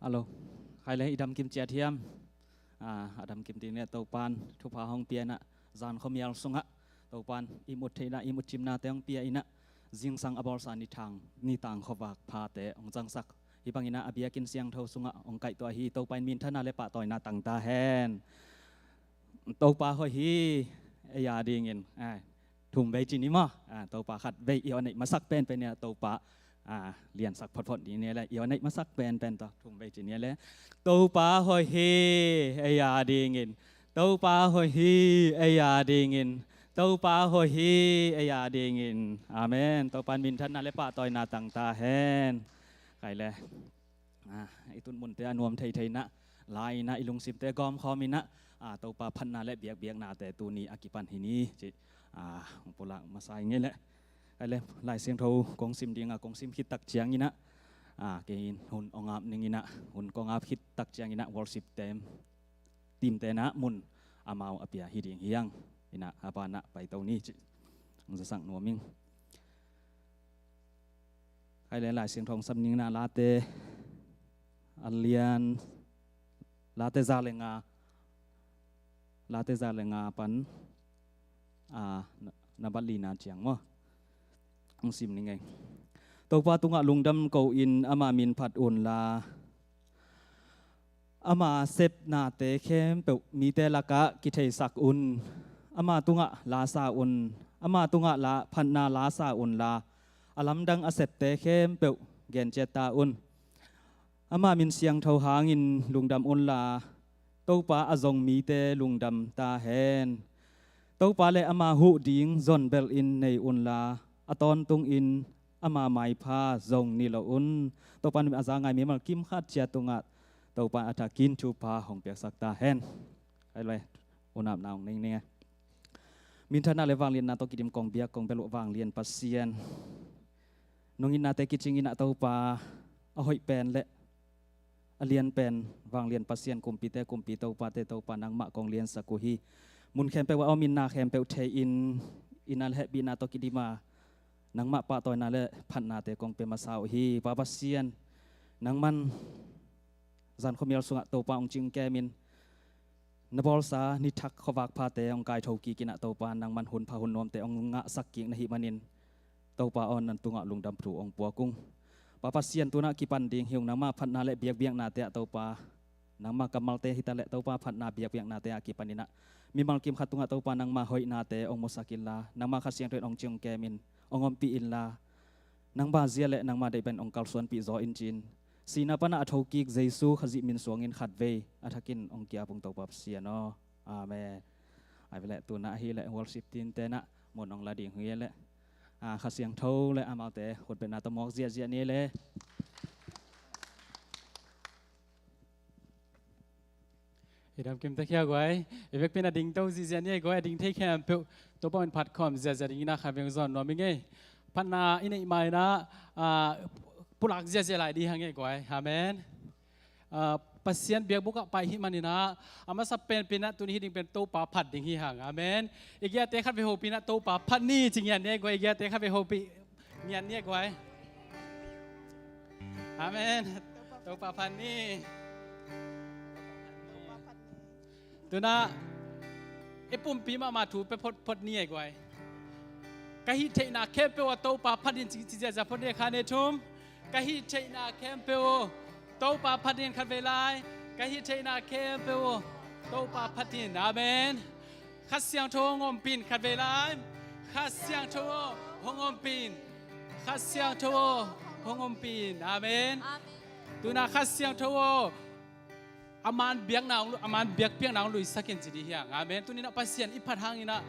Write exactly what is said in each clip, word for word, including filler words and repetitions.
Hello. Khai le, i damkim ciat hiam? Ah, a damkim ding le Topan thupha hong pia inah, zan khuamial sungah Topan i mut theihna, i mut cimnate hong pia inah, zingsang a bawlsa ni thang, ni tang khuavak phate hong zangsak. Hih bang inah a biakinn siangtho sungah hong kaihtuah hi. Topa in minthanna le pahtawina tang ta hen. Topa hoih hi, ei a dingin. Ah, thum vei ci ni maw. Ah, Topa khat vei i aw neih masak penpen inah Topa, ah, liansak photphot ding ni le, i aw neih masak penpen tawh thum vei ci ni le. Topa hoih hi, ei a dingin. Topa hoih hi, ei a dingin. Topa hoih hi, ei a dingin. Amen. Topan minthanna le pahtawina tang ta hen. Khai le, ah, i tun munte a nuam theithei inah, la inah i lungsimte gawmkhawm inah, ah, Topa phatna le biakbiaknate tuni a kipan hi ni cih, ah, hong pulak masa ing ei leh. Khai le, Lai Siangtho kong sim ding a, kong sim khit tak ciang inah, ah, kei in hun hong ap ning inah, hun kong ap khit tak ciang inah worship team, team te inah mun amau a pia hi ding hi hang. Inah a banah paito ni cih hong zasak nuam ing. Khai le, Lai Siangtho hong sam ning inah, Late a lian, Late za le nga, Late za le nga pan, ah, na, na bat lina ciang maw. Hong sim ning ei. Topa tungah lungdam ko-in ama min phat unla, ama sepnate khempeuh mite lakah kitheisak un. Ama tungah la sa un. Ama tungah la, phatna la sa unla, a lamdang a septe khempeuh genciat ta un. Ama min siangtho hangin lungdam unla, Topa a zong mite lungdam ta hen. Topa le ama huh ding zon belhin nei unla, a tawntungin ama maipha zong ni lo un. Topa in a za ngai mimal kim khat ciat tungah Topa in a thakin thupha hong piaksak ta hen. Khai le, hun apna hong nei ning ei. Minthanna le vangliatna tawh kidim kong biak kong bel uh vanglian Pasian, nong itnate kicing inah Topa, a hoih pen le a lian pen, vanglian Pasian, kumpite kumpi, topate Topa, nangmah kong liansak uh hi. Mun khempeuh ah a om in, na khempeuh thei-in, itna le hehpihna tawh kidim a, nangmah pahtawina le phatnate kong pia masa uh hi. Pa Pasian, nangman zan khuamial sungah Topa hong cingkem in, na bawlsa ni thak khuavak phate hong kaitho kik inah Topa, nangman hun pha hun nuamte hong ngahsak kik na hih manin, Topa aw, nang tungah lungdam thu hong puak ung. Pa Pasian, tu-in ah kipan ding hi ung, nangma phatna le biakbiaknate ah Topa, nangma kammalte hi ta leh Topa, phatna biakbiaknate ah kipan inah mimal kim khat tungah Topa, nangma hoihnate hong musak inla, nangma Kha Siangtho in hong cingkem in, hong ompih inla, nangma zia le nangma deih pen hong kalsuanpih zaw in ci-in, sihna panah a thokik Jesu Khazih min suangin khatvei a thakin hong ki-ap ung Topa Pasian aw. Amen. Ahi leh tu-in ah ahih leh worship team te in ah mun hong la ding hi leh, ah, Kha Siangtho le amaute khutbetna tawh mawk ziahziah ni leh. I dam kim ta khia guai. I vekpi in a dingto ziahziah ni ei guai, a ding thei khempeuh Topa in phat khawm ziahziah ding inah kha veng zawn nuam ing ei. Phatna i neih ma inah, ah, pulak ziahziah lai ding hi hang ei guai. Amen. Ah, Pasian biakbuk ah pai ahih man inah, a masa penpen ah tuni hih ding pen Topa phat ding hi hang. Amen. I giate khatvei hopih inah Topa phat ni ci ngiat ni ei guai, i giate khatvei hopih ngiat ni ei guai. Amen. Topa phat ni. Tu-in ah i pumpi mahmah thu pia photphot ni ei guai. Ka hih theihna khempeuh ah Topa phat in ci, ci ziahziah phot ni ei, khat, nih, thum. Ka hih theihna khempeuh ah Topa phat in, khatvei lai. Ka hih theihna khempeuh ah Topa phat in. Amen. Kha Siangtho hong ompih in, khatvei lai. Kha Siangtho hong ompih in. Kha Siangtho hong ompih in. Amen. Amen. Tu-in ah Kha Siangtho aw, a man biakna hong lu-, a man biakpiakna hong luisak in ci ding hi hang. Amen. Tuni-in ah Pasian i phat hang inah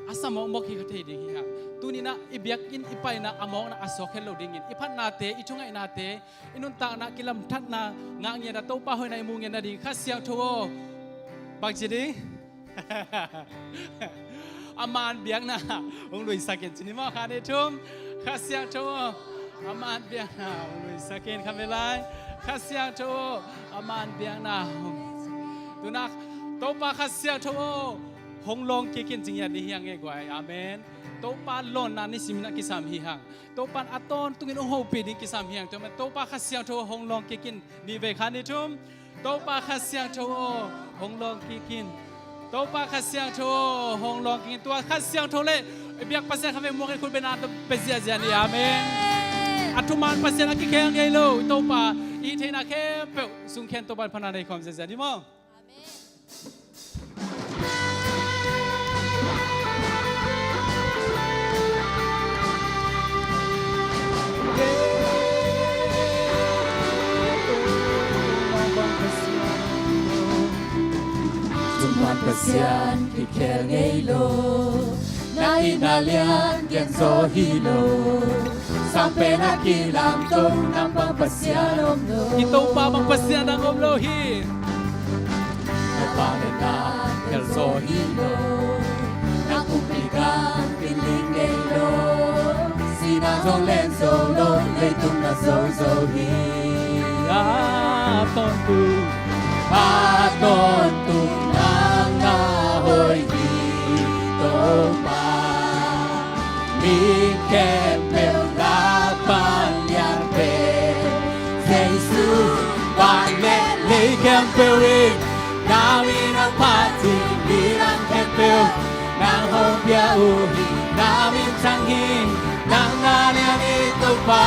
a sa mawkmawk hi kha thei ding hi hang. Tuni-in ah i biakinn i pai inah a mawkna a suak het lo dingin, i phatnate, i thungaihnate, i nuntakna kilamthatna ngah ngiat a Topa hoihna i mu ngiat nading Kha Siangtho aw, bang ci ding? A man biakna hong luisak in ci ni maw, khat, nih, thum. Kha Siangtho aw, a man biakna hong luisak in, khatvei lai. Kha Siangtho aw, a man biakna hong, tu-in ah Topa Kha Siangtho aw, hong lawng kik in ci ngiat ni hi hang ei guai. Amen. Topa lawnna nisim in a kisam hi hang. Topa in a tawntungin hong hopih ding kisam hi hang. Tua man Topa Kha Siangtho hong lawng kik in. Nih vei khat nih thum. Topa Kha Siangtho aw, hong lawng kik in. Topa Kha Siangtho aw, hong lawng kik in. Tua Kha Siangtho le i biak Pasian kha vei muak in khut bengna tawh pia ziahziah ni. Amen. A thuman Pasian a kikhel ngei lo Topa i theihna khempeuh sung khen Topa in phatna nei khawm ziahziah ni maw. Thuman Pasian kikhel ngei lo, na itna lian gen zaw hi lo. Sang pen a kilamto nang bang Pasian om lo. I Topa bang Pasian dang om lo hi. Na vangliatna tel zaw hi lo. Na kumpi gam piling ngei lo. Sihna zong len zo lo, leitung na zozo hi. A tawntung, a tawntung nang na hoih hi Topa. Mi khempeuh lak pan lian pen Jesu. Van le lei khempeuh in na min hong phat hi. Midang khempeuh nang hong bia uh hi. Na min thang hi. Nang na lian hi Topa.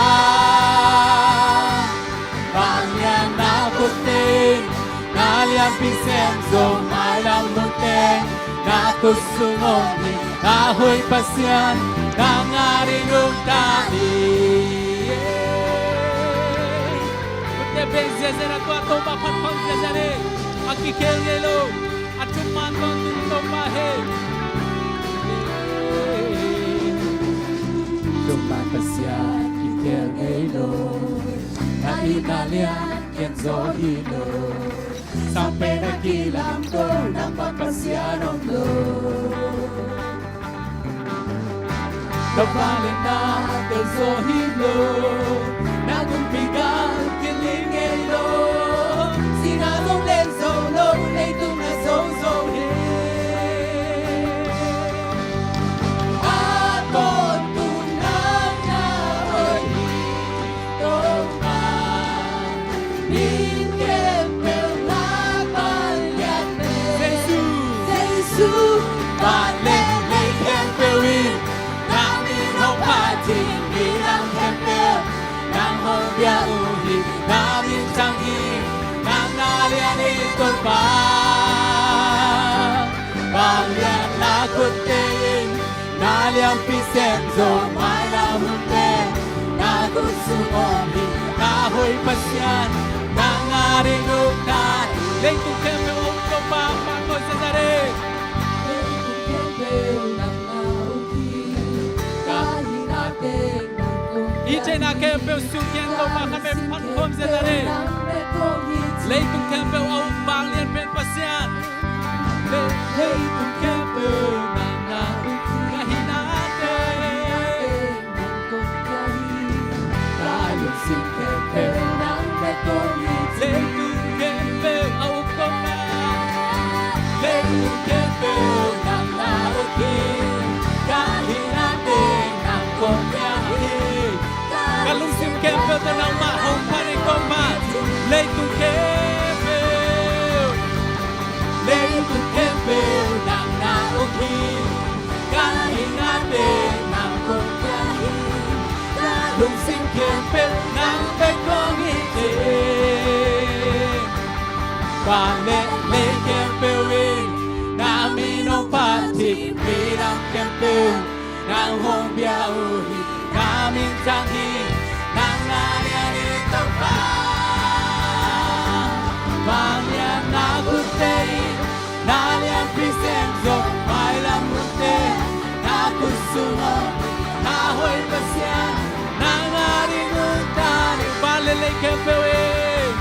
Vangliatna kote in na lianpi sem zo. Mailam hunte na khut sung om hi. A hoih Pasian nang ading nungta hi. Khut beng ziahziah na, tua Topa phat khawm ziahziah ni. A kikhel ngei lo, a thuman tawntung Topa hi. Thuman Pasian kikhel ngei lo. Na itna lian gen zaw hi lo. Sang pen a kilamto nang bang Pasian om lo. Na vangliatna tel zaw hi lo. Na kumpi gam piling ngei lo. Sihna zong len zo lo, leitung na zozo hi. A tawntung nang na hoih hi Topa. Mi khempeuh lak pan lian pen Jesu. Jesu. Van le lei khempeuh in na min hong phat hi. Midang khempeuh nang hong bia uh hi. Na min thang hi. Nang na lian hi Topa. Vangliatna kote in na lianpi sem zo. Mailam hunte na khut sung om hi. A hoih Pasian nang ading nungta hi. Leitung khempeuh a uk Topa, phat khawm ziahziah ni. Leitung khempeuh nang na uk hi. Ka hihna teng nang kong, i theihna khempeuh sung khen Topa, kha bek phat khawm ziahziah ni. Leitung khempeuh a uk vanglian pen Pasian. Leitung khempeuh nang na uk hi. Ka hihna teng nang kong pia hi. Ka lungsim khempeuh nang bek kong it hi. Leitung khempeuh a uk Topa. Leitung khempeuh nang na uk hi. Ka hihna teng nang kong pia hi. Ka lungsim khempeuh tawh nangmah hong phat in Topa. Leitung khempeuh, leitung khempeuh nang na uk hi. Ka hihna teng nang kong pia hi. Ka lungsim khempeuh nang bek kong it hi. Van le lei khempeuh in na min hong phat hi. Midang khempeuh nang hong bia uh hi. Na min thang hi. Nang na lian hi Topa. Vangliatna kote in na lianpi sem zo. Mailam hunte na khut sung om hi. A hoih Pasian nang ading nungta hi. Van le lei khempeuh in,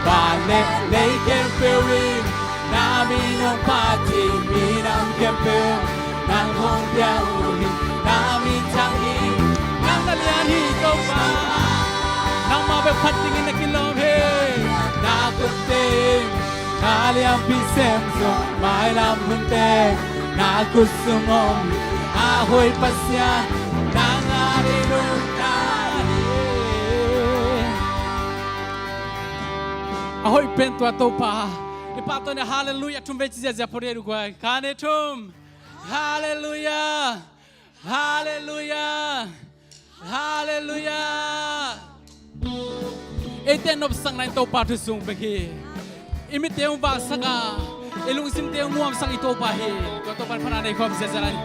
van le lei khempeuh in na min hong phat hi. Midang khempeuh nang hong bia uh hi. Na min thang hi. Nang na lian hi Topa. Nangmah bek phat dingin na kilawm hi. Na khut teng na lianpi sem zo. Mailam hunte na khut sung om hi. A hoih Pasian nang a ding nuntak hi. A hoih pen tua Topa. I pau tawh na halleluiah thum vei ci ziazia pawh dih uh guai. Khan thum. Halleluiah. Halleluiah. Halleluiah. Eite nopsakna in Topa thu sung pek hi. I mitte hong vaksak a, i lungsimte hong nuamsak i Topa hi. Tua Topa in phatna nei khawm ziazia lai.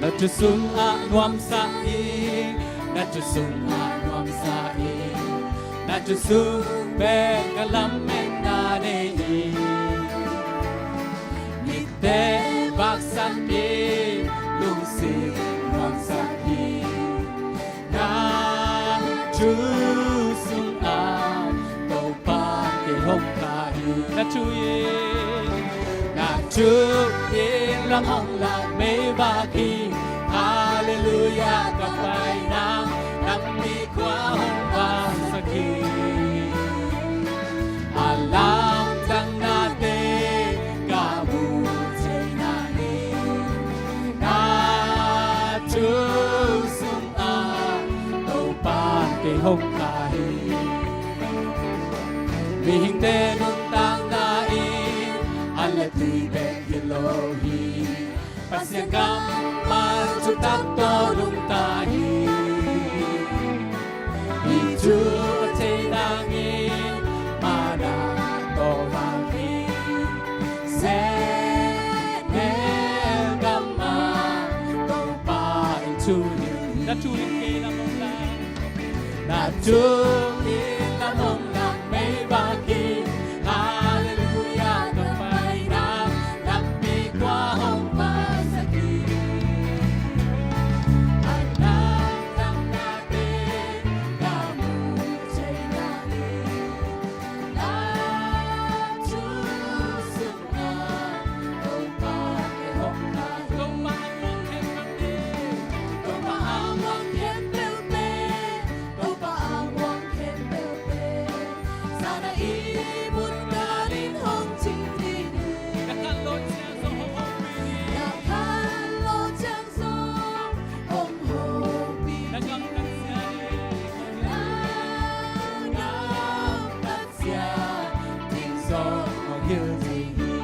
Na thu sungah nuamsa ing, na thu sungah nuamsa ing, na thu sung pen ka lametna nei hi. Mitte vaksak ing, lungsim nuamsak ing. Na thu sungah Topa kei hong kah hi. Na thu in, na thu in lam hong lang meivak hi. Halleluiah ka paina lampi kua hong vaksak hi. A lamdangnate ka mu thei na hi. Na thu sungah Topa kei hong kah hi. Mihingte nuntakna in an le tui bek hi lo hi. Pasian kammal thutak tawh nungta hi. Hih thu a thei nangin mana tawh vak hi. Sehnel gamah Topa in thu hilh hi. Na thu in kei lam hong lang. Na thu in lam hong lang meivak hi. Halleluiah ka paina lampi kua hong vaksak hi. A lamdangnate ka mu thei na hi. Na thu sungah Topa kei hong kah hi. Topa a muang khempeuhte, Topa a muang khempeuhte, sana i mun galin hong cing ding hi. Na khan lo ciang zong hong hopih ding. Na khan lo ciang zong hong hopih ding. Na gamtat ciang, na gamtat ciang ding zong hong hilh ding hi.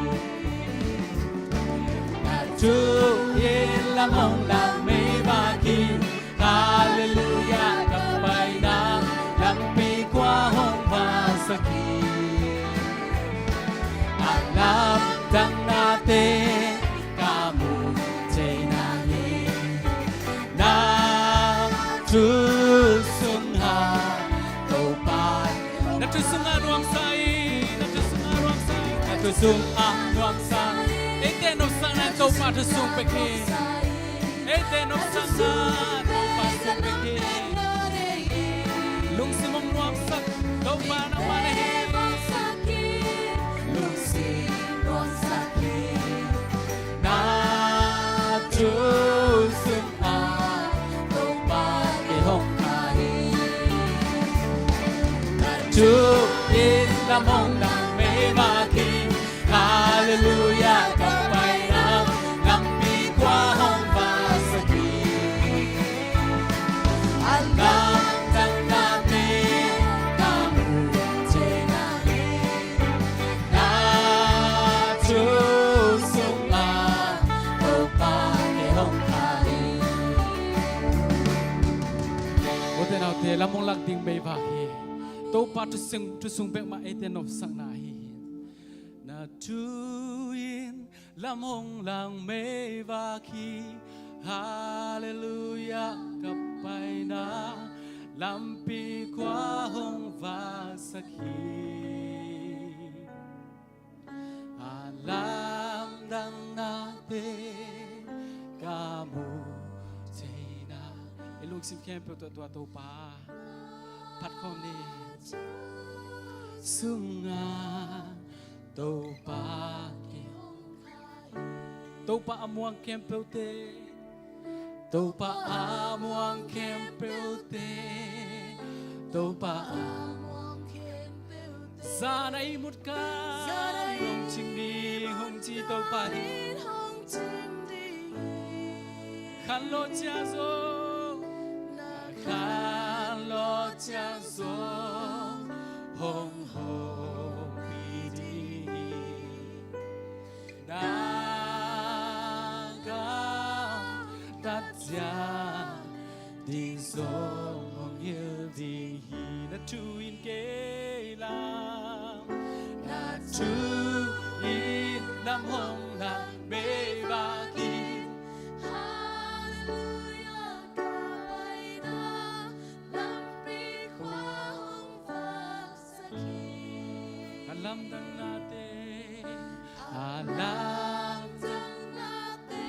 Na thu in lam hong lang meivak hi. Halleluiah ka paina lampi kua hong vaksak hi. A lamdangnate ka mu thei na hi. Na thu sungah Topa. Na thu sungah nuamsa ing, na thu sungah nuamsa ing, na thu sungah nuamsa ing. Eite nopsakna in Topa thu sung pek hi. Eite nopsakna in Topa sung pek hi. Lungsim hong nuamsak Topa nangmah na hi. Lungsim nuamsak hi. Na thu sungah Topa kei hong kah hi. Na thu in lam hong lang meivak hi. Halleluiah ka paina lampi kua hong vaksak hi. A lamdangnate ka mu thei na hi. Na thu sungah Topa kei hong kah hi. Ute naute, lam hong lang ding meivak hi. Topa thu sung, thu sung bek mah eite nopsakna ahi hi. Na thu in lam hong lang meivak hi. Halleluiah ka paina lampi kua hong vaksak hi. A lamdangnate ka mu thei na. I lungsim khempeuh tawh tua Topa phat khawm ni. Sungah Topa kei hong kah hi. Topa a muang khempeuhte, Topa a muang khempeuhte, Topa a muang khempeuhte. Zan a ihmut kha hong cing ding hong ci Topa hi. Khanlawh ciang zong, khanlawh ciang zong hong hopih ding. Na gamtat ciang ding zong hong hilh ding hi. Na thu in kei lam, na thu in lam hong lam beibak hi. Halleluiah, ka paina lampi khua hong vaksak hi. A lamdangnate, a lamdangnate,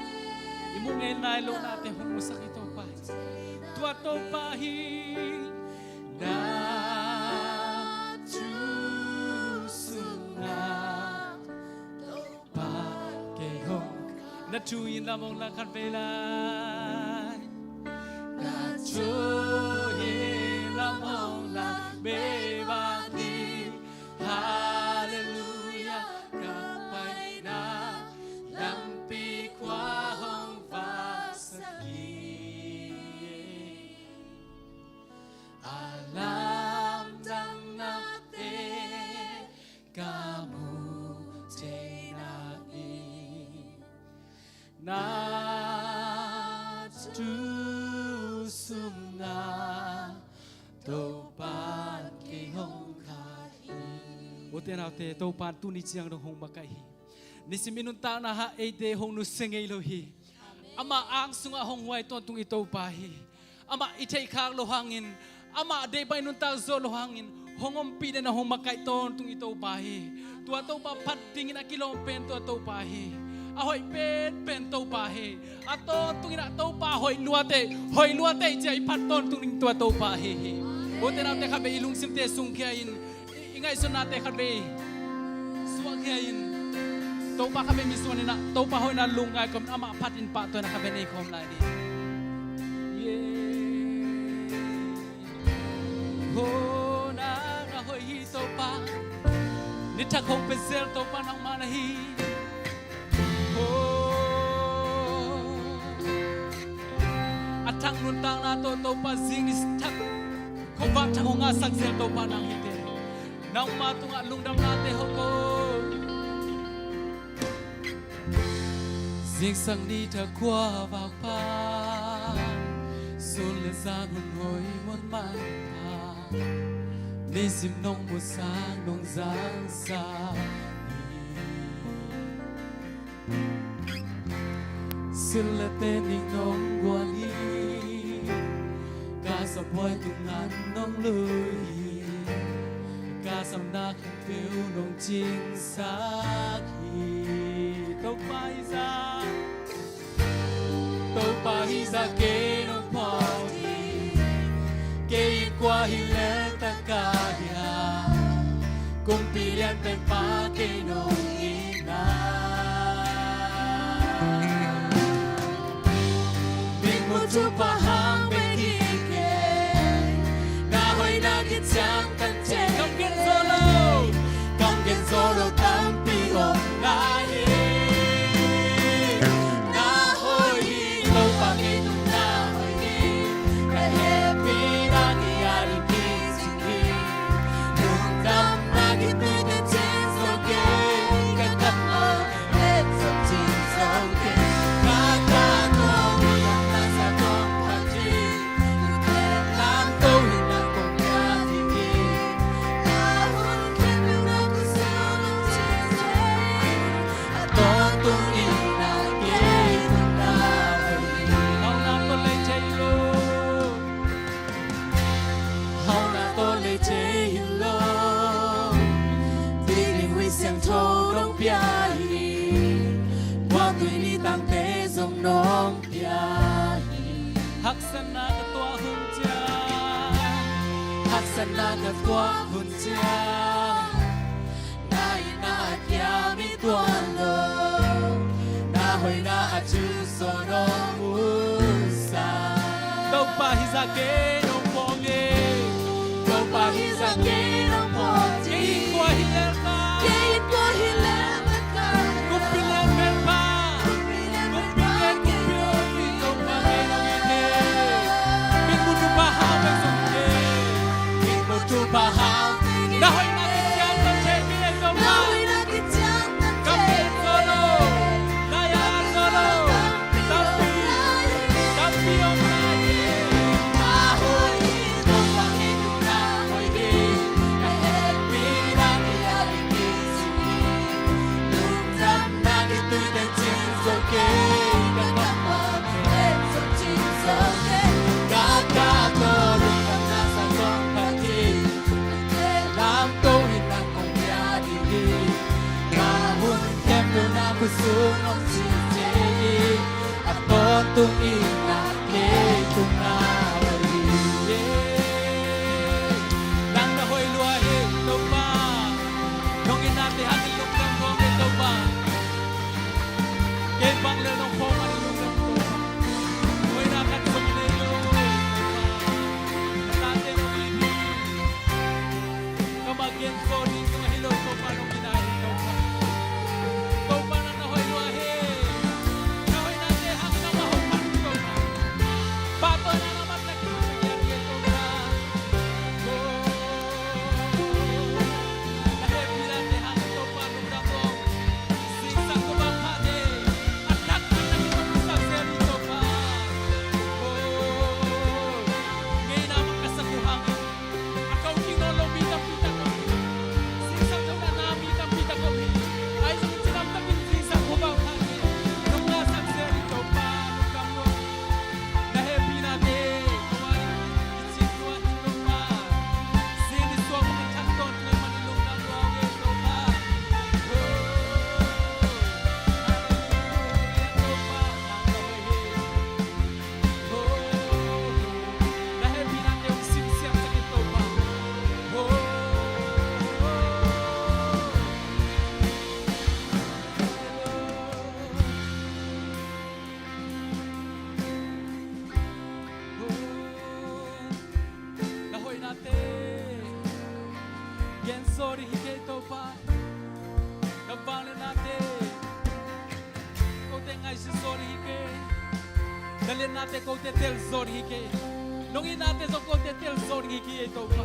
i muh ngei nai lohnate hong musak hi Topa hi. Tua Topa hi. Na thu sungah Topa kei hong, na thu in lam hong lam khat vei lai. Na thu in lam hong lam beibak hi. Halleluiah, ka paina lampi khua hong vaksak hi. A lamdangnate ka mu thei nak hi. Na thu sungah Topa in kei hong kah hi. Ute naute, Topa in tuni ciang dong hong makaih hi. Nisim i nuntakna ah eite hong nusia ngei lo hi. Amah ang sungah hong huai tawntung i Topa hi. Amah i theihkhak loh hangin, amah deih bang i nuntak zawh loh hangin, hong ompih den a hong makaih tawntung i Topa hi. Tua Topa phat dingin a kilawm pen tua Topa hi. A hoih penpen Topa hi. A tawntungin ah Topa hoih luateh, hoih luateh ci-a i phat tawntung ding tua Topa ahi hi. Ute naute, khat vei i lungsimte sungkhia in, i, i ngaihsutnate khat vei suahkhia in, Topa khat vei misuan in ah Topa hoihna lungngai kawmin amah phat in pahtawi in ah khat vei nei khawm lai ni. Hona na hoih hi Topa. Ni thak hong pia zel Topa nangmah na hi. A thak nuntakna tawh Topa zing ni thak khuavak thak hong ngahsak zel Topa nang hi teh. Nangmah tungah lungdamnate hong ko. Zingsang ni thak khuavak pan, sun le zan hun hoih mun manpha, nisim nong musak nong zangsak hi. Sil le tenin nong guan hi, ka sam buai tung ngan nong lui hi, ka sam nak peuh nong cingsak hi. Topa hi zah, Topa hi zah kei nong phawk hi. Kei in kua hi lel ta ka hia, kumpi lian pen pa kei nong hi na. Min mu thupha hang bek hi kei, na hoihna kician kan thei. Kam gen zo lo, kam gen zo lo tampi om lai hi. Na hoih hi, Topa kei tung na hoih hi. Ka hehpihna kiang in kicing hi. Lungdamna kituite cin zo kei, ka kam aw Hauhna tawh lei thei hi lo, ding ding Khui Siangtho nong pia hi. Kua tui ni tangte zong nong pia hi. Haksatna ka tuah hun ciang, haksatna ka tuah hun ciang, na itna a kiam i tuan lo, na hoihna a thusawn nong musak. Topa hi zah kei nong phawk hi. Topa hi zah kei nong phawk hi. Kua sung hong cite in, a tawntung in ah kei tung na hoih hi. Nang na hoih lua hi Topa. Nong itnate hangin lungdam lua ing Topa. Kei bang lel nong phawk man in lungdam Topa. Hoihna khat zong nei lo Topa. Na tate nong it hi. Ka mah gen zaw ding zong ahi lo Topa, nong itna hi Topa. Topa nang na hoih lua hi. Na hoihnate hangin nangmah hong phat Topa. Pahtawina nangmah na kimu sa ngiat hi Topa. Oh. Na hehpihnate hangin Topa lungdam lua. Zingsang khuavak phate a nak a nak in hong sak zel hi Topa. Oh. Ngeina mah ka sak uh hangin a ko kik nawn lo mi tampi tak om hi. Zingsang tho na na mi tampi tak om hi. Ahi zongin cidam takin zingsang khuavak phate nong ngahsak zel hi Topa, lungdam lua. Na hehpihnate ka wan in i cin lua hi Topa. Zing i suak mah i thak tawntung ahih manin lungdam lua ing Topa. Oh, halleluiah Topa, nang na hoih hi. Oh, na hehpihnate hong simsiam sak in Topa. Oh, oh, oh. Na hoihnate gen zaw ding hi kei Topa. Na vangliatnate kote ngaihsun zaw ding hi kei. Na liatnate kote tel zaw ding hi kei. Nong itnate zong kote tel zaw ding hi kei Topa.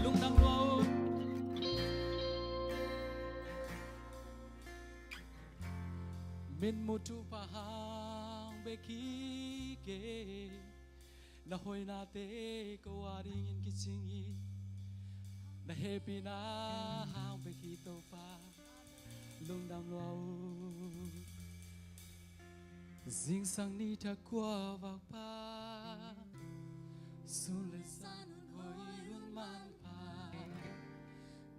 Lungdam lua o. Mitmuh thupha hang bek hi kei. Na hoihnate ko a dingin kicing hi. Na hehpihna hang bek hi Topa. Lungdam lua o. Zingsang ni thak khuavak pha, sun le zan hun hoih hun manpha,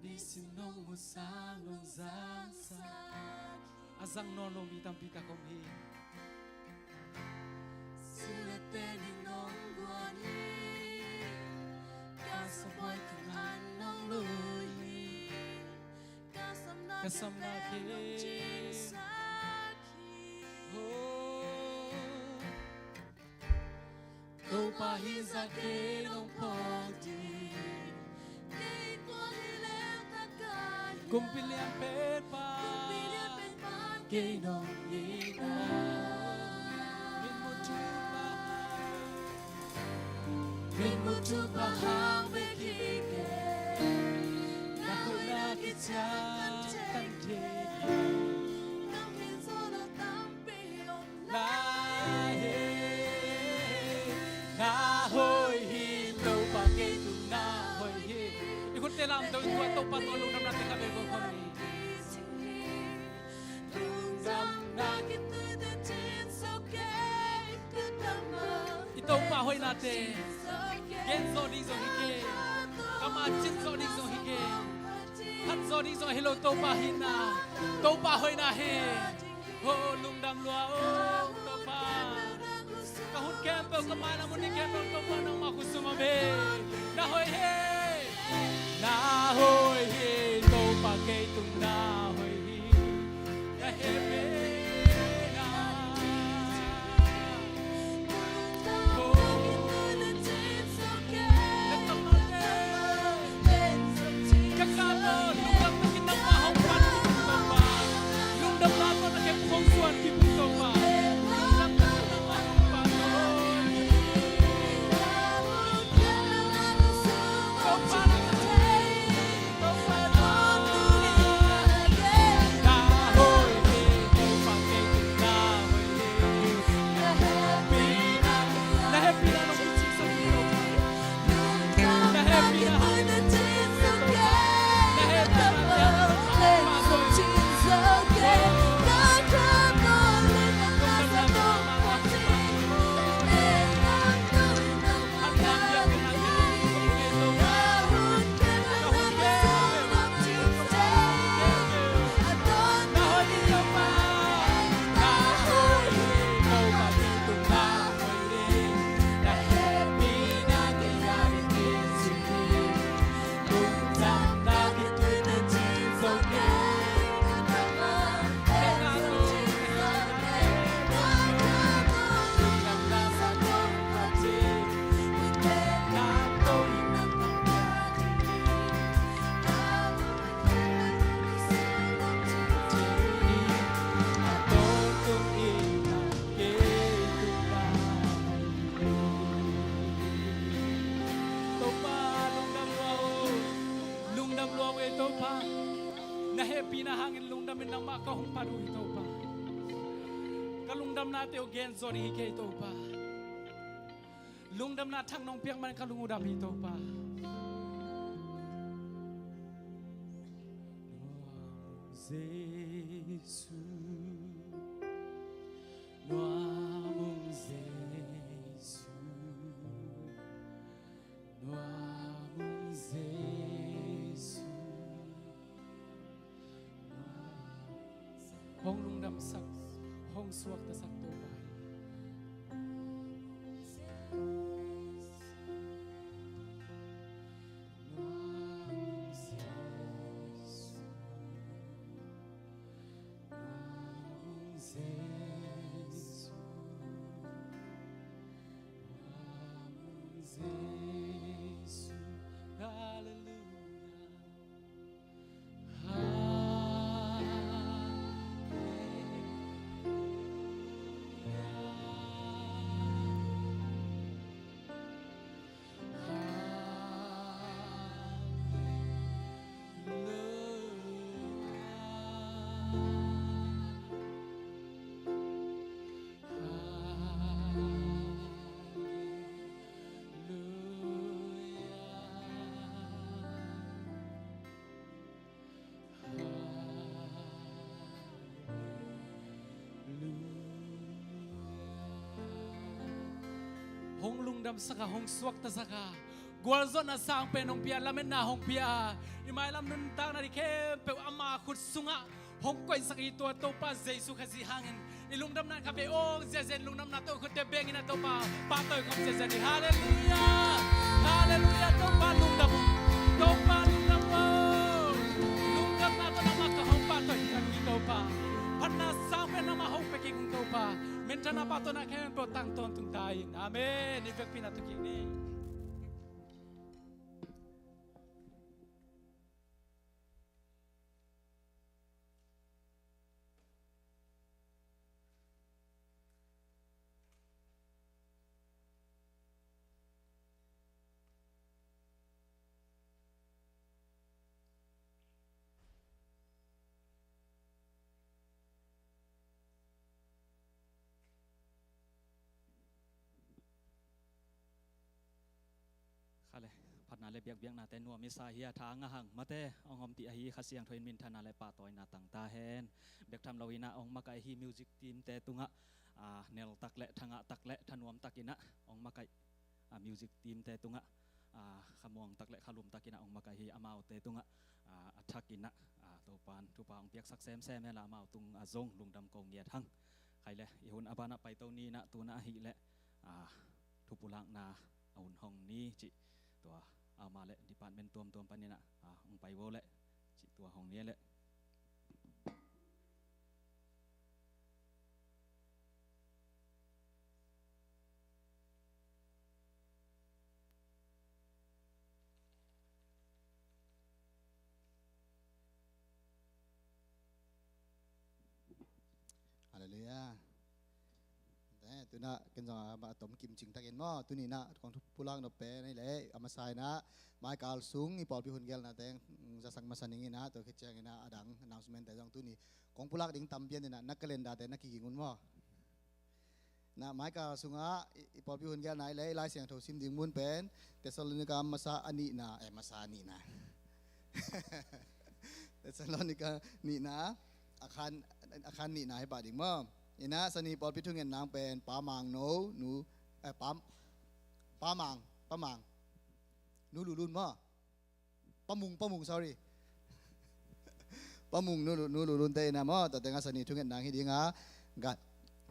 nisim nong musak nong zangsak hi. A zang nawn lo mi tampi tak om hi. Sulate ni nong guan hi. Ka sam buai teng an nong lui hi. Ka samna, ka samna khempeuh nong cingsak hi. Oh. Topa hi zah kei nong phawk ding. Kei kuang hi leh takah hiam? Kumpi lian pen pa, kumpi lian pen pa kei nong it a. Mitmuh thupha, mitmuh thupha hang bek hi kei. Na hoihna kician kan thei. Kam khen zaw lo tampi om lai hi. Na hoih hi Topa, kei tung na hoih hi. I khutte lamto in tua Topa tawh lungdamna te khat vei ko khawm ni. Lungdamna kituite cin zo kei ka kammal. I Topa hoihnate gen zo ding zong hi kei. Ka ma cin zo ding zong hi kei. Phat zo ding zong hi lo Topa hihna, Topa hoihna hi. Ho lungdam lua o Topa. Ka hun khempeuh, ka ma na mun ni khempeuh Topa nangmah khut sung om hi. Na hoih hi. Na hoih hi Topa, kei tung na hoih hi. Na hehpihna. Min nangmah ka hong phat uh hi Topa. Ka lungdamnate uh gen zaw ding hi kei Topa. Lungdamna thak nong piak man ka lung uh dam hi Topa. Jesu, nuam ung Jesu, nuam ung Jesu. Hong lungdamsak, hong suaktasak Topa hi. Hallelujah. Hong lungdamsak a, hong suaktasak a, gualzawhna sang pen hong pia, lametna hong pia, i mailam nuntakna ding khempeuh ama khut sungah hong koihsak i tua Topa Jesu Khazih hangin i lungdamna kha ve aw. Ziahziah in lungdamna tawh khutte bengin a Topa pahtawi khawm ziahziah ding. Halleluiah. Halleluiah. Topa lungdam uh. Topa lungdam uh. Lungdamna tawh nangmah ka hong pahtawi hi Topa. Phatna sang pen nangmah hong pia kik ung Topa. Minthanna pahtawina khempeuh tang tawntung ta in. Amen. I vekpi na tu kik ni. Kha le, phatna le biakbiaknate nuam i sa hi a, tha a ngah hang mate hong om ding ahi. Kha Siangtho in minthanna le pahtawina tang ta hen. Bek tham loin ah hong makaih hi music team-te tungah, a, nel tak le, thangah tak le, thanuam takin ah hong makaih, a, music team-te tungah, a, khamuang tak le khalum takin ah hong makaih hi. Amaute tungah, a, a thakin ah, a, Topa'n thupha hong piaksak semsem hen la, amau tungah zong lungdam ko ngiat hang. Khai le, i hun a banah paito ni in ah, tu-in ah ahih leh, a, thupulakna a hun hong ni cih, tua ama le department tuamtuam panin ah, a, hong pai vo leh cih, tua hong ni leh. Halleluiah. Te, tu-in ah ken zong a, a tom kim cing takin maw, tuni in ah kong thupulak nop pen ahih leh, a masa in ah maikal sung i pawlpi hun gelna teng, mm, zasak masa ning in ah, tua khit ciangin ah a dang announcement-te zong tuni kong pulak ding tam pian in ah, na calendar-te na kiging un maw. Na maikal sungah i, i pawlpi hun gelna ahih leh, i Lai Siangtho sim ding mun pen Thessalonika masa a nihna, eh, masa a nihna. Thessalonika nihna, a khan, a khan nihna hi pah ding maw. In ah Sani pawlpi thungetna pen Pa Mang No, nu, eh, Pa, Pa Mang, Pa Mang, Nu Lu Lun maw. Pa Mung, Pa Mung, sorry. Pa Mung, Nu Lu, Nu Lu Lun-te in ah maw, tua teng ah Sani thungetna hi ding a. Ga-,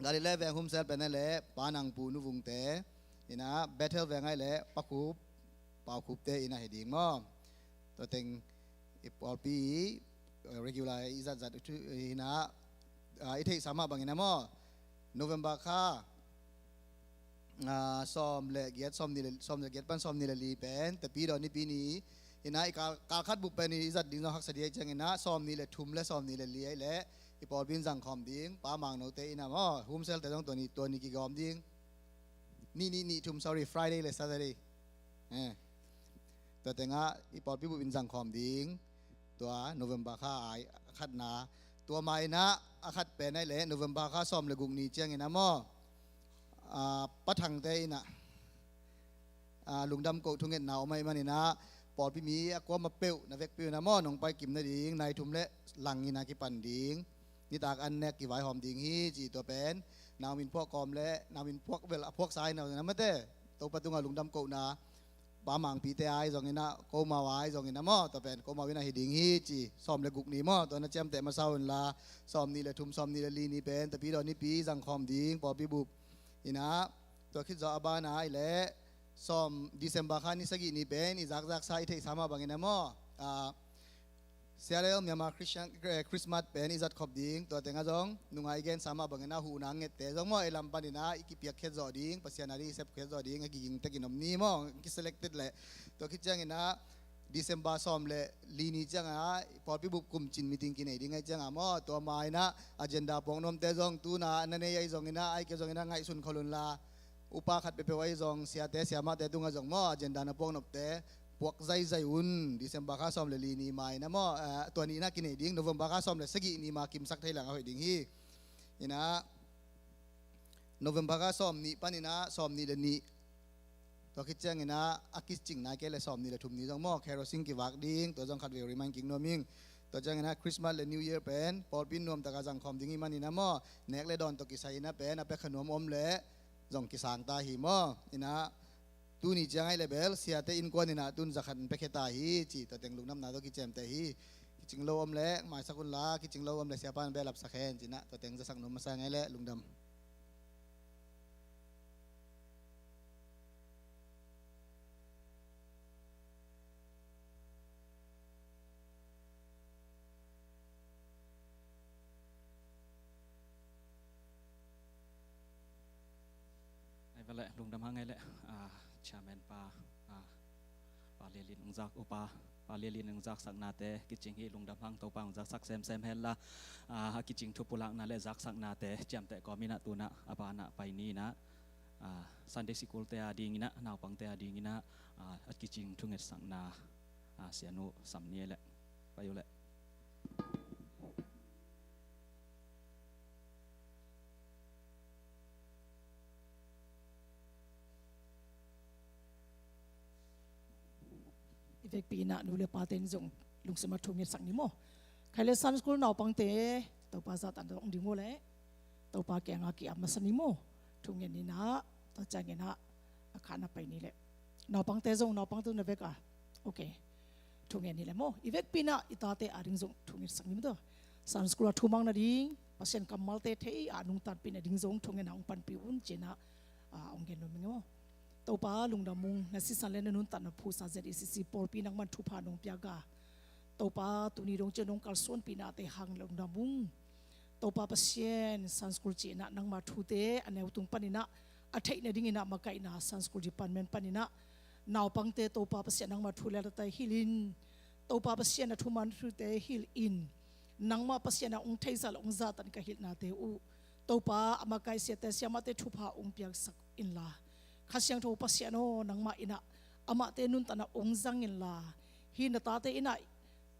Galilee veng Humsel pen ahih leh Pa Nang Pu, Nu Vung-te in ah, Bethel veng ahih leh Pa Khup, Pau Khup-te in ah hi ding maw. Tua teng i pawlpi, eh, regular i zatzat thu in ah, ah, i theihsa mah bangin ah maw, November kha, ah, sawm le giat, sawmnih le, sawm le giat pan sawmnih le li pen Tapidaw Nipi ni in ah, i kal, kal khat buk pen i zat ding zong haksa ding ahih ciangin ah, sawmnih le thum le sawmnih le li ahih leh i pawlpi in zangkhawm ding, Pa Mang No-te in ah maw, Humsel-te zong tua ni, tua ni kigawm ding. Nih, nih, nih thum, sorry, Friday le Saturday. Eh. Tua teng ah i pawlpi bup in zangkhawm ding. Tua November kha a khatna, Tua ma in ah a khat pen ahih leh November kha sawm le guk ni ciangin ah maw, ah, Pa Thangte in ah, ah, lungdam koh thungetna om ahih manin ah pawlpi mi a kuamah peuh na vekpi un ah maw, nong pai kim nading nai thum le lang in ah kipan ding, nitak an nek kivaihawm ding hi ci. Tua pen nau min phuak kawm le nau min phuak bel a phuaksa in ah, na mate, Topa tungah lungdam kohna Pa Mangpite ai zongin ah, komau ai zongin ah maw, tua pen komau in ah hi ding hi ci. Sawm le guk ni maw, tua na ciamteh masa un la, sawm nih le thum, sawm nih le li ni pen Tapidaw Nipi zangkhawm ding pawlpi bup in ah, tua khit zawh a ban ah ahih leh sawm, December kha ni sagih ni pen i zakzaksa i theihsa mah bangin ah maw, ah, Seattle Myanmar Christian, eh, Christmas pen i zatkhop ding, tua tengah zong nungah i gensa mah bangin ah huhna ngette zong maw, ei lam panin ah i kipiak khiat zawh ding, Pasian a ding i sep khiat zawh ding a kiging tekin om ni maw, kiselected leh. Tua khit ciangin ah December sawm le li ni ciangah pawlpi bup kumcin meeting kinei ding ahih ciangah maw, tua ma in ah agenda puak nuamte zong tu-in ah na nei ahi zongin ah, ahih kei zongin ah ngaihsun khol un la, upa khat peuhpeuh ahi zong, siate siamahte tungah zong maw, agenda na puak nopte puak zaizai un. December kha sawm le li ni ma in ah maw, eh, tua ni in ah kinei ding, November kha sawm le sagih ni ma kimsak thei leng a hoih ding hi. In ah November kha sawm nih panin ah sawm nih le nih, tua khit ciangin ah a kicing nai kei leh sawm nih le thum ni zong maw, kerosene kivak ding, tua zong khatvei remind kik nuam ing. Tua ciangin ah Christmas le New Year pen pawlpi in nuamtak a zangkhawm ding ahih manin ah maw, nek le dawn tawh kisai in ah pen a pia kha nuam om leh zong kisang ta hi maw. In ah tuni ciang ahih leh bel siate innkuan in ah tu-in za khat in pia khia ta hi ci. Tua teng lungdamna tawh kiciamteh hi. Kicing lo om leh maisak un la, kicing lo om leh siapa in behlap sak hen ci-in ah, tua teng zasak nuam masa ing ei leh, lungdam. Ai vele, lungdam hang ei leh, ah, chairman pa, ah, Pa Lian Lin hong zak, upa Pa Lian Lin hong zaksaknate kicing hi. Lungdam hang, Topa hong zaksak semsem hen la, ah, a kicing thu pulakna le zaksaknate ciamteh kawm in ah tu-in ah a ban ah pai ni in ah, ah, Sunday School te a dingin ah, naupangte a dingin ah, ah, a kicing thungetsakna, ah, sianu sam ni ei leh. Pai uh leh. I vekpi in ah nu le pate in zong lungsim a thungetsak ni maw. Khai le Sunday School naupangte Topa zahtakna tawh hong ding uh leh Topa kiangah ki-ap masa ni maw. Thungen in ah, tua ciangin ah a khatna pai ni leh. Naupangte zong, naupangte na vek a, okay, thungen ni leh maw. I vekpi in ah i tate a ding zong thungetsak ni maw. Sunday School a thumang nading, Pasian kammalte thei a nungtatpih nading zong thungen a hong panpih un ci-in ah, ah, hong gen nuam ing maw. Topa lungdam ung, na sisan le na nuntakna phusa Z E C C pawlpi nangman thupha nong piak a, Topa tuni dong ciang nong kalsuanpihnate hang lungdam ung. Topa Pasian, Sunday School cih in ah nangma thute a neu tung panin ah a theih nadingin ah makaihna Sunday School department panin ah naupangte Topa Pasian nangma thu le late hilh in, Topa Pasian a thuman thute hilh in, nangma Pasian a hong theihsa le hong zahtak ka hilhnate uh Topa a makaih siate siamahte thupha hong piaksak inla, Kha Siangtho Pasian aw, nangmah in ah amahte nuntakna hong zang inla, hih na tate in ah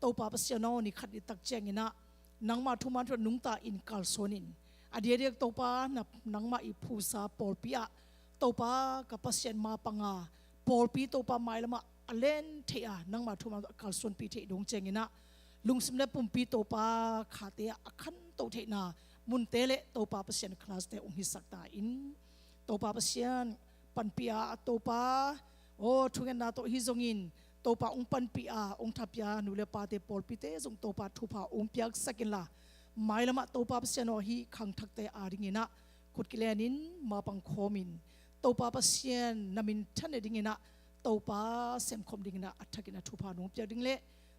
Topa Pasian aw, ni khat ni tak ciangin ah nangma thuman thu nungta in kalsuan in, a diakdiak Topa na, nangmah i phusa pawlpi ah Topa ka Pasian ma panga pawlpi Topa mailamah a len theih a nangma thuman thu a kalsuanpih theih dong ciangin ah lungsim le pumpi Topa khate ah a khanto theihna munte le Topa Pasian class te hong hisak ta in, Topa Pasian panpih a, Topa aw, thungetna tawh hi zongin Topa hong panpih a, hong thapia nu le pate pawlpite zong Topa thupha hong piaksak inla, mailamah Topa Pasian aw, hih khangthakte a dingin ah khut kilenin ma pangkhawmin, Topa Pasian na minthan nadingin ah Topa semkhawm dingin ah a thakin a thupha nong piak ding le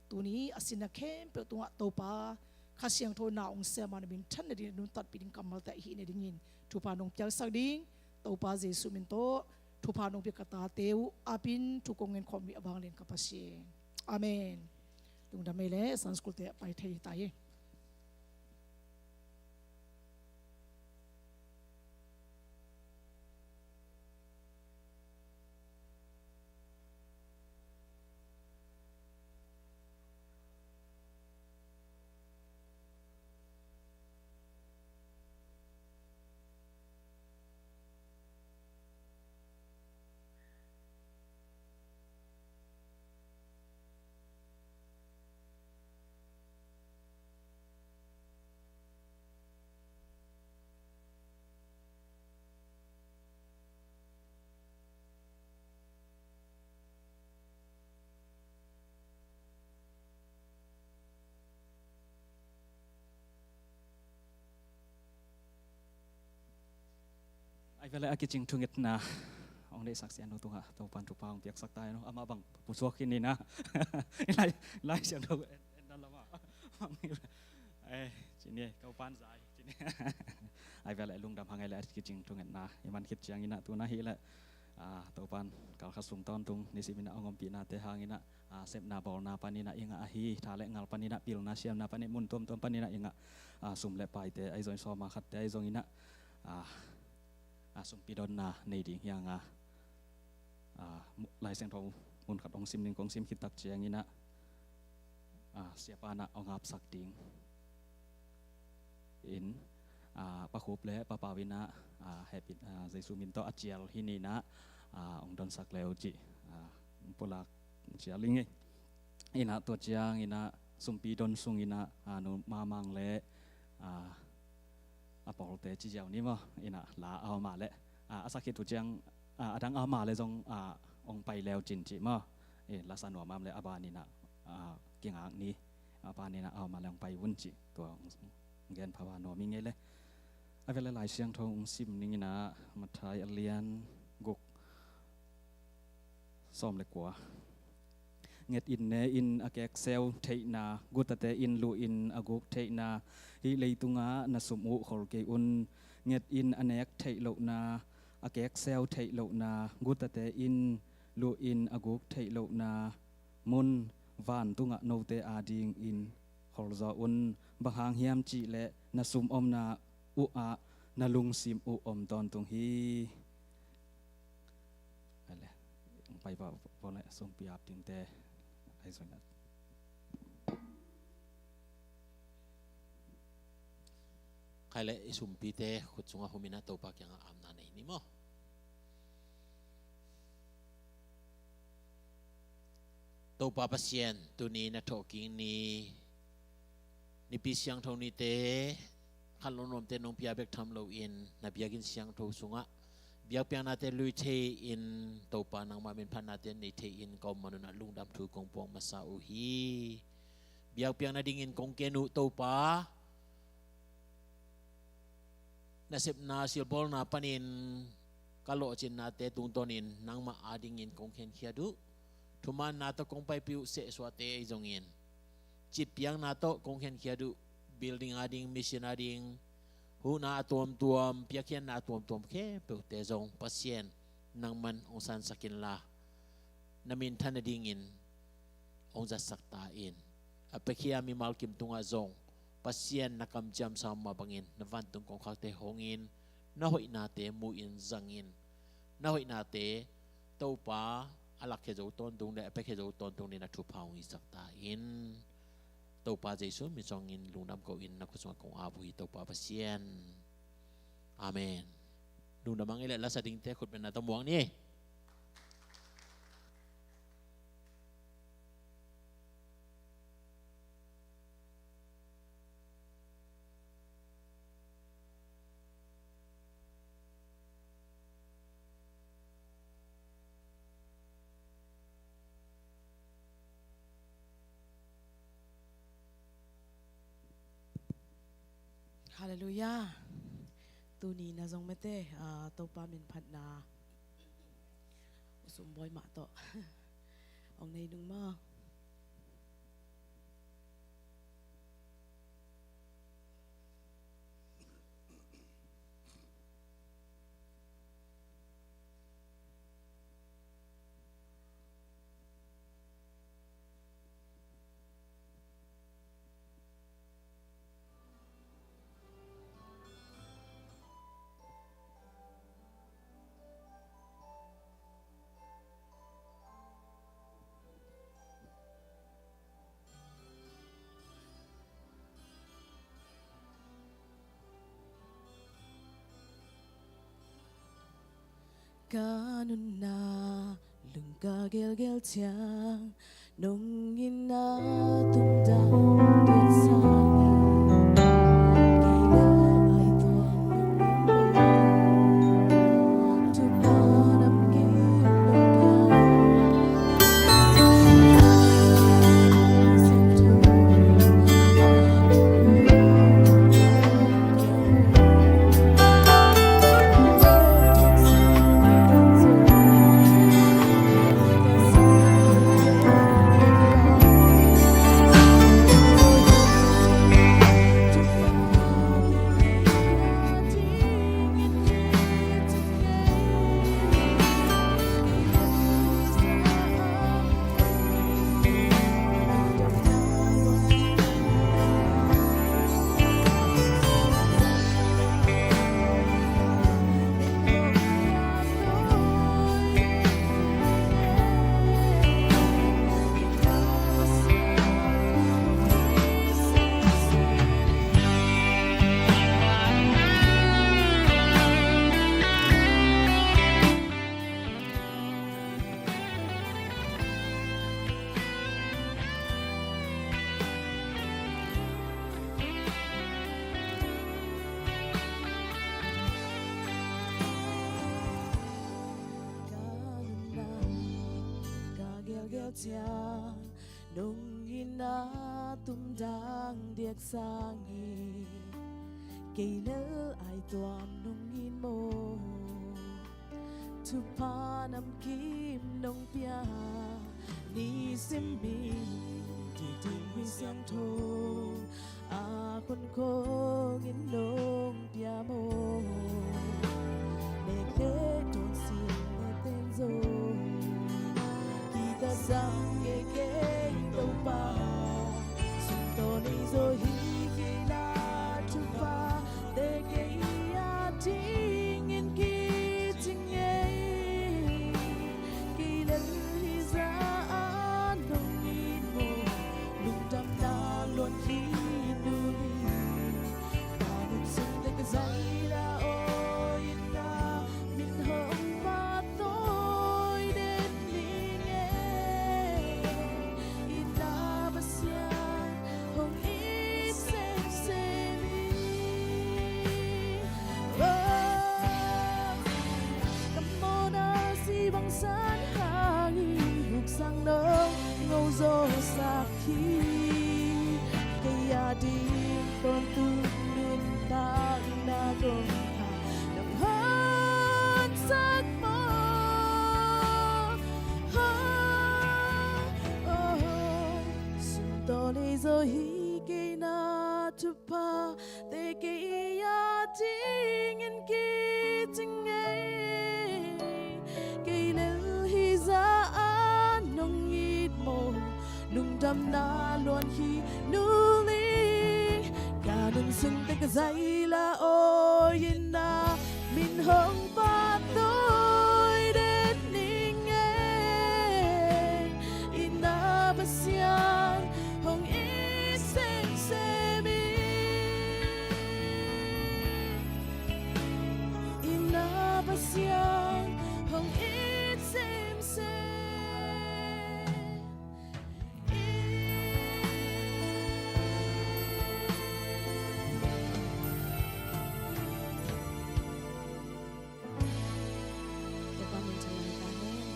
tuni a sinna khempeuh tungah Topa Kha Siangtho na hong sem a, na minthan nading, na nuntatpih ding kammalte a hih nadingin thupha nong piaksak ding, Topa Jesuh min tawh thupha nong piak ka tate uh apin thu kong ngen khawm hi a, vanglian ka Pasian. Amen. Lungdam ei leh, Sunday School te pai thei ta hi. Vele a kicing thungetna hong deihsak Sianu tungah Topan thupha hong piaksak ta hen aw. Amah bang pusuak hi ni na. Lai, Lai Siangtho en, en dan lamah. Eh, ci ni, Topan zai, ci ni. Ai vele lungdam hang ei le a kicing thungetna i man khit ciangin ah tu-in ah hi le, ah, Topan kalkhat sung tawntung nisim in ah hong ompihnate hangin ah, ah, sepna bawlna panin ah i ngah ahi, tha le ngal panin ah, pilna siamna panin, mun tuamtuam panin ah i ngah, ah, sum le paite ahi zongin, sawma khatte ahi zongin ah, ah, ah, sumpi donna nei ding hi hang a, ah, mu-, Lai Siangtho mun khat hong sim ding, kong sim khit tak ciangin ah, ah, Siapa in ah hong apsak ding in, ah, Pa Khup le Pa Pau in ah, ah, hehpih, ah, Jesu min tawh a cial hi ni na, ah, hong donsak le uh cih, ah, hong pulak cial ing ei. In ah tua ciangin ah sumpi don sungin ah, ah, Nu Ma Mang le, ah, a pawlte ci ziau ni maw. In ah la a om a le, ah, a sak khit uh ciang, ah, a dang a om a le zong, ah, hong pai le uh cin cih maw. Eh, la sa nuam a om le a banin ah, ah, kingak ni. A banin ah a om a le hong pai un cih tua hong gen pha va nuam ing ei le. A vele Lai Siangtho hong sim ning in ah Matthai a lian guk, sawm le kua. Nget in ne in a kekseu theihna, gutate in luh in a guk theihna, hih leitungah na sum uh khol kei un. Nget in a nek theih lohna, a kekseu theih lohna, gutate in luh in a guk theih lohna mun vantungah note adingin kholzaw un. Bang hang hiam cih leh na sum omna uh ah na lungsim uh om tawntung hi. Ai le, hong pai va, va le sumpi ap dingte. Ai zong na. Khai le i sumpite khut sungah hum in ah Topa kiangah apna nei ni maw. Topa Pasian, tuni na thawhkik ni, Nipi Siangtho nite, khanlawh nuamte nong pia bek tham loin, na biakinn siangtho sungah biakpiaknate lui thei-in, Topa nangmah minphatnate nei thei-in ka om man un ah lungdam thu kong puak masa uh hi. Biakpiak nadingin kong ken uh Topa, na sepna silbawlna panin ka lawhcinnate tungtawnin nangmah adingin kong khenkhiat uh. Thumaanna tawh kong paipih uh sehsuahte ahi zongin, citpiakna tawh kong khenkhiat uh, building ading, mission ading, huhna a tuamtuam, piakkhiatna a tuamtuam khempeuhte zong Pasian nangman hong sansak inla, na minthan nadingin hong zatsak ta in. A piakhia mimal kim tungah zong Pasian na kamciam sa mah bangin na vantung kongkhakte hongin na hoihnate mu-in zangin, na hoihnate Topa a lakkhia zo tawntung le a piakhia zo tawntung le na thupha hong hisak ta in. Topa Jesu min suangin lungdam ko-in na khut sungah kong ap uh hi Topa Pasian. Amen. Lungdam hang ei le la sa dingte khut bengna tawh muak ni. Halleluiah. Tuni na zong mete, ah, Topa minphatna U Sum Bawi mah tawh hong nei nung maw. Ka nunna lungka gelgel ciang nong itna tung dang dot sang in, kei la ai tuang nong in, thupha namkim nong piak. ciang nong in a tumdang diak sangin kei lel ai tuam nong in maw? Thupha namkim nong pia, nisim mi titing Kha Siangtho a khon khong in nong pia maw? Nek le dawn, sin le teng zo kita zam ngei kei Topa. Sum tawh nei zaw hi kei na thupha, te kei a dingin kicing ngei. Kei lel hi za a nong it maw? Lungdamna luan hi nu hi. Ka nun sung teh ka zai la aw, i na min hong pha tawi den ning e. I na Pasian hong it semsem hi. Oh, ka mawhna si bang san hang hi, vuk sang nong ngo zawsak hi. Kei a ding tawntung nuntakna kong kha nong hon sak maw? Ha, oh, sum tawh nei zaw hi kei na thupha, te kei a dingin kicing ngei. Kei lel hi za a nong it maw? Lungdamna luan hi nu ling. Ka nun sung teh ka zai la aw, i na min hong pha tawi den ning e. I na Pasian hong it semsem hi. I na Pasian hong it semsem hi. Topa min thang lai ta hen.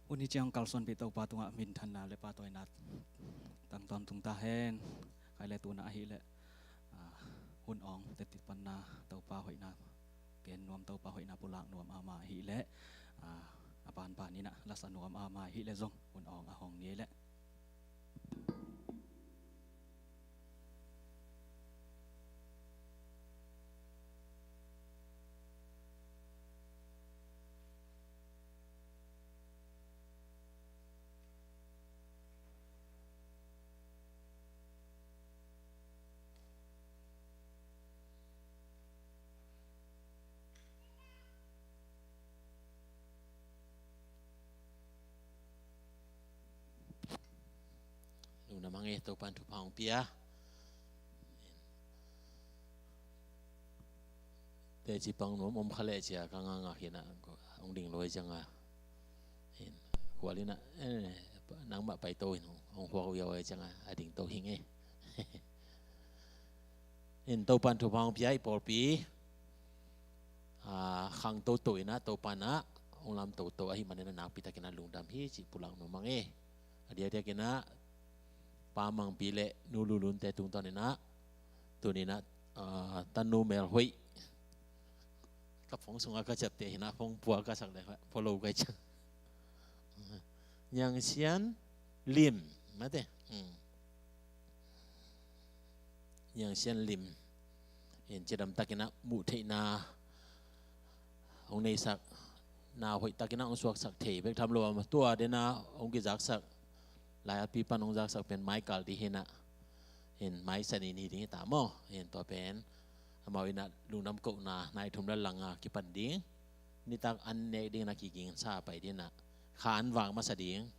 Hun hi ciang kalsuanpih Topa tungah minthanna le pahtawina tang tawntung ta hen. Khai le tuna ahih leh, ah, hun awng teti panna Topa hoihna gen nuam, Topa hoihna pulak nuam ama ahih leh, ah, a banban in ah lasa nuam ama ahih leh zong hun awng a hong ni leh. Lungdam hang e, Topa'n thupha hong pia. Teci pang nuam om kha leh cia ka nganga khin ah hong ding lo hi ciang a. Khual in ah, eh, nangmah paito in hong, hong khuak uh hiau hi ciang a, a ding to hi ngei. In Topa'n thupha hong pia i pawlpi, ah, khang toto in ah Topa'n ah hong lam toto ahih manin a nakpi takin ah lungdam hi cih pulak nuam hang e. A diakdiak in ah Pa Mangpi le Nu Lulunte tungtawn in ah tuni in ah, ah, Tanu Melhoih, ka phone sungah ka ciapteh hi in ah phone pua ka sak le follow ka hi ciang. Niang Sian Lim, mate. Hmm. Niang Sian Lim in cidam takin ah muh theihna hong neisak, na hoih takin ah hong suaksak thei bek tham lo a, tua den ah hong kizaksak, lai-atpi pan hong zaksak pen mai kal ding hi in ah, in mai sani ni ding hi ta maw. In tua pen amau in ah lungdam kohna nai thum le lang a kipan ding, nitak an nek ding in ah kigingsa pai ding in ah, kha an vak masa ding.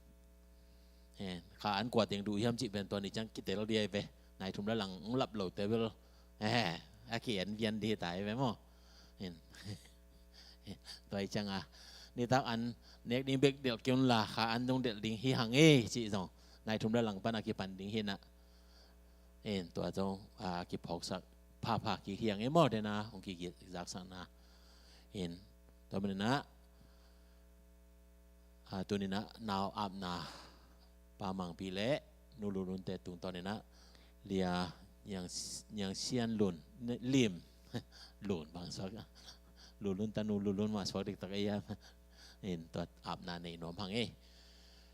He, kha an kua teng duh hiam cih pen tua ni ciang kitel ding ahi ve. Nai thum le lang hong lap lote bel, he, a ki-en vian ding hi ta ahi ve maw. Hin. Tua hi ciang a, Nitak an nek ding bek delh kei un la, kha an zong delh ding hi hang ei cih zong nai thum le lang pan a kipan ding hi na. In tua zong a kiphawksak phapha kik hi hang ei maw, dena hong kizaksak na. In tua manin ah, a, tuni in ah nau apna Pa Mang Pi le Nu Lu Lun te tungtawn in ah Lia Niang, Niang Sian Lun, Lim Lun bang suak, Lu Lun ta Nu Lu Lun mah suak diktak ei a. In tua apna nei nuam hang ei.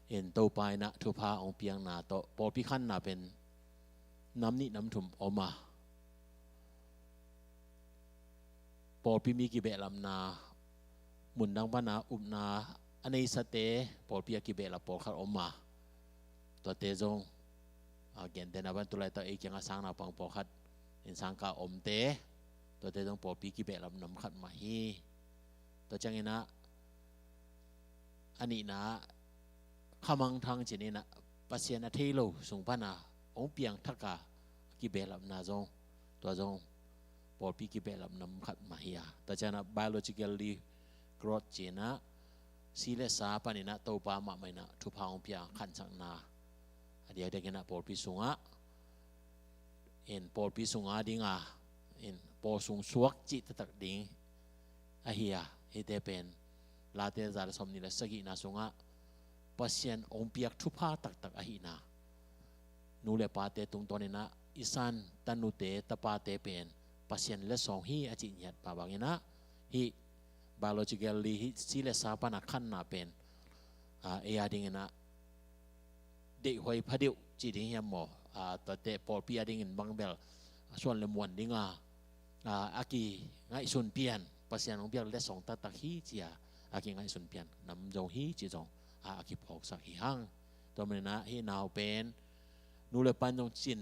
In Topa in ah thupha hong piakna tawh pawlpi khanna pen nam nih nam thum om a, pawlpi mi kibehlapna, mundang pana upna a neisate pawlpi a kibehlap pawlkhat om a, tuate zong, a, gentehna pan tulai tawh ei kiangah sang naupang pawlkhat in sang ka omte, tuate zong pawlpi kibehlap nam khat mah hi. Tua ciangin ah a nihna ah khamangthang cih in ah Pasian a thei lo sung pana hong piangthak a kibehlapna zong, tua zong pawlpi kibehlap nam khat mah hi a. Tua ciangin ah biologically growth cih in ah si le sa panin ah Topa mahmah in ah thupha hong pia khansakna, a diakdiakin ah pawlpi sungah, in pawlpi sunga dinga, in pawl sung suak cih taktak ding ahi a, hihte pen Late za le sawmnih le sagihna sungah Pasian hong piak thupha taktak ahihna, nu le pate tungtawn in ah i san tanute tapate pen Pasian letsong hi a cih ngiat pah bangin ah, hih biologically hih si le sa pana khanna pen, a, ei a dingin ah deihhuai phadeuh cih ding hiam maw? A, tuate pawlpi a dingin bang bel a suan le muan dinga, a, a kingaihsun pian, Pasian hong piak letsong taktak hi ci-a a kingaihsun pian nam zong hi cih zong, a, a kiphawksak hi hang. Tua manin ah hih nau pen nu le pan zong cin,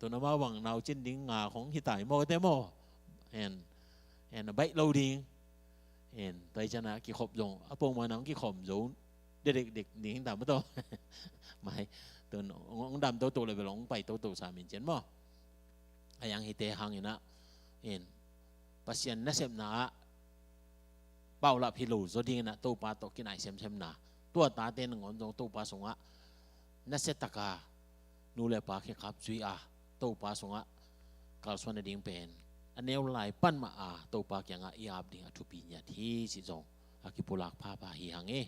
tu na mah bang nau cin ding nga khong hi tai maw te maw? En, en a baih lo ding. En, tua hi ciangin ah kikhop zong a pongman ah hong kikhawm zo dekdek ding ta maw taw. Mai, tun hong dam toto le bel hong pai toto sa min cian maw? A yang hihte hangin ah, in Pasian nasepna ah paulap hi lo zaw dingin ah Topa tawh kinai semsemna, tua tate nangawn zong Topa sungah nasia taka nu le pa khekap zui a Topa sungah kalsuan nading pen a neu lai pan mah a Topa kiangah i ap ding a thupi ngiat hi cih zong a kipulak phapha hi hang ei.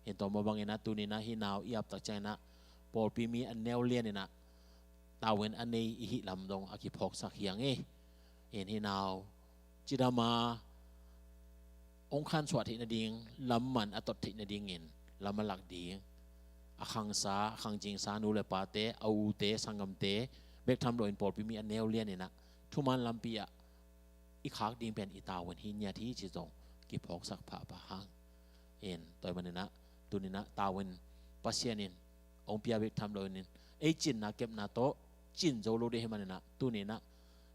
In tua mah bangin ah tuni in ah hih nau i ap tak ciangin ah pawlpi mi a neu lian in ah tavuan a nei i hih lam zong a kiphawksak hi hang ei. In hih nau cidam a hong khansuah theih nading, lam man a tot theih nadingin lam a lak ding, a khangsa, a khangcingsa nu le pate, a ute, sanggamte bek tham loin pawlpi mi a neu lian in ah thuman lampi ah i khak ding pen i tavuan hi ngiat hi cih zong kiphawksak phapha hang. In tua manin ah tuni in ah tavuan Pasian in hong pia bek tham lo in, ei cinna kepna tawh cin zo lo ding hi manin ah tuni in ah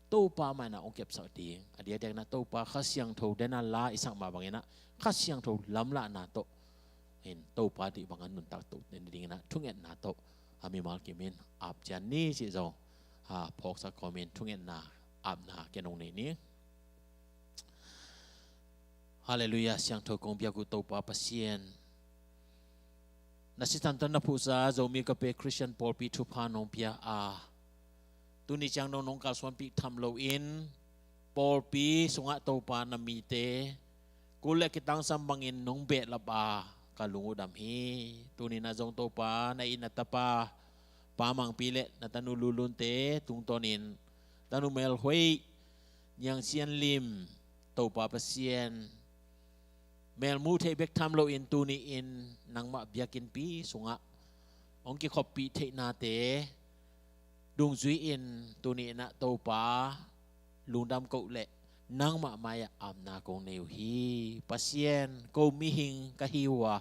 Topa mah in ah hong kepsak ding, a diakdiakin ah Topa Kha Siangtho dena la i sak mah bangin ah Kha Siangtho lamlahna tawh, in Topa dih bangin nuntak to nadingin ah thungetna tawh a mimal kimin ap cian ni cih zong, a, phawksak kawmin thungetna apna ken hong nei ni. Halleluiah, siangtho kong biak uh Topa Pasian, na sisan tawh na phuhsa Zomi Kape Khristian pawlpi thupha nong pia a, tuni ciang dong nong kalsuanpih tham loin pawlpi sungah Topa na mite kul le kitangsam bangin nong behlap a ka lung uh dam hi. Tuni in ah zong Topa na it na tapa Pa Mang Pi le na tanu Lu Lun te tungtawnin tanu Mel Huei, Niang Sian Lim, Topa Pasian, mel muh theih bek tham loin tuni-in nangmah biakinnpi sungah hong kikhoppih theihnate dungzui-in tuni in ah Topa lungdam koh le nangmah mai-ah apna kong nei uh hi. Pasian, ko mihing ka hi uh a,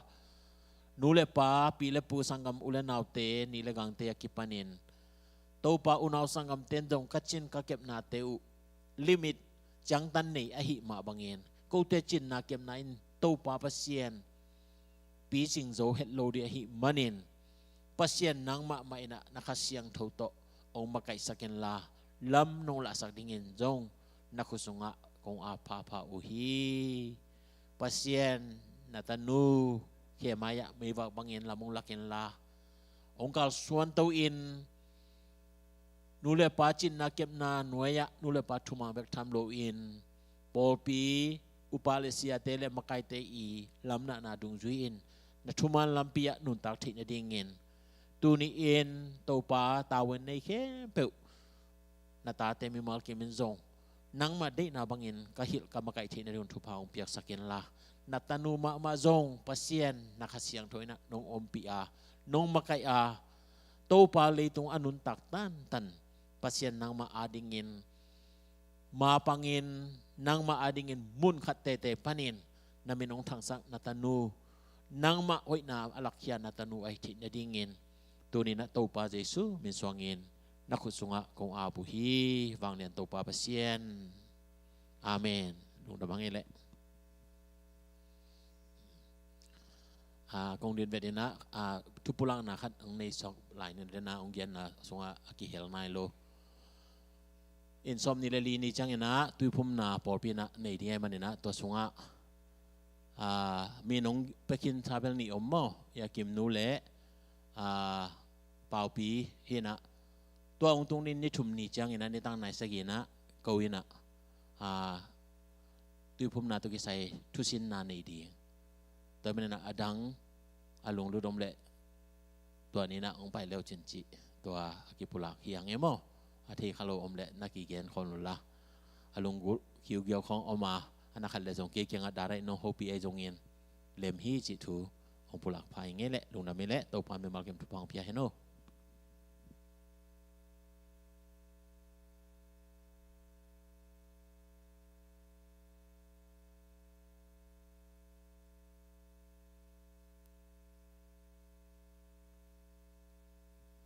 nu le pa, pi le pu, sanggam u le naute, ni le gangte a kipanin Topa unau sanggamten zong ka cin ka kepnate uh limit ciangtan nei ahih mah bangin kote cinna kepna in Topa Pasian picing zo het lo ding ahih manin Pasian nangmah mah in ah na Kha Siangtho tawh hong makaihsak inla lam nong lahsak dingin zong na khut sungah kong ap phapha uh hi. Pasian, na tanu khe mai-ah meivak bangin lam hong lak inla, hong kalsuan to in, nu le pa cinna kepna nuai-ah nu le pa thuman bek tham loin, pawlpi upa le siate le makaite i lamnahna dungzui-in na thuman lampi-ah nuntak theih nadingin, tuni-in Topa, tavuan nei khempeuh na tate mimal kimin zong nangmah deihna bangin ka hilh ka makaih theih nading thupha hong piaksak inla, na tanu mahmah zong Pasian na Kha Siangtho in ah nong ompih a, nong makaih a, Topa leitung a nuntak tantan Pasian nangmah adingin mapangin, nangmah adingin mun khat tete panin na min hong thangsak na tanu, nangmah hoihna a lakkhia na tanu ahi theih nadingin, tuni-in ah Topa Jesu min suangin na khut sungah kong ap uh hi, vanglian Topa Pasian. Amen. Lungdam hang ei leh. Ah, kong din vet in ah, ah, thupulakna khat hong nei suak lai ni, den ah hong genna sungah a kihel nai lo. In sawmnih le li ni ciangin ah tuiphumna pawlpi in ah nei ding ahih manin ah, tua sungah, ah, mi nong pia khin sa bel nih om maw, Yakim nu le, ah, Paupi hi in ah, tua hong tung ni, ni thum ni ciangin ah, nitang nai sagih in ah ko in ah, ah, tuiphumna tawh kisai thusinna nei ding. Tua manin ah a dang a lunglut om leh tua ni-in ah hong pai le uh cin cih, tua a kipulak hi hang e maw. A thei kha lo om leh na kigen khol un la. A lunggulh kiugiau khawng om a, a na khat leh zong kei kiangah direct nong hopih ahi zongin lem hi cih thu hong pulak pha ing ei leh. Lungdam ei leh, Topa mimal kim thupha hong pia hen aw.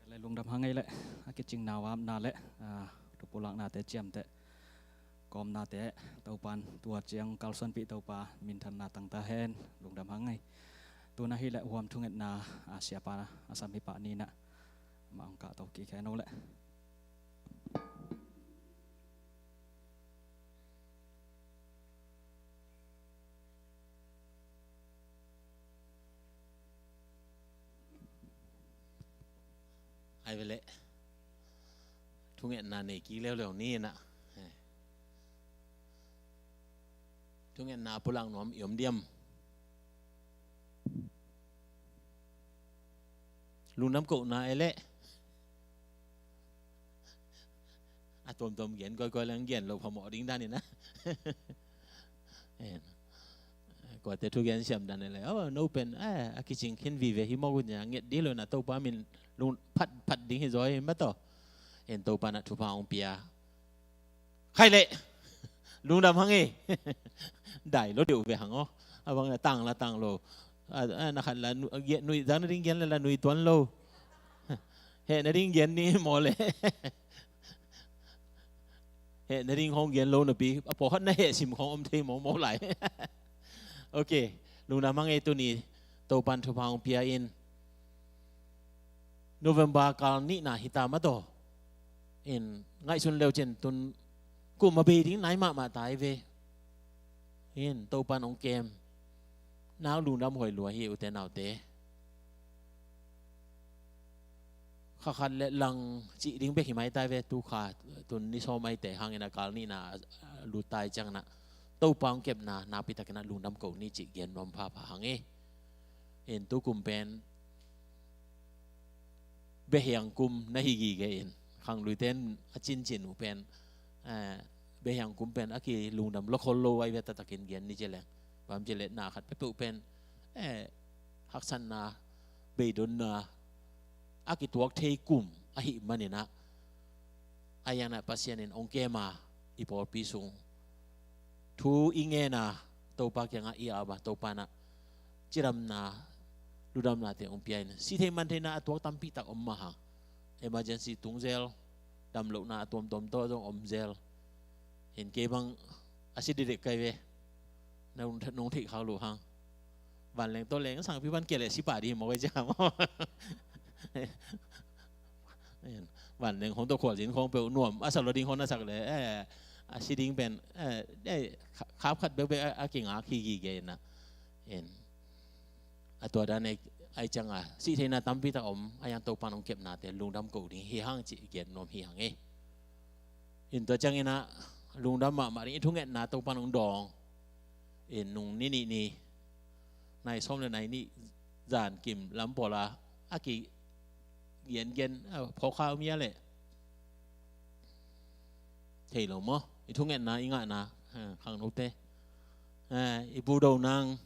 Le lungdam hang ei leh, a kicingna, a omna le, ah, thupulaknate ciamteh kawmnate Topa'n tua ciang kalsuanpih Topa minthanna tang ta hen. Lungdam hang ei. Tu-in ah hi leh huam thungetna, ah, siapa a sam hi pah ni-in ah mah hong kahto kik hen aw leh. Ai ve leh. Thungetna nei kik leuleu ni-in ah. Thungetna pulak nuam i om diam? Lungdam kohna e leh. A tuamtuam gen kawikawi leng gen lo phamawh ding dan in ah. En. Kuate thugen siam dan e leh, oh, no pen, eh, a kicing khin vive hi mawk uh nia, nget ding lo in ah, Topa min lung phat, phat ding hi zaw hi mah tawh. En, Topa in ah thupha hong pia. Khai leh. Lungdam hang ei. Dai lo deuh ve hang aw. A bang la tang la tang lo. A, a, na khat la nu-, a, gen, nui, zang na ding gen la, la nui tuan lo. Heh na ding gen ni maw leh. Heh na ding khawng gen lo napi, a pawlkhat na heh sim khawng om thei mawkmawk lai. Ok, lungdam hang ei. Tuni Topa'n thupha hong pia in, November kal nihna hi ta mah tawh. In, ngaihsun leu cin tun kum a bei ding nai mahmah ta hi ve. In, Topa'n hong kem. Nau lungdam huai lua hi, ute naute. Kha khat le lang cih ding bek hi mai ta hi ve, tu kha tun ni sawm ahi teh hangin ah kal nihna, ah, lut ta hi ciangin ah Topa hong kepna nakpi takin ah lungdam ko ni cih gen nuam phapha hang ei. In, tu kum pen behiang kum na hi gige in, khangluite in a cincin uh pen, eh, behiang kum pen a kilungdam lua khol lo ahi ve, taktakin gen ni ci leng. Bang ci leh na khat peuhpeuh pen, eh, haksatna, beidonna a kituak thei kum ahih manin ah, a iang ah Pasian in hong kem a, i pawlpi sung thu i ngen a, Topa kiangah i ap a, Topa in ah cidamna, ludamnate hong pia in, si thei man theihna a tuak tampi tak om mah hang. Emergency tung zel, damlohna a tuamtuam tawh zong om zel. In, kei bang a si dikdek kai ve. Nong, nong theih khak loh hang. Vanleng tawh leng sangpi pan kia leh si pah ding hi mawk ei cia maw. Vanleng khawng tawh khualzin khawng peuh nuam a sa lua ding khawng na sak leh, eh, a si ding pen, eh, eh, kha-, khap khat bekbek a, a kingak hi gige in ah. In, A tua dan e, ai cianga sih theihna tampi tak om, a yang Topan hong kepnate lungdam ko ding hi hang cih gen nuam hi hang e. In tua ciangin ah lungdam mahmah ding, i thungetna Topan hong dawng. In nung ni nih ni, nai sawm le nai nih zan kim lam pawla a kigengen, a phawk kha om hia leh thei lo maw? I thungetna, i ngahna, eh, khangnote, eh, i budo nang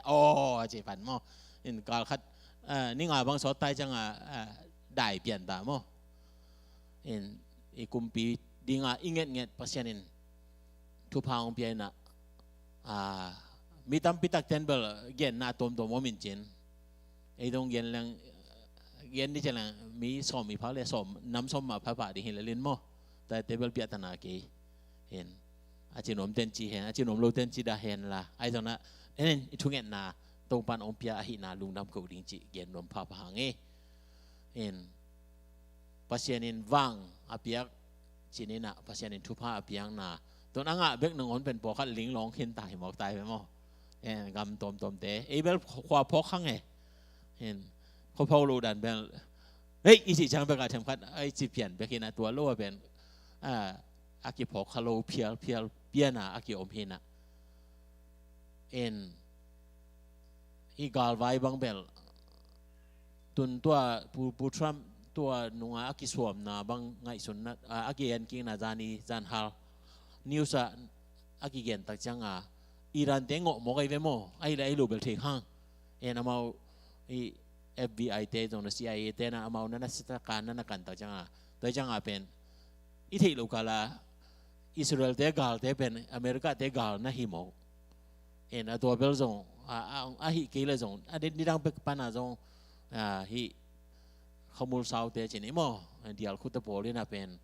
aw a ci pan maw? In kal khat, eh, ni nga bang sawt tai cianga, eh, dai pian ta maw? In i kumpi dinga i ngetnget Pasian in thupha hong pia in ah, ah, mi tampi takten bel genna tuamtuam om in cin. Ei dong gen leng, gen ni cian leng mi sawm i phak le sawm, nam sawm mah phapha ding hi le lin maw? Tate bel piahtana kei. Hen, a ci nuam ten ci hen, a ci nuam lo ten ci dah hen la, ai zong na, en i thungetna Topan hong pia ahihna lungdam ko ding cih gen nuam phapha hang e. Hen, Pasian in vang a piak cin in ah, Pasian in thupha a piakna, tun a ngah bek nangawn pen pawlkhat linglawng khin ta hi mawk tai ve maw? En, gam tuamtuamte ei bel khua phawk khang e. En, khua phawk lo dan bel, hei, i cih ciang bek a themkhat ai ci pian bek hi in ah, tua lo a pen, a, a kiphawk kha lo phial phial piana a kiom hi in ah. En, i galvai bang bel, tun tua Pu, Pu Trump tua nunga a kisuamna bang ngaihsunna, a, a kigenkikna zani zanhal news ah a kigen tak cianga Iran te ngawh mawk ai ve maw? Ai le ai lo bel thei hang. En, amau i F B I te zong na, C I A te na amau na na sitaka na na kan tak cianga, tua cianga pen i theih lo kala Israel te galte pen America te gal na hi mawk. En, a tua bel zong, a, a, a hih kei le zong, a den nidang pek pana zong, a, hih khamul saute cin i maw, dial khuta pawl in a pen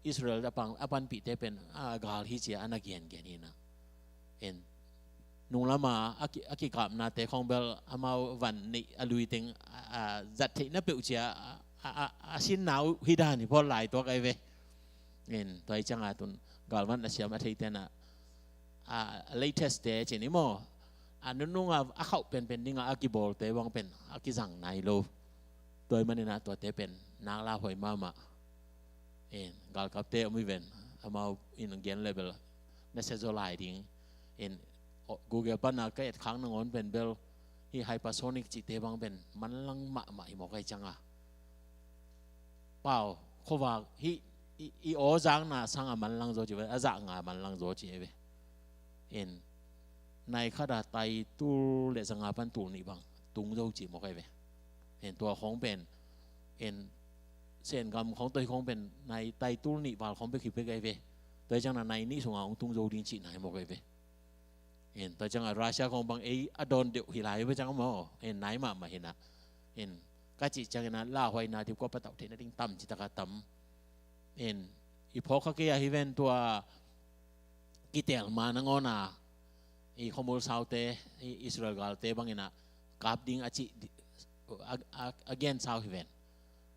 Israel a pan, a panpihte pen a gal hi cia a na gengen hi in ah. En, nunglama a ki, a kikapnate khong bel amau van neih a lui teng, a, a zat theihna peuh cia a, a, a, a sinna uh hi dan hi pawl lai tuak ai ve. En, tua hi cianga tun galvan a siam a theite na, a, latest te cin i maw, a nununga a khauh penpen dinga a kibawlte bang pen a kizang nai lo. Tua hi manin ah tuate pen nak lauhuai mahmah. En, galkapte om hi ven, amau in gen le bel na sia zaw lai ding. En, Google pana ka et khak nangawn pen bel hih hypersonic cihte bang pen manlang mahmah hi mawk ai cianga. Pau, khuavak hih i, i aw zakna sanga manlang zaw ci ve, a zak nga manlang zaw ci e ve. En, nai khata tai tul le zanga pan tul nih bang tung zo ci mawk ai ve. En, tua khong pen, en, Sen gam khong, tua hi khong pen nai tai tul nih val khong bek hi bek ai ve. Tua hi ciangna nai nih sunga hong tung zo ding cihna hi mawk ai ve. En, tua cianga Russia khong bang ei a dawn deuh hi lai ve ciang maw? En, nai mahmah hi in ah. En, ka cih ciangin ah lauhuaina dip kua patauh theihna ding tam ci taka tam. En, i phawk kha kei a hi ven tua kitelma nangawn a i khuamul saute, i Israel galte bangin ah kap ding a cih di, a, a, a gen sau hi ven.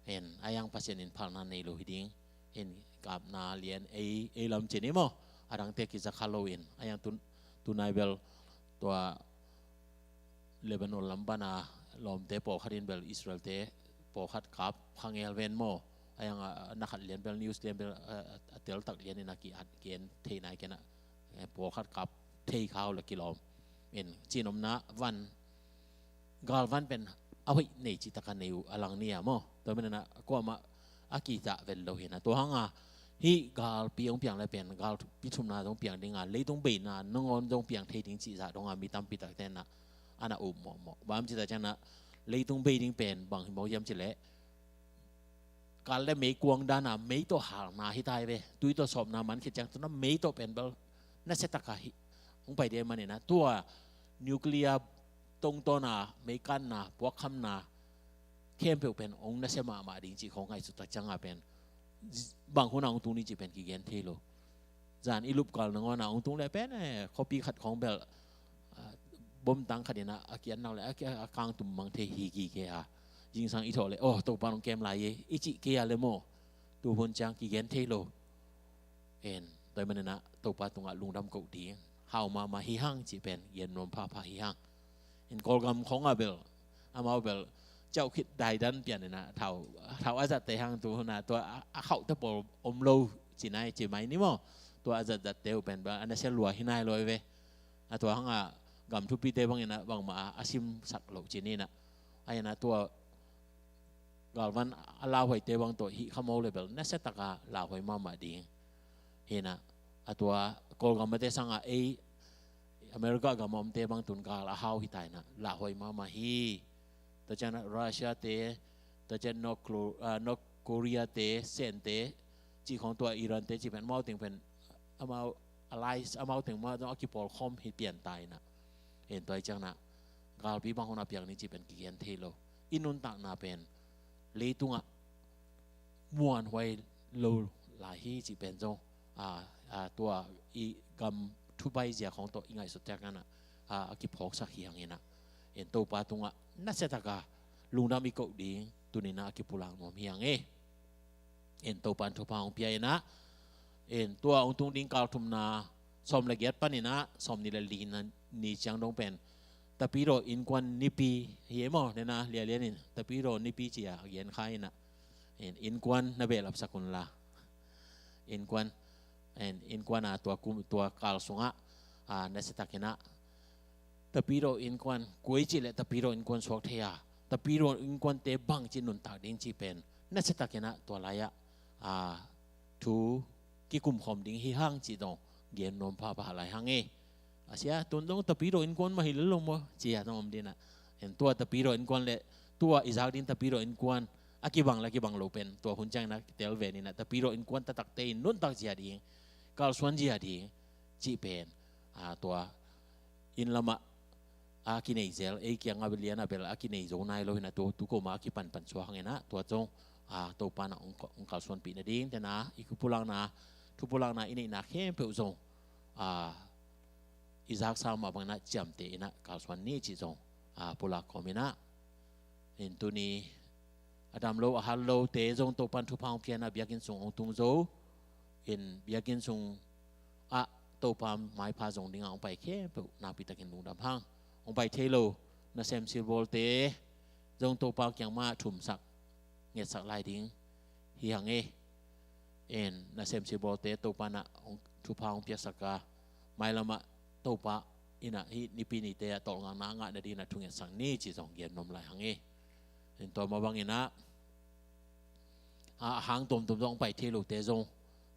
En, a yang Pasian in phalna nei lo hi ding. En, kapna lian ei, ei lam cin i maw? A dangte kiza kha lo in. A yang tun, tunai bel tua Lebanon lam pana lawmte pawlkhat in bel Israelte pawlkhat kap kha ngel ven maw? A yang a, a na khat lian bel news lian bel, a, a, a teltak lian in a ki at, ki en thei nai ken ah, eh, pawlkhat kap thei kha uh la kilawm. En, cinomna van galvan pen a hoih nei cih taka nei uh a lang ni a maw? Tua manin ah kuamah a kizah vet lo hi in ah. Tua hanga hih galpi hong piang le pen galpi thumna zong piang dinga, leitung beina nangawn zong piang thei ding cih zah donga mi tampi takte in ah a na up mawhmawh. Bang hiam cih tak ciangin ah leitung bei ding pen bang hi mawk hiam cih leh kal le meikuang dana mei tawh halna hi tai ve. Tui tawh sawpna man khit ciang tuna mei tawh pen bel nasia taka hi hong pai ding manin ah tua nuclear tongtawna meikanna puakkhamna khempeuh pen hong nasia mahmah ding cih khong ngaihsut tak cianga pen bang huna hong tung ding cih pen kigen thei lo. Zan i lupkal nangawn a hong tung le pen, eh, khuapi khat khong bel, ah, bomtang khat in ah a kian nak le a, a kangtum mang thei hi kike a. Zingsang i thawh le, oh, Topa hong kem lai e i cih kei a le maw? Tu hun ciang kigen thei lo. En, tua hi manin ah Topa tungah lungdam koh ding hau mahmah hi hang cih pen gen nuam phapha hi hang. In Kawlgam khong a bel, amau bel ciauh khit daidan pian ina, thau, thau a zatte hang tu huna, tua a, a khauhte pawl om lo ci nai ci mai ni maw. Tua a zat zatte uh pen bel a nasia lua hi nai lo ve. A tua hanga gam thupite bang ina bangmah a, a simsak lo ci ni na. A ina tua galvan a lauhuaite bang tawh hih kha mo le bel nasia taka lauhuai mahmah ding. Hi na, a tua Kawlgam mate sanga ei America gam a omte bang tun gal a hau hi ta ina, lauhuai mahmah hi. Tua ciang Russia te, tua ciang North Kor-, ah, North Korea te, Sen te, cih khong tua Iran te cih pen amau teng pen, amau allies, amau teng mah zong a kipawl khawm hi pian ta ina. En tua hi ciang na, galpi bang hona piang ni cih pen kigen thei lo. I nuntakna pen leitungah muanhuai lo lai hi cih pen zong, a, a, tua i gam thubai zia khong tawh i ngaihsut tek ina, a, a kiphawksak hi hang ina. En Topa tungah nasia taka lungdam i koh ding tuni na a kipulak nuam hi hang e. En Topa in thupha hong pia ina. En tua hong tung ding kal thumna sawm le giat pan ina, sawm nih le li na ni ciang dong pen Tapidaw innkuan nipi hi e maw, nena lialian in Tapidaw nipi ci a gen kha ina. En innkuan na behlap sak un la. Innkuan, en innkuan a tua kum, tua kal sungah, a, nasia tak ina. Tapidaw innkuan, kua i cih le Tapidaw innkuan suak thei a, Tapidaw innkuante bang ci nuntak ding cih pen nasia tak ina tua lai-ah, a, thu kikum khawm ding hi hang cih zong gen nuam phapha lai hang e. A sia, tun zong Tapidaw innkuan mah hi lel lo maw ci a zong om ding ina. En tua Tapidaw innkuan le tua i zak ding Tapidaw innkuan a kibang le kibang lo pen tua hun ciang ina kitel ve ni ina, Tapidaw innkuan taktakte in nuntak zia ding, kalsuan zia ding cih pen, a, tua inn lamah a kinei zel, ei kiangah lian a bel a kinei zo nai lo hi na, tua tu koma a kipanpan suak hang ina, tua zong, a, Topa na hong, hong kalsuanpih nading tena i kipulakna, thupulakna i neihna khempeuh zong, a, i zaksa mah bang ina ciamteh ina kalsuan ni cih zong, a, pulak kawm ina. En tuni a dam lo a hat lote zong Topa in thupha hong pia ina biakinn sung hong tung zo. En biakinn sung ah Topa maipha zong dinga hong pai khempeuh nakpi takin lungdam hang. Hong pai thei lo nasem silbawlte zong Topa kiang mah thumsak, ngetsak lai ding hi hang e. En nasem silbawlte Topa na hong, thupha hong piaksak a, mailamah Topa ina hih nipi nite a tawlngakna a ngah nading ina thungetsak ni cih zong gen nuam lai hang e. En tua mah bang ina, a, a hang tuamtuam zong pai thei lote zong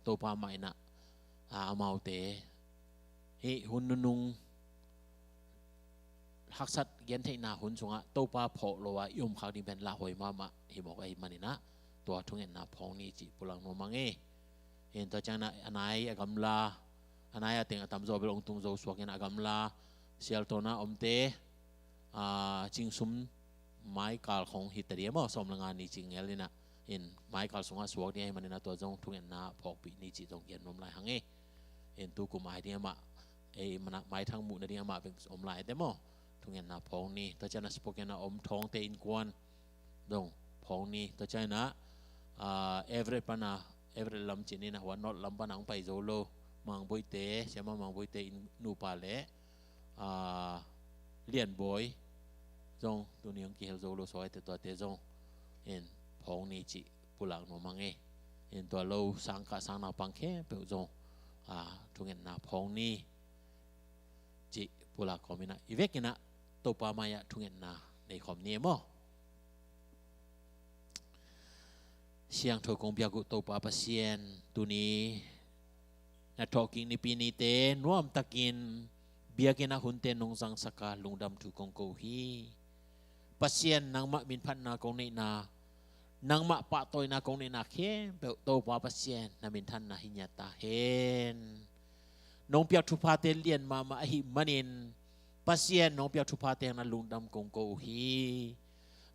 Topa mah ina, a, amaute hih hun nunung haksat gentheihna hun sungah Topa phawk lo a i om khak ding pen lauhuai mahmah hi mawk ahih man ina, tua thungetna phawng ni cih pulak nuam hang e. En tua ciang ina a nai a gamla, a nai a teng a tamzaw bel hong tung zo suak ina a gamla, Sialtawn a omte, a, Cingsum maikal khong hi ta ding e maw, sawm le nga ni cing ngel ina, en maikal sungah suak ding ahih man ina tua zong thungetna phawkpih ni cih zong gen nuam lai hang e. En tu kum ai ding amah, ei mana maithang muh nading amah bek om lai te maw, thungetna phawng ni. Tua ciang ina Spokane a om Thawngte innkuan zong phawng ni. Tua ciang ina, a, Everett pan a, Everett lam ci ni ina, hua North lam pan a hong pai zo lo Mangboite, Siama Mangboite in nupa le, a, Lianbawi zong tuni hong kihel zo lo suak ahih teh tuate zong en phawng ni cih pulak nuam hang e. En tua lo sangkah sang naupang khempeuh zong, a, thungetna phawng ni cih pulak kawm ina, i vek ina Topa mai-ah thungetna nei khawm ni e maw. Siangtho kong biak uh Topa Pasian, tuni na thawhkik nipi nite nuamtakin biakinn ah hunte nong zangsak a lungdam thu kong ko uh hi. Pasian, nangmah minphatna kong neihna, nangmah pahtawina kong neihna khempeuh Topa Pasian na minthanna hi ngiat ta hen. Nong piak thuphate lian mahmah ahih manin Pasian, nong piak thuphate hangin lungdam kong ko uh hi.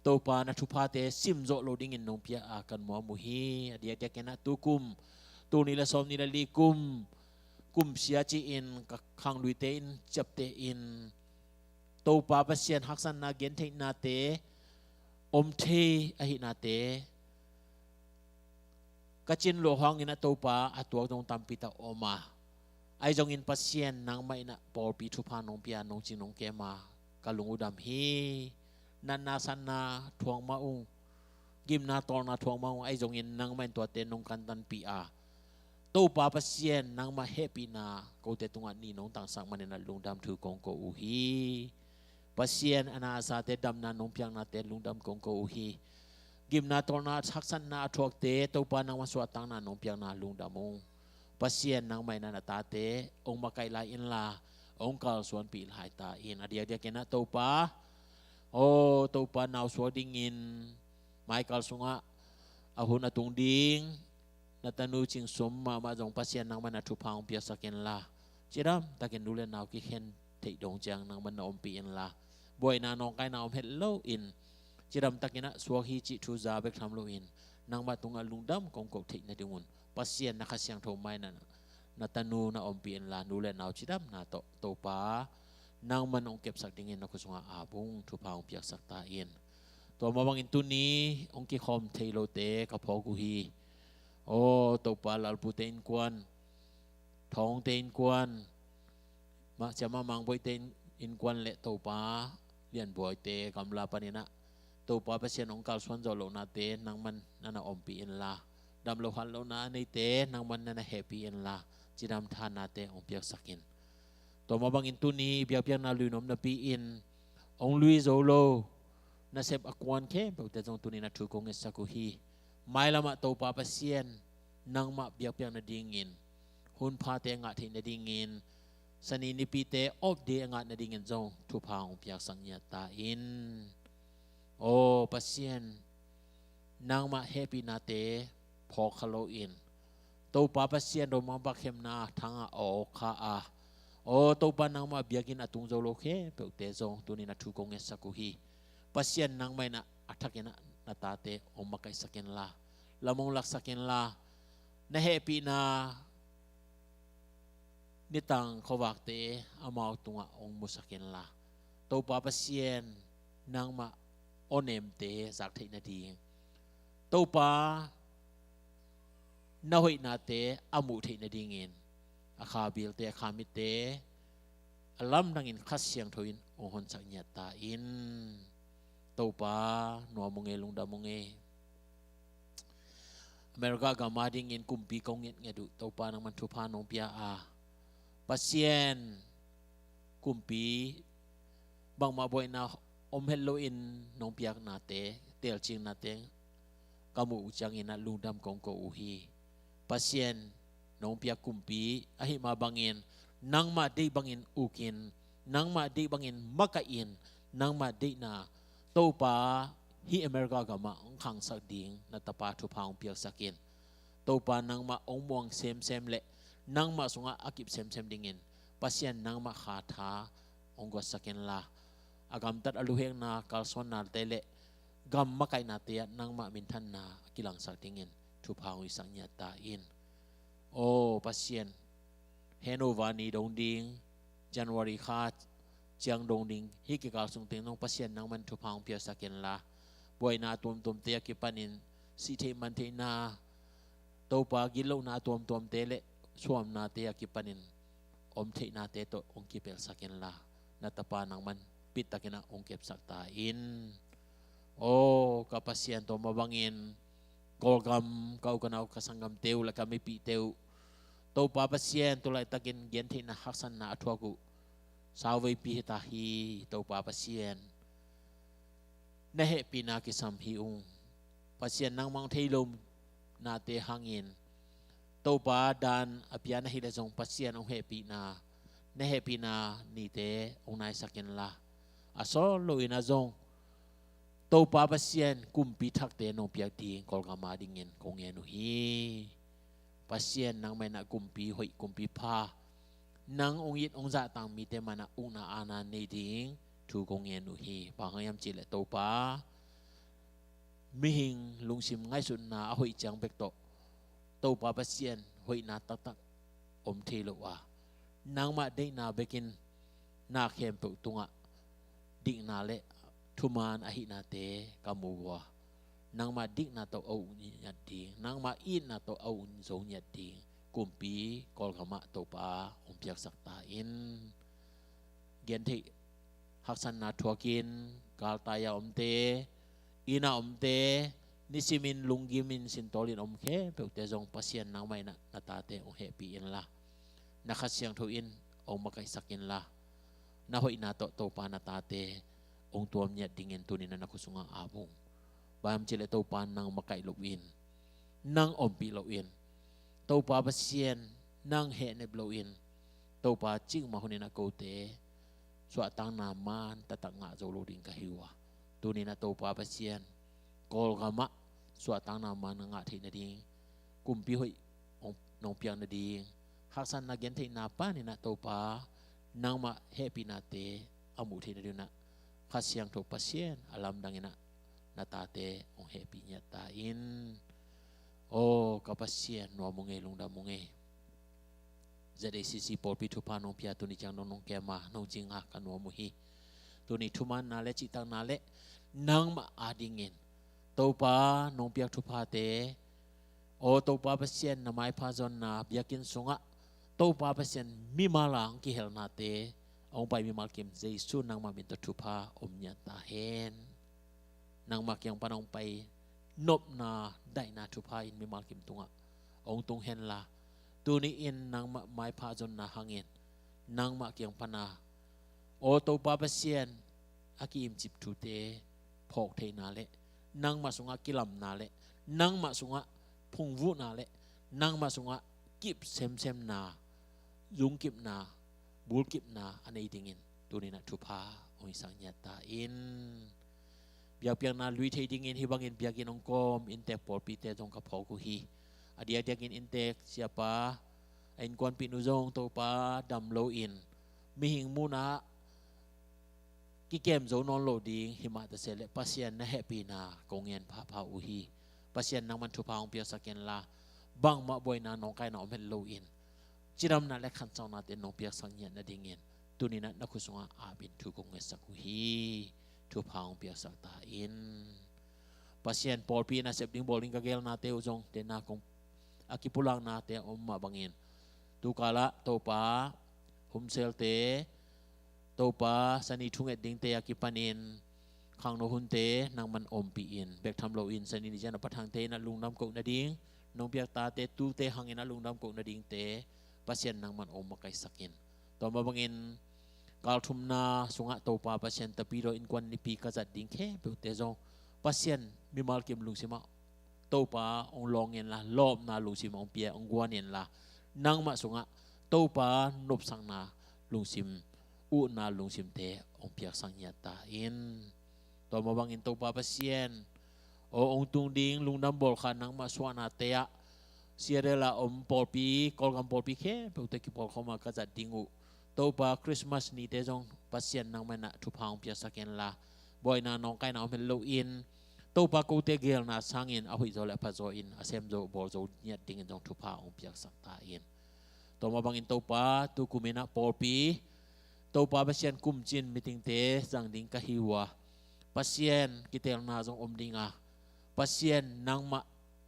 Topa, na thuphate simzawh lo dingin nong pia a kan muam uh hi. A diakdiakin ah tukum, tul nih le sawm nih le li kum, kum sia ci-in ka khangluite in ciapteh in, Topa Pasian haksatna gentheihnate om thei ahihnate ka cin luah hangin ah Topa, a tuak zong tampi tak om a, ahi zongin Pasian, nangmah in ah pawlpi thupha nong pia, nong cing nong kem a, ka lung uh dam hi. Natna satna thuak mah ung, gimna tawlna thuak mah ung, ahi zongin nangmah in tuate nong kantanpih a, Topa Pasian, nangmah hehpihna kote tungah nih nong tangsak manin ah lungdam thu kong ko uh hi. Pasian, a na a sate damna nong piaknate lungdam kong ko uh hi. Gimna tawlna haksatna a thuakte Topa nangmah suahtakna nong piakna lungdam ung. Pasian, nangmah in ah na tate hong makaih lai inla, hong kalsuanpih lai ta in. A diakdiakin ah Topa, aw Topa, nau suak dingin maikal sungah a hun a tung ding na tanu Cing Sum mahmah zong Pasian, nangmah in ah thupha hong piaksak inla, cidamtakin nu le nau kikhen theih dong ciang nangmah in na ompih inla, buaina nawngkaina om het loin, cidamtakin ah suak hi cih thu za bek tham loin, nangmah tungah lungdam kong ko theih nadingun Pasian, na Kha Siangtho mah in ah na tanu na ompih inla, nu le nau cidamna tawh Topa, nangmah in hong kepsak dingin na khut sungah ap ung, thupha hong piaksak ta in. Tua mah bangin tuni hong kikhawm thei lote ka phawk uh hi. Aw Topa, lalpute innkuan, thawngte innkuan, mah siamah Mang Boite in, innkuan le Topa, Lian Boite gamla panin ah Topa Pasian, hong kalsuan zawh lohnate nangmah in na na ompih inla, dam loh hat lohna a neite nangmah in na na hehpih inla, cidam thannate hong piaksak in. Tua mah bangin tuni biakpiakna lui nuam napi-in hong lui zo lo nasep a kuan khempeuhte zong tuni na thu kong ngetsak uh hi. Mailamah Topa Pasian, nangmah biakpiak nadingin, hun phate ngah theih nadingin, Sani nipite off day a ngah nadingin zong thupha hong piaksak ngiat ta in. Aw Pasian, nangmah hehpihnate phawk kha loin, Topa Pasian, Topa bang bak khemna thangah a aw kha a, aw Topa, nangmah biakinn a tung zo lo khempeuhte zong tuni na thu kong ngetsak uh hi. Pasian, nangmah in ah a thakin ah na tate hong makaihsak inla, lam hong laksak inla, na hehpihna nitang khuavakte amau tungah hong musak inla, Topa Pasian, nangmah awnemte zak theih nading, Topa na hoihnate a muh theih nadingin, a kha bilte, a kha mitte a lamdangin Kha Siangtho in hong honsak ngiat ta in. Topa, nuam ung e, lungdam ung e. America gam a dingin kumpi kong ngetnget uh, Topa nangman thupha nong pia a, Pasian, kumpi bangmah buaina om het loin nong piaknate, telcingnate ka muh uh ciangin ah lungdam kong ko uh hi. Pasian, nong piak kumpi ahih mah bangin nangmah deih bangin ukin, nangmah deih bangin makaihin, nangmah deihna Topa hih America gamah hong khangsak ding na tapa thupha hong piaksak in. Topa, nangmah hong muang semsem le nangmah sungah a kip semsem dingin Pasian, nangmah kha tha hong guatsak inla, a gamtat a luhekna kalsuannate le gam makaihnate ah nangmah minthanna a kilangsak dingin thupha hong hisak ngiat ta in. Aw Pasian, handover ni dong ding, January kha ciang dong ding hih kikal sung teng dong Pasian, nangman thupha hong piaksak inla, buaina tuamtuamte a kipanin sih theih man theihna, Topa, gitlohna tuamtuamte le suamnate a kipanin om theihnate tawh hong kipelsak inla, na tapa nangman pittakin ah hong kepsak ta in. Aw ka Pasian, tua mah bangin Kawlgam ka u ka nau, ka sanggamte uh le ka mipihte uh, Topa Pasian, tu laitakin gentheihna haksatna a thuak uh sauveipi hi ta hi. Topa Pasian, na hehpihna kisam hi ung. Pasian, nangmah hong thei lonate hangin, Topa, dan a pia na hih leh zong Pasian hong hehpihna, na hehpihna nite hong naisak inla, a sawt loin ah zong Topa Pasian, kumpi thakte nong piak ding Kawlgam a dingin kong ngen uh hi. Pasian, nangmah in ah kumpi hoih, kumpi pha, nang hong it hong zahtang mite mah in ah ukna aana nei ding thu kong ngen uh hi. Bang hang hiam cih leh Topa, mihing lungsim ngaihsutna a hoih ciang bek tawh Topa Pasian, hoihna taktak om thei lo a, nangmah deihna bekin na khempeuh tungah dikna le thuman ahihnate ka mu uh a, nangmah dikna tawh a uk ngiat ding, nangmah itna tawh a uk zo ngiat ding kumpi Kawlgamah Topa hong piaksak ta in. Gentheih haksatna thuakin galtai-a omte, inn-a omte, nisimin lunggimin sintawlin om khempeuhte zong Pasian nangmah in ah na tate hong hehpih inla, na Kha Siangtho in hong makaihsak inla, na hoihna tawh Topa na tate hong tuam ngiat dingin tuni-in ah na khut sungah ap ung. Bang hiam cih leh Topa nang makaih loin, nang ompih loin, Topa Pasian nang hehnep loin, Topa cikmah hunin ah kote suahtakna man taktak ngah zo lo ding ka hi uh a, tuni-in ah Topa Pasian, Kawlgamah suahtakna man ngah theih nading kumpi hoih nong, nong piak nading, haksatna gentheihna panin ah Topa nangmah hehpihnate a muh theih nading un ah Kha Siangtho Pasian a lamdangin ah na tate hong hehpih ngiat ta in. Aw ka Pasian, nuam ung ei, lungdam ung ei. Z A C C pawlpi thupha nong pia, tuni ciang nong, nong kem a, nong cing a ka nuam uh hi. Tuni thumaanna le cihtakna le nangmah adingin Topa nong piak thuphate, aw Topa Pasian, na maipha zonna biakinn sungah Topa Pasian mimal a hong kihelnate a hong pai mimal kim Jesu nangmah min tawh thupha om ngiat ta hen. Nangmah kiang pan hong pai nopna, daihna thupha in mimal kim tungah hong tung henla, tuni-in nangmah maipha zonna hangin nangmah kiang pana, aw Topa Pasian, a ki-imcip thute phawk theihna le nangmah sungah kilamna le nangmah sungah phungvuhna le nangmah sungah kip semsemna, zungkipna, bulkipna a nei dingin tuni-in ah thupha hong hisak ngiat ta in. Biakpiakna lui thei dingin hih bangin biakinn hong kawm inntek pawlpite zong ka phawk uh hi. A diakdiakin inntek siapa, a innkuanpihnu zong Topa dam loin mihing munah kikem zo nawn lo ding hi mah ta se leh Pasian na hehpihna kong ngen phapha uh hi. Pasian nangman thupha hong piaksak inla, bangmah buaina nawngkaina om het loin, cidamna le khansaunate nong piaksak ngiat nadingin tuni-in ah na khut sungah apin thu kong ngetsak uh hi. Thupha hong piaksak ta in. Pasian, pawlpi nasep ding bawl ding ka geelnate uh zong tena kong, a kipulaknate a om mah bangin, tukalah Topa, humselte, Topa, sani thunget dingte a kipanin khangno hunte nangman ompih in, bek tham loin sani ni ciang a pathangte in ah lungdam koh nading, nong piak tate tute hangin ah lungdam koh nadingte Pasian nangman hong makaihsak in. Tua mah bangin kal thumna sungah Topa Pasian, Tapidaw innkuan nipi ka zat ding khempeuhte zong Pasian mimal kim lungsimah Topa hong lawng inla, lawpna lungsim hong pia, hong guan inla, nangmah sungah Topa nopsakna lungsim, utna lungsimte hong piaksak ngiat ta in. Tua mah bangin Topa Pasian, aw hong tung ding lungdam bawl kha nangmah suahnate ah, Seattle a om pawlpi, Kawlgam pawlpi khempeuhte kipawlkhawm a ka zat ding uh Topa, Christmas nite zong Pasian nangmah in ah thupha hong piaksak inla, buaina nawngkaina om het loin, Topa, kote geelna sangin a hoihzaw le a phatzaw in a semzaw bawl zo ngiat dingin zong thupha hong piaksak ta in. Tua mah bangin Topa, tu kumin ah pawlpi, Topa Pasian, kumcin meetingte zang ding ka hi uh a, Pasian, kiteelna zong om ding a, Pasian, nangmah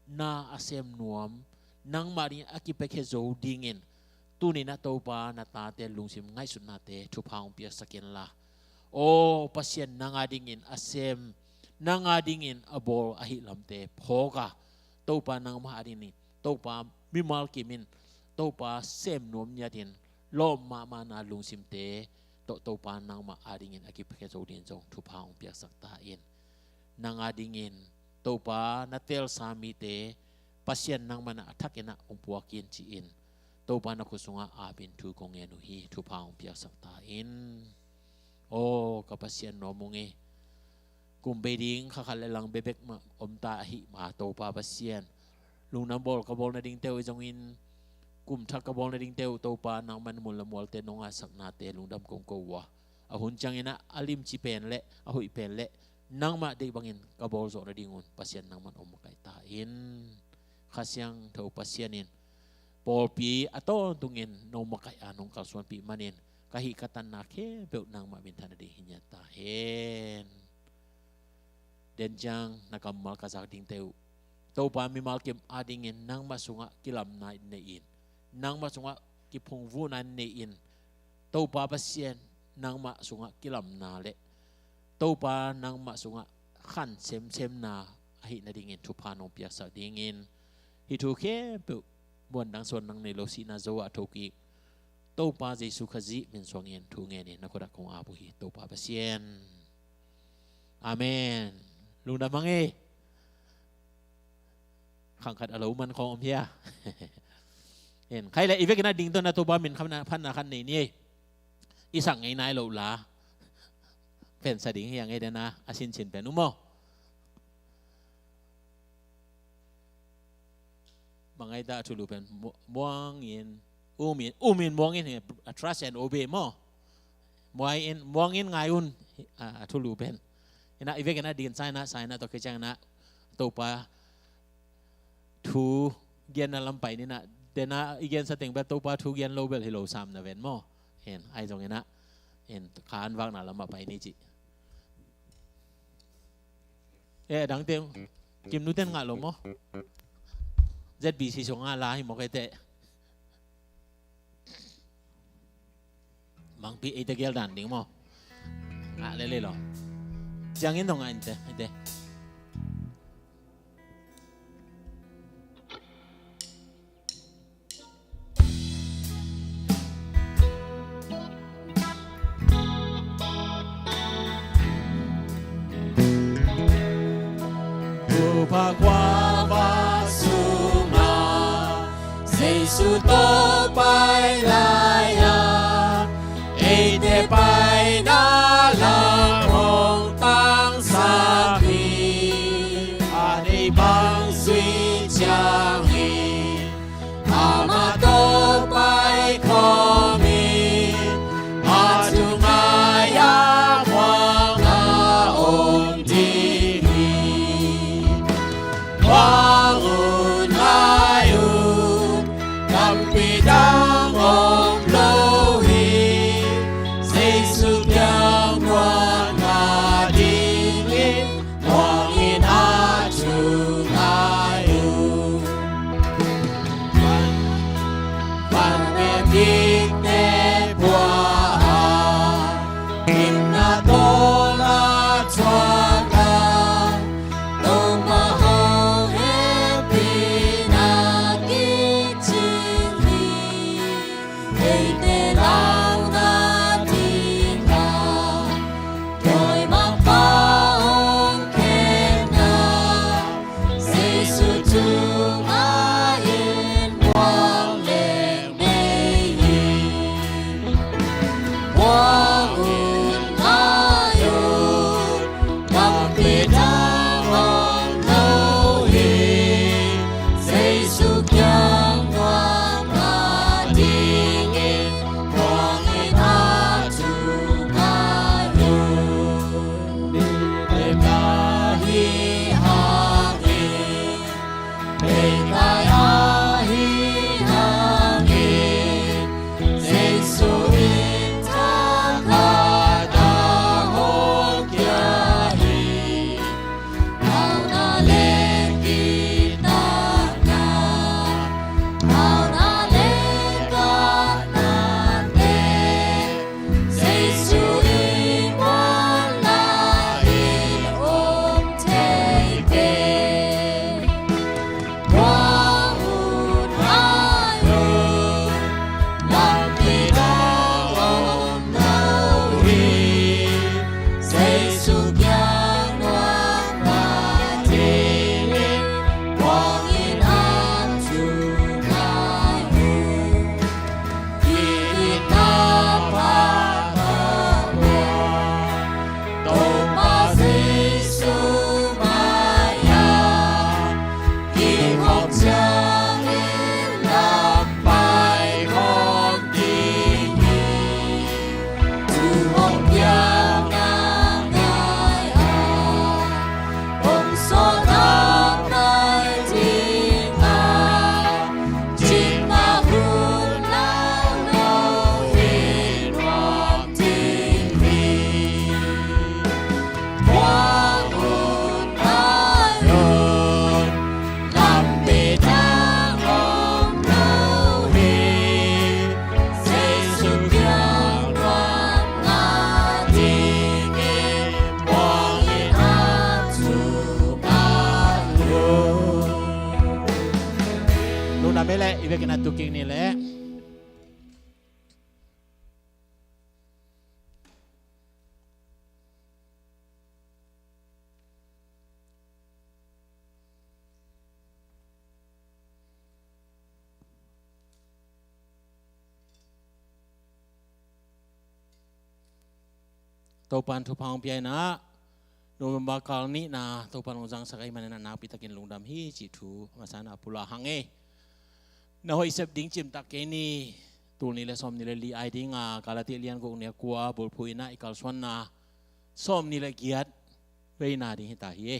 na a sem nuam, nangmah ding a kipiakhia zo dingin tuni-in ah Topa, na tate lungsim ngaihsutnate thupha hong piaksak inla, aw Pasian, nang a dingin a sem, nang a dingin a bawl ahih lamte phawk a, Topa, nangmah a dingin, Topa, mimal kimin Topa sem nuam ngiatin lawp mahmahna lungsimte tawh Topa, nangmah a dingin a kipiakhia zo dingin zong thupha hong piaksak ta in. Nang a dingin Topa, na teelsa mite Pasian nangmah in ah a thakin ah hong puak in ci-in Topa, na khut sungah apin thu kong ngen uh hi. Thupha hong piaksak ta in. Aw ka Pasian, nuam ung ei. Kum bei ding kha khat le lang bekbek mah om ta ahih ma, Topa Pasian, lungdam bawl ka bawl nadingte uh zongin, kum thak ka bawl nadingte uh Topa, nangman mun le mualte nong ngaihsaknate lungdam kong ko uh a, a hun ciangin ah a limci pen le a hoih pen le nangmah deih bangin ka bawl zawh nadingun Pasian, nangman hong makaih ta in. Kha Siangtho Pasian in pawlpi a tawntungin nong makaih a nong kalsuanpih manin ka hih ka tanna khempeuh nangmah minthanna ding hi ngiat ta hen. Den ciang na kammal ka zak dingte uh Topa, mimal kim a dingin nangmah sungah kilamna in nei in, nangmah sungah kiphungvuhna in nei in, Topa Pasian, nangmah sungah kilamna le Topa nangmah sungah khan semsemna ahih nadingin thupha nong piaksak dingin hih thu khempeuh muan dang suan dang nei lo sihna zo ah thokik Topa Jesu Khazih min suangin thu ngenin na khut ah kong ap uh hi Topa Pasian. Amen. Lungdam hang e. Khang khat a lo man khawng om hia? Hen, khai le i vekin a ding tawh na Topa min khamna phanna khan nei ni ei. I sak ngei nai lo la pen sa ding hia ngei dena a sincin pen umaw. Bang ai ta a thulu pen mu-, muangin, umin, umin muangin hi, a trust and obey maw. Muai in, muangin ngai un, a, a thulu pen. Ina i vekin a din saina, saina tawh kiciang ina Topa thu genna lam pai nina, dena i gensa teng bel Topa thu gen lo bel hi lo sam na ven maw. Hen, ai zong ina, hen, khan vakna lam a pai ni ci. Eh, dangte, Kimnu ten ngah lo maw? Z B C sung ngah la hi maw kei te. Mangpi eite gel dan ding maw? Ngah lele lo. Ciangin dong ngah inte, inte. Upa kua va suma Jesu to pai lai a, eite pai na la mong tang sa pi a dei bang sui ciang hi. Ama to pai khawm hi, a thu ngai a muang a om ding hi. Muang un ngai un, tampi dang om lo hi. Jesu kiang muang a ding hi. Muangin a thu ngai uh. Van, van ngen dikte pua a, gimna tawh na thuak a, Topa hong hehpihna kicing hi. Eite launa dingin, dawimangpa hong khemna, Jesu thu ngai-in muang leng nei hi. Topan thupha hong pia in ah, November kal nihna Topan hong zangsak ahih manin ah nakpi takin lungdam hi cih thu a masa in ah pulak hang e. Na hoih sep ding cimtak kei ni. Tul nih le sawmnih le li ai ding a, Galati lian guk neu kua bulphuh in ah i kalsuanna sawmnih le giat veina ding hi ta hi e.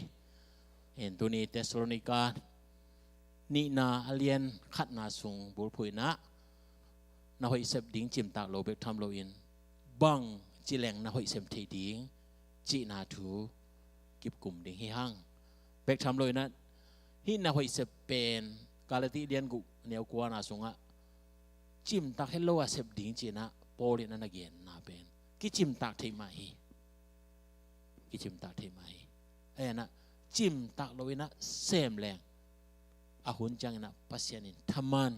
En, tuni Thessalonika nihna a lian khatna sung bulphuh in ah, na hoih sep ding cimtak lo bek tham loin, bang ci leng na hoih sep thei ding cihna thu kipkum ding hi hang. Bek tham loin ah, hih na hoih sep pen Galati lian guk neu kuana sungah cimtak het lo a sep ding ci in ah Paul in ah na genna pen kicimtak theih mah hi. Kicimtak theih mah hi. Ahi in ah, cimtak lo in ah sem leng, a hun ciangin ah Pasian in thaman,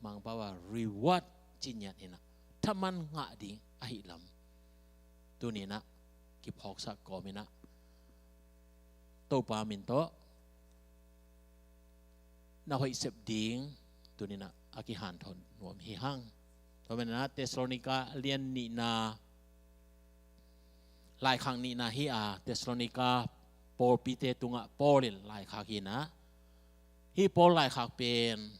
Mangpau a reward ci ngiat in ah, thaman ngah ding ahih lam tuni in ah kiphawksak kawm in ah, Topa min tawh na hoih sep ding tuni in ah a kihanthawn nuam hi hang. Tua manin ah Thessalonika lian nihna, laikhak nihna hi a, Thessalonika pawlpite tungah Paul in laikhak hi in ah, hih Paul laikhak pen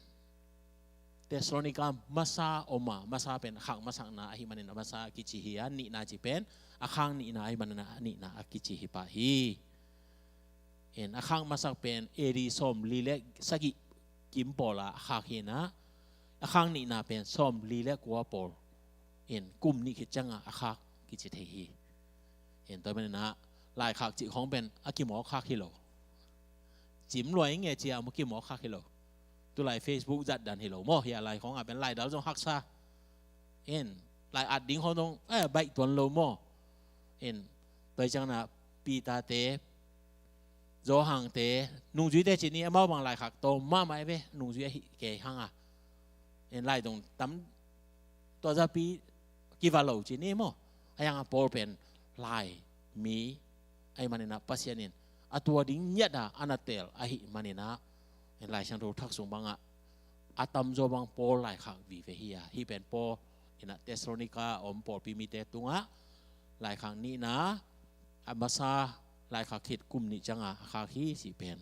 Thessalonika masa om a, masa pen khak masakna ahih manin a masa kici hi a, nihna cih pen a khak nihna ahih manin a nihna a kici hi pah hi. En, a khak masak pen A D sawmli le sagih kim pawl a khak hi in ah, a khak nihna pen sawmli le kua pawl, en, kum nih khit ciangah a khak kici thei hi. En, tua manin ah laikhak cih khawng pen a kimawk khak hi lo. Cim lua ing e ci a mu kimawk khak hi lo. Tulai Facebook zat dan hi lo maw, hih a lai khawng a pen laidal zong haksa. En, lai at ding khawng zong, eh, baih tuan lo maw. En, tua ciangin ah Peter te, Johan te, nungzuite ci ni, amau bang laikhak tawm mahmah e ve, nungzui ahih kei hang a. En, lai dong tam, tua zapi kiva lo ci ni maw. Ahi hang a Paul pen lai mi ahih manin ah Pasian in a tua ding ngiat a a na teel ahih manin ah, en, Lai Siangtho thak sung bangah a tamzaw bang Paul laikhak vive hi a, hih pen Paul in ah Thessalonika a om pawlpi mite tungah laikhak nihna, a masa laikhak khit kum nih ciangah a khak hi cih pen,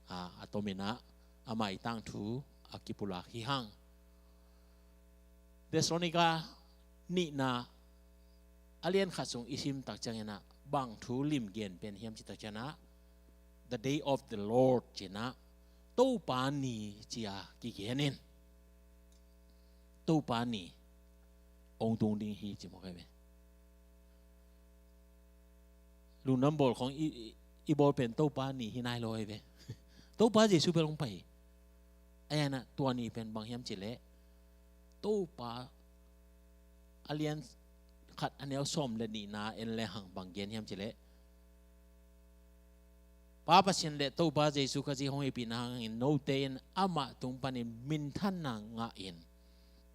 a, a tom in ah amah i tangthu a kipulak hi hang. Thessalonika nihna a lian khat sung i sim tak ciangin ah bang thu lim gen pen hiam cih tak ciangin ah, the day of the Lord ci in ah, Topa ni ci a kigen in, Topa ni hong tung ding hi ci mawk hi ve. Lungdam bawl khawng i, i, i bawl pen Topa ni hi nai lo hi ve. Topa Jesu pen hong pai hi. Ahi in ah tua ni pen bang hiam cih leh, Topa a lian khat a neu sawm le nihna en le hang bang gen hiam cih leh, Pa Pasian le Topa Jesu Khazih hong hehpihna hangin note in amah tung panin minthanna ngah in,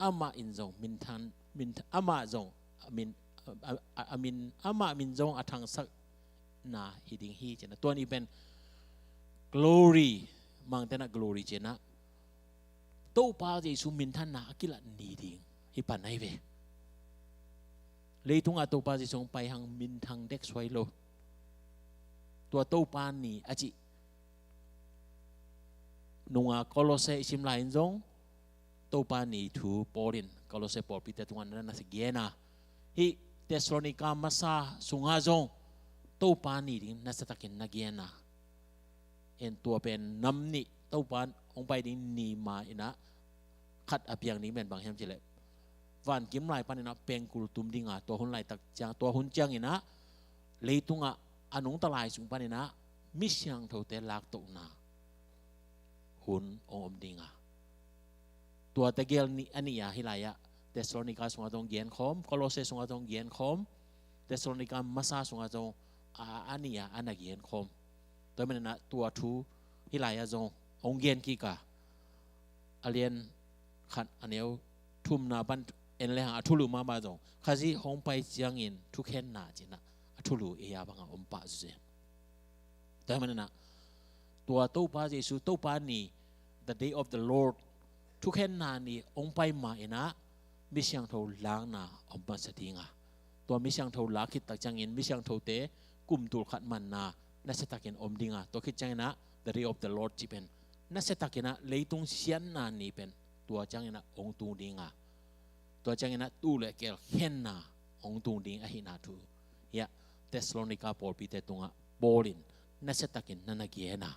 amah in zong minthan, minthan, amah zong a min, a, a, a, a min, amah min zong a thangsakna hi ding hi ci in ah, tua ni pen glory, Mangte in ah glory ci in ah, Topa Jesu minthanna a kilat ni ding hi pan ahi ve. Leitungah Topa Jesu hong pai hang minthang dek suai lo. Tua Topa ni a cih nunga Kolose i sim lai in zong Topa ni thu Paul in Kolose pawlpite tungah na na gen a, hih Thessalonika masa sungah zong Topa ni ding na sa takin na gen a. En, tua pen nam nih Topa hong pai ding ni ma in ah khat a piang ding pen bang hiam cih leh, vankim lai panin ah pengkul tum ding a, tua hun laitak ciang, tua hun ciangin ah leitungah a nungta lai sung panin ah mi siangthote laktohna hun hong om ding a. Tua tegel nih a nih a hih lai ah Thessalonika sungah zong genkhawm, Kolose sungah zong genkhawm, Thessalonika masa sungah zong a, a nih a a na genkhawm. Tua manin ah tua thu hih lai ah zong hong gen kik a, a lian khat a neu thumna pan en le hang a thulu mahmah zong, Khazih hong pai ciangin thukhenna ci in ah a thulu ei a bangah om pah zuzen. Tua manin ah tua Topa Jesu, Topa ni, the day of the Lord, thukhenna ni hong pai ma in ah mi siangtho lakna om masa ding a, Tua misiangtho lak khit tak ciangin misiangthote kum tul khat manna nasiatakin om dinga, tua khit ciangin ah the day of the Lord cih pen nasiatakin ah leitung siatna ni pen tua ciangin ah hong tung dinga, tua ciangin ah tuu le keel khenna hong tung ding ahihna thu hiah Thessalonica pawlpite tungah Paul in nasiatakin na na gen a,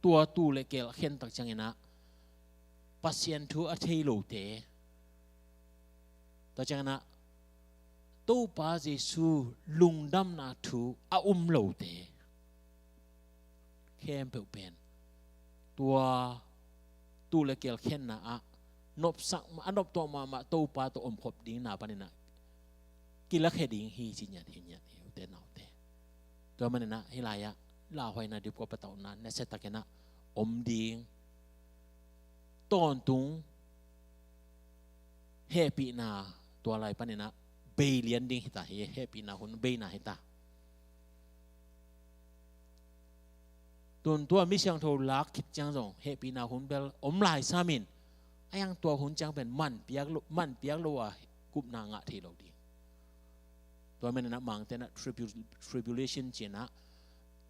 tua tuu le keel khen tak ciangin ah Pasian thu a thei lote, tua ciangin ah Topa Jesu lungdamna thu a um lote khempeuh pen tua tuu le keel khenna ah nopsak, a noptuah mahmah Topa tawh omkhop dingna panin ah kilakhia ding hi ci ngiat hi, ngiat hi, ute naute. Tua manin ah hih lai-ah lauhuaina dipkual patauhna nasiatakin ah om ding, tawntung hehpihna tua lai panin ah bei lian ding hita hi, hehpihna hun beina hita. Tun tua misiangtho lak khit ciang zong hehpihna hun bel om lai samin, a iang tua hun ciang pen man piak lo, man piak lo a gupna ngah thei lo ding. Tua manin ah Mangte in ah tribu-, tribulation ci-in ah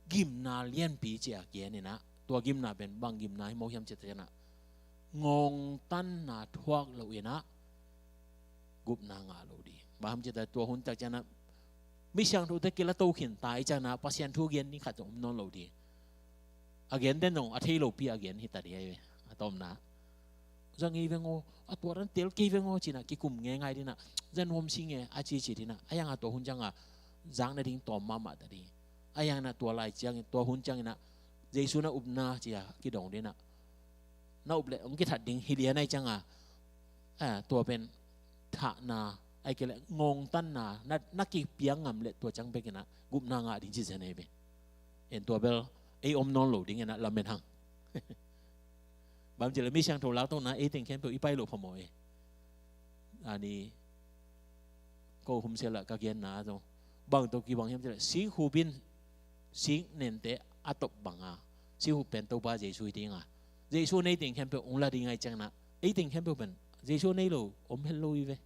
gimna lianpi ci-a gen in ah, tua gimna pen bang gimna hi mawk hiam cih tak ciang ah ngongtanna thuak loin ah gupna ngah lo ding. Bang hiam cih tak tua hun tak ciang ah misiangthote kilato khin ta i ciang ah Pasian thu gen ding khat zong om nawn lo ding. A gen den zong a thei lopi a gen hita ding ahi ve. A tawpna za ngei veng aw, a tuaran tel kei veng aw ci-in ah kikum ngeingai ding ah, za nuam si nge a cici ding ah, a iang a tua hun ciang a zak nading tawm mahmah ta ding. A iang in ah tua lai ciangin, tua hun ciangin ah Jesu na upna ci-a kidong ding ah, na up leh hong kithat ding hi lian ahi ciang a, a, tua pen thahna, ahih kei leh ngongtanna na, na kipiak ngam leh tua ciang bekin ah gupna ngah ding ci zen ahi ve. En tua bel ei om nawn lo ding in ah lamen hang. Bang hiam cih leh misiangtho lak tawh na ei teng khempeuh i pai loh phamawh e. Ani ko humsel ah ka genna ah zong bang tawh kibang hiam cih leh singkhup in sing nente a top bang a, singkhup pen Topa Jesu hi ding a, Jesu nei teng khempeuh hong la ding ahih ciang in ah ei teng khempeuh pen Jesu nei lo om het lo hi ve.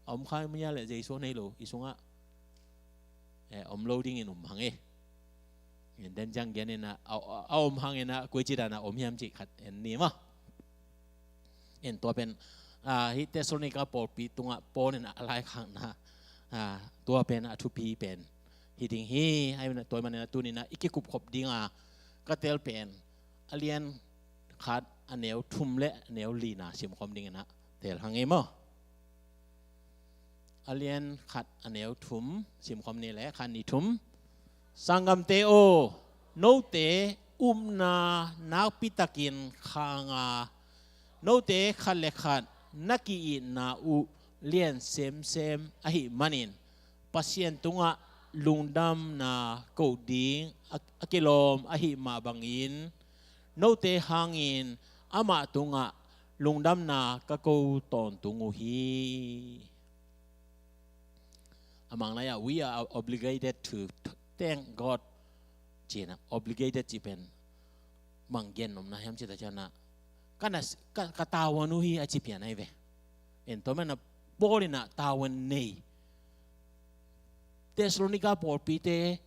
A om kha mi a leh Jesu nei lo i sungah, eh, om lo dingin um hang e. En den ciang gen in ah, a, a, a om hang in ah, koici dan a om hiam cih khat en ni maw. En tua pen, ah, hih Thessalonica pawlpi tungah Paul in a laikhakna, ah, tua pen a thupi pen hi ding hi. Ahih manin ah tua manin ah tuni in ah i kikupkhop ding a ka tel pen a lian khat a neu thum le a neu lina simkhawm ding in ah tel hang e maw. A lian khat a neu thum simkhawm ni leh, khat, nih, thum. Sanggamte aw, note upna nakpitakin khang a, note khat le khat na ki-itna uh lian semsem ahih manin Pasian tungah lungdamna koh ding a, a kilawm ahih mah bangin note hangin amah tungah lungdamna ka ko tawntung uh hi. A Mang lai-ah, "We are obligated to thank God," ci-in ah, obligated cih pen bang gen nopna hiam cih tak ciang ah, ka na, ka, ka tavuan uh hi a ci pian ahi ve. En tua manin ah Paul in ah tavuan nei, Thessalonica pawlpite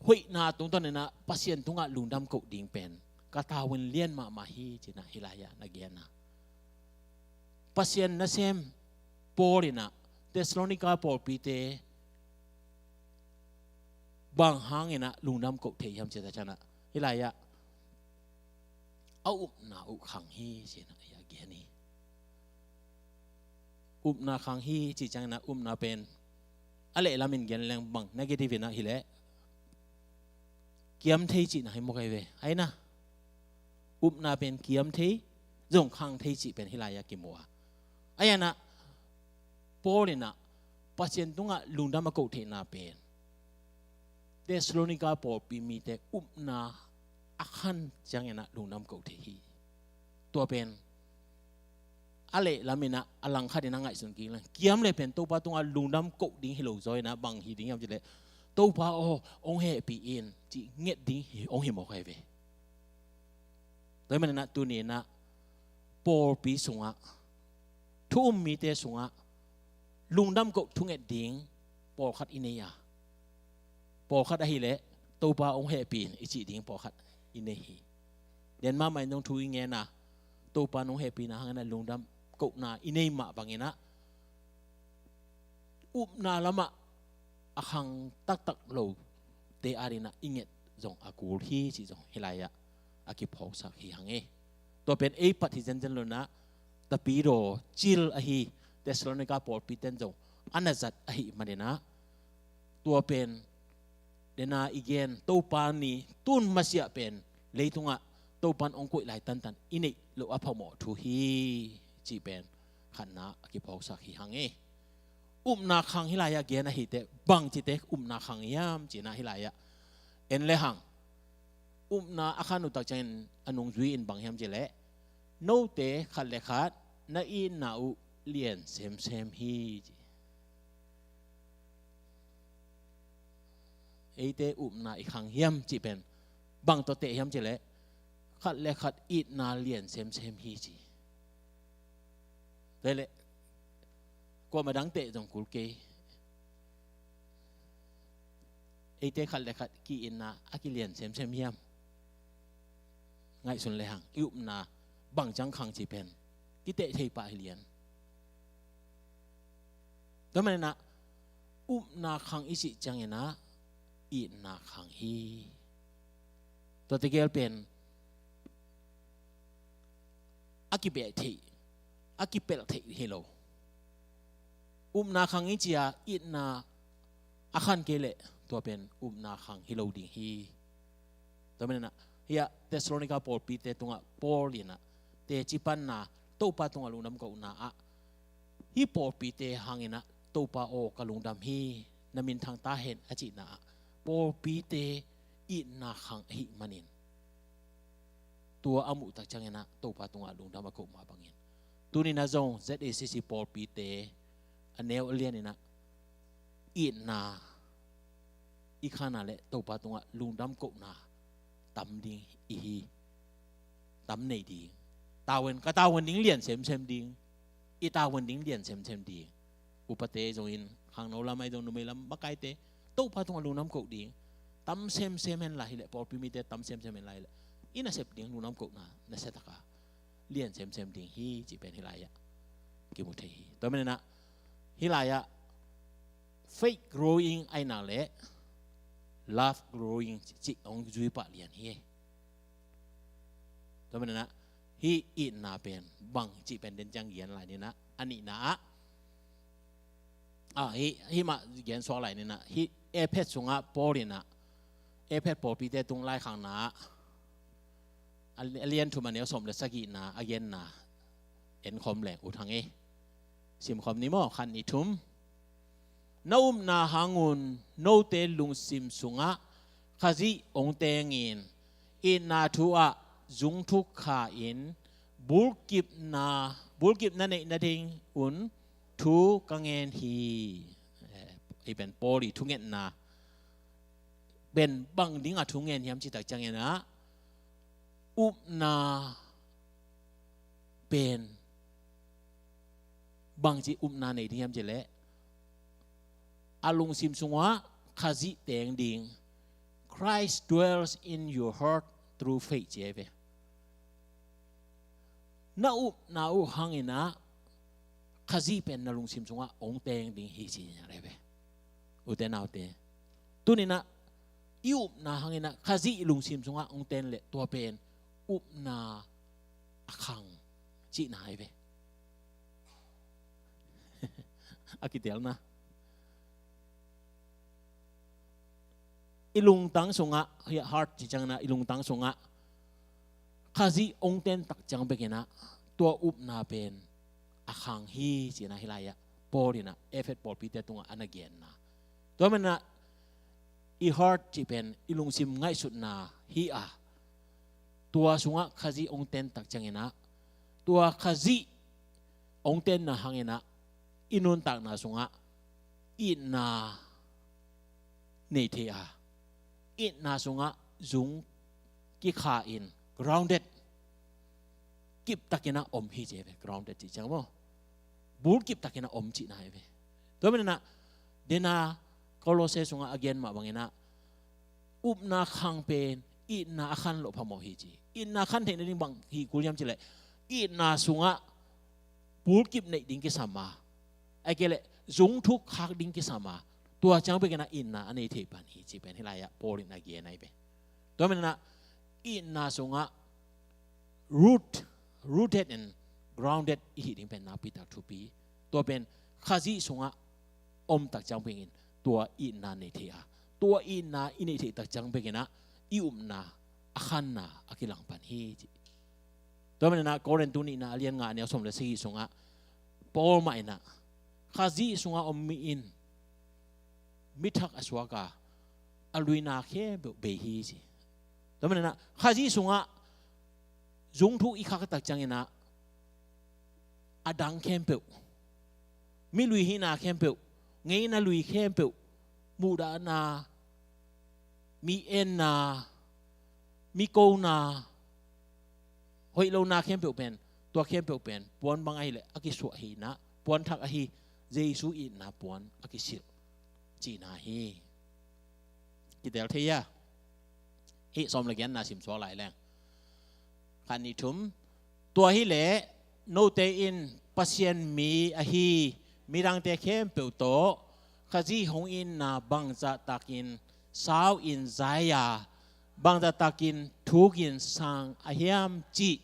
hoihna tungtawn in ah Pasian tungah lungdam koh ding pen ka tavuan lian mahmah hi ci-in ah hih lai-ah na gen a, Pasian nasem Paul in ah Thessalonica pawlpite bang hangin ah lungdam koh thei hiam cih tak ciang ah, hih lai-ah a upna uh khang hi ci-in ah hih a gen hi. Upna khang hi cih ciangin ah upna pen a lehlam in gen leng bang negative in ah hi leh kiam thei cihna hi mawk ahi ve. Ahi na, upna pen kiam thei, zong khang thei cih pen hih lai-ah kimu a. Ahi na, Paul in ah Pasian tungah lungdam a koh theihna pen Thessalonica pawlpi mite upna a khan ciangin ah lungdam koh thei hi. Tua pen a lehlam in ah a langkhat in ah ngaihsun kik leng, kiam leh pen Topa tungah lungdam koh ding hi lo zaw in ah bang hi ding hiam cih leh, "Topa aw, hong hehpih in," cih nget ding hi, hong hi mawk ahi ve. Tua ahih manin ah tuni in ah pawlpi sungah, thu um mite sungah lungdam koh thunget ding pawlkhat i nei a, pawlkhat ahileh Topa hong hehpih in i cih ding pawlkhat i nei hi. Lian mahmah in zong thu i ngen a, Topa in hong hehpihna hangin a lungdam kohna i nei mah bangin ah upna lamah a khang taktak lote adingin ah i nget zong a kul hi cih zong hih lai-ah a kiphawksak hi hang e. Tua pen ei pat hi zenzen lo-in ah tapidaw cil ahi Thessalonika pawlpite in zong a na zat ahih manin ah tua pen dena i gen Topa ni tun masiah pen leitungah Topa in hong koih lai tantan i neih loh a phamawh thu hi cih pen khatna a kiphawksak hi hang e. Upna khang hih lai-ah gen ahi teh bang cite upna khang hiam cih na hih lai-ah en le hang. Upna a khan uh tak ciangin a nungzui in bang hiam cih leh note khat le khat na itna uh lian semsem hi ci. Eite upna i khang hiam cih pen bang tawh teh hiam cih leh khat le khat itna lian semsem hi ci. Tua leh kuamah dang teh zong kul kei. Eite khat le khat ki-itna a kilian semsem hiam? Ngaihsun le hang i upna bang ciang khang cih pen kiteh thei pah hi lian. Tua manin ah upna khang i cih ciangin ah itna khang hi. Tua tegel pen a kibeh theih, a kipelh theih hi lo. Upna khang i ci a itna a khan kei leh tua pen upna khang hi lo ding hi. Tua manin ah hih ah Thessalonika pawlpite tungah Paul in ah teci panna Topa tungah lungdam kohna ah hih pawlpite hangin ah Topa aw ka lungdam hi, na minthang ta hen a cihna ah pawlpite itna khang ahih manin tua a muh tak ciangin ah Topa tungah lungdam a koh mah bangin tuni-in ah zong Z A C C pawlpite a neu a lian in ah itna i khan a leh Topa tungah lungdam kohna tam ding i hi. Tam nei ding. Tavuan, ka tavuan ding lian semsem ding. I tavuan ding lian semsem ding. Upate zong in khangno lam ahi zong numei lam makaite Topa tungah lungdam koh ding. Tam semsem hen la hi leh pawlpi mite tam semsem hen la hi leh i nasep ding lungdam kohna nasia taka lian semsem ding hi cih pen hih lai-ah kimu thei hi. Tua manin ah hih lai-ah faith growing ahih nak leh love growing cih hong zui pah lian hi. Tua manin ah hih itna pen bang cih pen den ciang gen lai ni in ah a nihna ah ah hih, hih mah gen suak lai ni in ah hih Efet sungah Paul in ah Efet pawlpite tung laikhakna ah a lian thum a neu sawm le sagihna a genna en khawm leng ut hang e. Sim khawm ni maw, khat nih thum. Na upna hang un note lungsim sungah Khazih hong tengin itna thu ah zungthuk kha in bulkipna, bulkipna neih nading un thu ka ngen hi. Eh, hih pen Paul i thungetna pen bang ding a thu ngen hiam cih tak ciangin ah upna pen bangci upna nei ding hiam cih leh a lungsim sungah Khazih teng ding. Christ dwells in your heart through faith ci ahi ve. Na upna uh hangin ah Khazih pen na lungsim sungah hong teng ding hi ci ahi ve. Ute naute, tuni in ah i upna hangin ah Khazih i lungsim sungah hong teng leh tua pen upna a khang cihna ahi ve. A kitelna i lungtang sungah, hih heart ci ciangin ah i lungtang sungah Khazih hong teng tak ciang bekin ah tua upna pen a khang hi cihna hih lai-ah Paul in ah Efet pawlpite tungah a na genna. Tua manin ah i heart cih pen i lungsim ngaihsutna hi a, tua sungah Khazih hong teng tak ciangin ah tua Khazih hong tengna hangin ah i nuntakna sungah itna nei thei a, itna sungah zung kikha in grounded, kiptakin ah om hi ci ahi ve. Grounded cih ciang maw, bul kiptakin ah om cihna ahi ve. Tua manin ah, dena Kolose sungah a gen mah bangin ah, upna khang pen itna a khan loh phamawh hi ci. Itna khan theih nading bang hih kul hiam cileh, itna sungah pulkip neih ding kisam a, a kei leh zungthuk khak ding kisam a, tua ciang bekin ah itna a nei thei pan hi ci pen hih lai-ah Paul in a gen ahi ve. Tua manin ah itna sungah root, rooted and grounded i hih ding pen nakpi tak thupi. Tua pen Khazih sungah om tak ciang bekin tua itna nei thei a, tua itna i neih theih tak ciang bekin ah i upna a khanna a kilang pan hi ci. Tua manin ah Korin tu nihna a lian nga a neu sawm le sagih sungah Paul mah in ah Khazih sungah om mi in mi thak a suak a, a luina khempeuh bei hi ci. Tua manin ah Khazih sungah zungthuk i khak tak ciangin ah a dang khempeuh, mi lui hihna khempeuh, ngeina lui khempeuh, muhdahna, mi enna, mi kona, hoih lona khempeuh pen, tua khempeuh pen puan bang ahih leh a kisuah hi in ah, puan thak ahi Jesu itna puan a kisilh cihna hi. Kitel thei a, hih sawm le giatna sim suak lai leng. Khat, nih, thum. Tua hileh note in Pasian mi ahi midangte khempeuh tawh Khazih hong itna bangzah takin sau in zai a, bangzah takin thuk in sang a hiam cih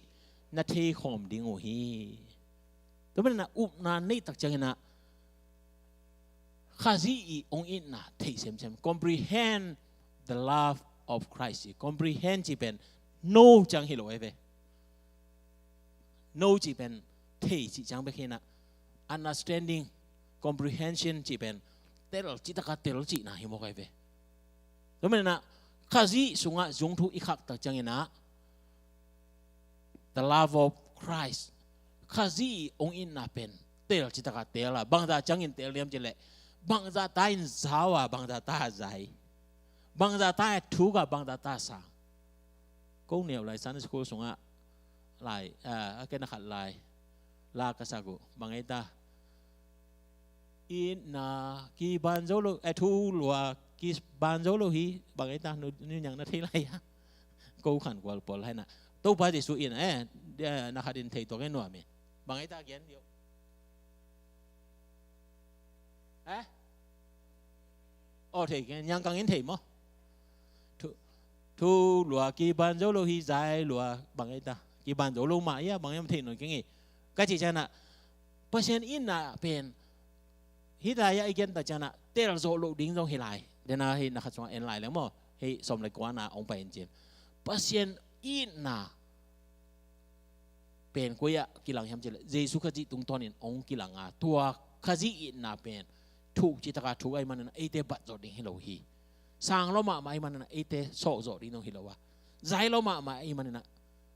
na theikhawm ding uh hi. Tua manin ah upna neih tak ciangin ah Khazih i hong itna thei semsem, comprehend the love of Christ i comprehend cih pen know ciang hi lo ahi ve. Know cih pen thei cih ciang bek hi in ah, understanding, comprehension cih pen tel cih taka tel cihna hi mawk ahi ve. Tua manin ah Khazih sungah zungthuk i khak tak ciangin ah the love of Christ, Khazih i hong itna pen tel cih taka tel a, bangzah ciangin tel hiam cileh, bangzah ta in zau a, bangzah ta a zai, bangzah ta a thuk a, bangzah ta a sang. Ko neu lai Sunday school sungah lai, ah, a ken a khat lai la ka sak uh, bang ei ta, itna kiban zo lo, eh, thu lua kiban zo lo hi, bang ei ta, nu, nu nyang na thei lai a. Ko khan kual pawl hai na. Topa Jesu in, eh, eh, na khat in thei tuak ei nuam in. Bang ei ta gen dio. Eh? Aw, thei gen, nyang kang in thei maw? Thu, thu lua kiban zo lo hi, zai lua bang ei ta. Kiban zo lo mah ia, bang ei thei nawn keng ei. Ka cih ciangin ah, Pasian itna pen hih lai-ah i gen tak ciangin ah tel zawh loh ding zong hi lai. Dena hih na khat sungah en lai leng maw. Hih sawm le kuana hong pai in cin. Pasian itna pen koi-ah kilang hiam cih leh, Jesu Khazih tungtawnin hong kilang a, tua Khazih itna pen thuk cih taka thuk ahih manin ah eite bat zawh ding hi lo hi. Sang lo mahmah ahih manin ah eite sawh zawh ding zong hi lo a, zai lo mahmah ahih manin ah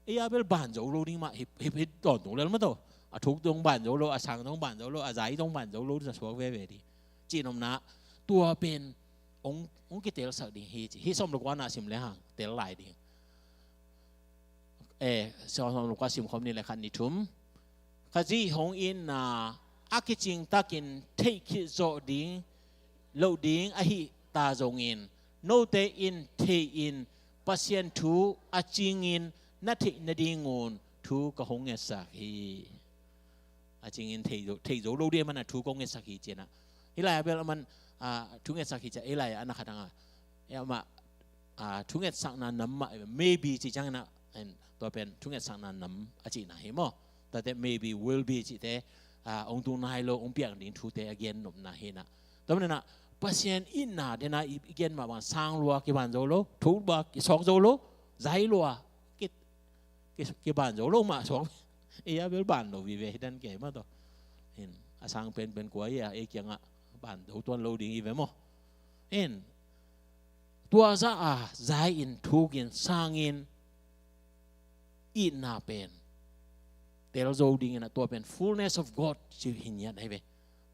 ei a bel ban zo lo ding mah hi, hi, hi tawntung lel mah tawh. A thuk zong ban zo lo, a sang zong ban zo lo, a zai zong ban zo lo, na suak veve ding. Cihnopna, tua pen hong, hong kitelsak ding hi ci. Hih sawm le kuana sim le hang tel lai ding. Eh, sawm le kua sim khawm ni le khat ni thum. Khazih hong itna a kicing takin theih khit zawh ding loh ding ahih ta zongin, note in thei in Pasian thu a cingin na theih nadingun thu ka hong ngetsak hi. A cingin thei zo, thei zo lo ding ahih manin ah thu ka hong ngetsak hi ci-in ah. Hih lai-ah bel aman, ah, thu ngetsak hi ci-a, hih lai-ah a na khat hang a. Eh, amah, ah, thu ngetsakna nam mah, maybe ci ciangin ah, en, tua pen thu ngetsakna nam a cihna hi maw. Tuate maybe, will be cihte, ah, hong tung nai lo, hong piang ding thute a gen nopna hi-in ah. Tua manin ah Pasian itna dena i, i gen mah bang sang lua kiban zo lo, thuk lua kisawk zo lo, zai lua ki, ki, kiban zo lo mah suak. Ei a bel ban lo vive hi dan kei mah tawh. Hin, a sang penpen kua hi a, ei kiangah ban zo tuan lo ding hi ve maw. Hin, tua zah a zai in, thuk in, sang in, itna pen tel zo dingin ah, tua pen fullness of God ci hi ngiat ahi ve.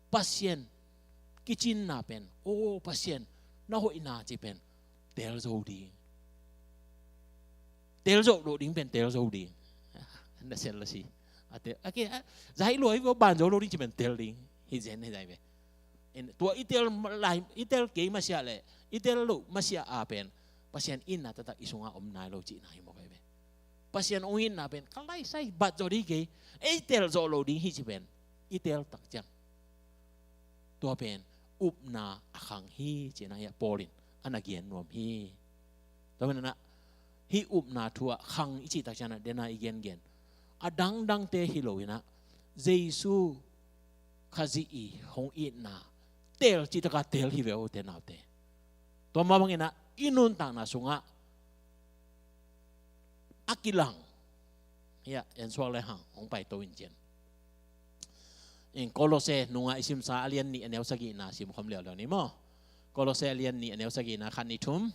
Pasian kicinna pen, o Pasian na hoihna ci pen tel zo ding. Tel zo lo ding pen tel zo ding. Na sel la si. A tel, a ke, a, zai lo hi vo ban zo lo ding ci pen tel ding. Hi zen hi zai ve. Tua i tel lai, i tel kei masiah le i tel loh masiah a pen Pasian itna taktak i sungah om nai lo cihna hi mawk ahi ve. Pasian hong itna pen ka laisai bat zawh ding hi kei, ei tel zawh lo ding hi ci pen i tel tak ciang tua pen upna a khang hi cihna hi a Paul in a na gen nuam hi. Tua manin ah hih upna thu ah khang i cih tak ciang ah dena i gengen a dangdangte hi lo in ah Jesu Khazih i hong itna tel cih taka tel hi ve, ute naute. Tua mah bangin ah i nuntakna sungah a kilang hi a, en suak le hang hong paito in cian. In Kolose nungah i simsa a lian nih a neu sagihna sim khawm liauliau ni maw. Kolose a lian nih a neu sagihna, khat, nih, thum.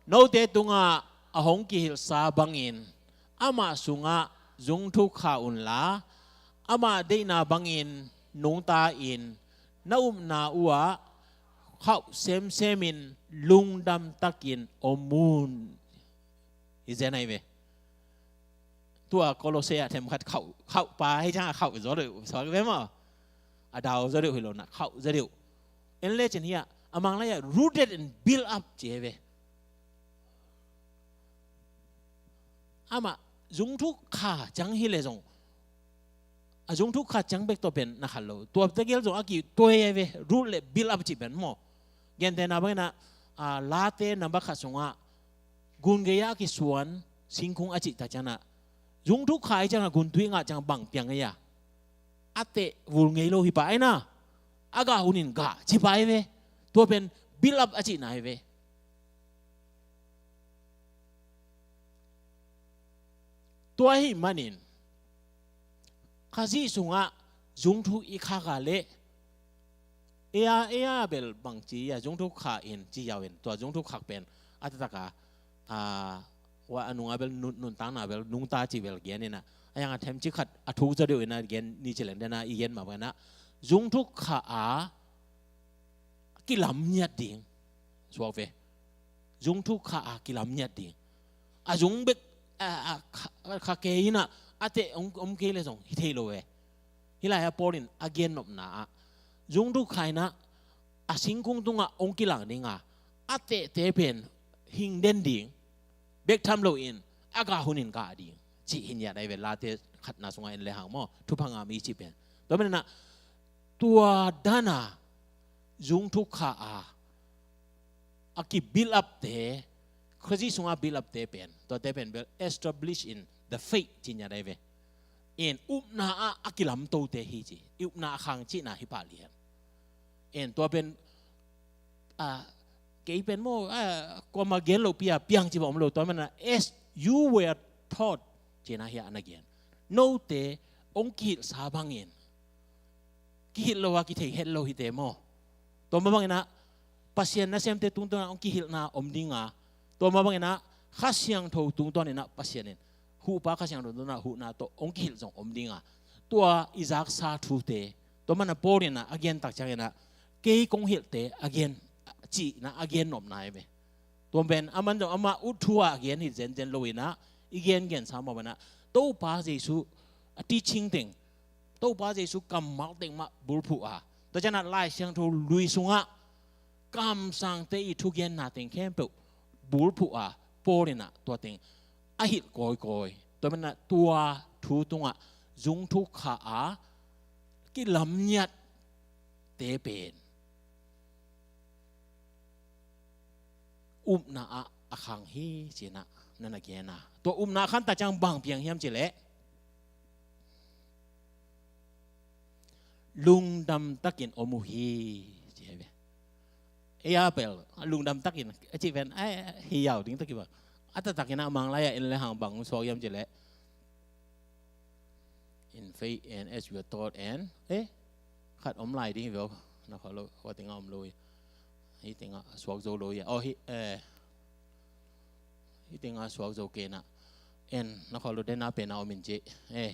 Note tungah a hong kihilhsa bangin amah sungah zungthuk kha unla, amah deihna bangin nungta in na upna uhah khauh semsemin lungdam takin om un. Hi zen ahi ve. Tua Kolose ah themkhat khauh, khauh pa hi ciang a khauh zaw deuh suak ve maw. A dau zaw deuh hi lo na khauh zaw deuh. En le cin hi a, a Mang lai ah rooted and build up ci hi ve. Amah zungthuk kha ciang hi le zong a zungthuk kha ciang bek tua pen na khat lo. Tua tegel zong a kituai ahi ve, root le build up cih pen maw. Gentehna bangin ah, a, Late namba khat sungah gun gei-ah a kisuan singkung a cih tak ciang ah zungthuk kha ahi ciang ah guntui ngah ciang bang piang ahi a, a teh vul ngei lo hi pah ahi na, a gah hun in gah ci pah ahi ve. Tua pen build up a cihna ahi ve. Tua ahih manin Khazih sungah zungthuk i khak a leh ei a, ei a bel bangci a zungthuk kha in ci yau in, tua zungthuk khak pen a taktak a, a, wa a nung a bel nun, nuntakna bel nungta ci bel gen in ah, a yang a themcik khat a thuk zaw deuh in ah gen ni ci leng dena i gen mah bangin ah zungthuk kha a kilam ngiat ding suak ve. Zungthuk kha a kilam ngiat ding. A zung bek a, a, kha, kha kei in ah a teh om, om kei le zong hi thei lo ve. Hih lai-ah Paul in a gennopna ah zungthuk kha in ah a singkung tungah hong kilang ding a, a tehte pen hing den ding, bek tham loin a gah hun in gah ding cih hi ngiat ahi ve. Late khatna sungah en le hang maw, thupha ngah mi cih pen. Tua manin ah tua dan a zungthuk kha a a ki build up te, Khazih sungah build up te pen, tuate pen bel establish in the faith ci ngiat ahi ve. In upna ah a kilamto te hi ci, i upna a khang cihna hi pah lian. In tua pen, a, kei pen maw, a, kuamah gen lohpi a piang ci bang om lo, tua manin ah as you were taught cihna hi a na gen. Note hong kihilhsa bangin kihilh lo a kithei het lo hi te maw. Tua mah bangin ah Pasian nasemte tungtawn ah hong kihilhna om ding a, tua mah bangin ah Kha Siangtho tungtawn in ah Pasian in huhpa Kha Siangtho tungtawn ah huhna tawh hong kihilh zong om ding a, tua i zaksa thute, tua manin ah Paul in ah a gen tak ciangin ah kei kong hilhte a gen, cihna a gennopna ahi ve. Tua pen aman zong amah ut thu a gen hi zenzen lo in ah, i gengensa mah bangin ah Topa Jesu a teaching teng, Topa Jesu kammal teng mah bulphuh a, tua ciang ah Lai Siangtho lui sungah kamsangte i thugenna teng khempeuh bulphuh a, Paul in ah tua teng a hilh kawikawi. Tua manin ah tua thu tungah zungthuk kha a kilam ngiat te pen upna ah a khang hi ci-in ah na na gen a. Tua upna a khang tak ciang bang piang hiam cih leh lungdam takin om uh hi ci hi ve. Ei a bel lungdam takin a cih pen, ai, hi yau ding tak hi bang. A taktak in ah Mang lai ah en le hang bang suak hiam cih leh in faith and as you are taught and, eh, khat om lai ding hi ve aw. Na khawh lo, hua tengah om lo hi. Hih tengah suak zo lo hi. Aw, hih, eh, hih tengah suak zo kei in ah. En, na khawh lo, dena pen a om in ci. Eh.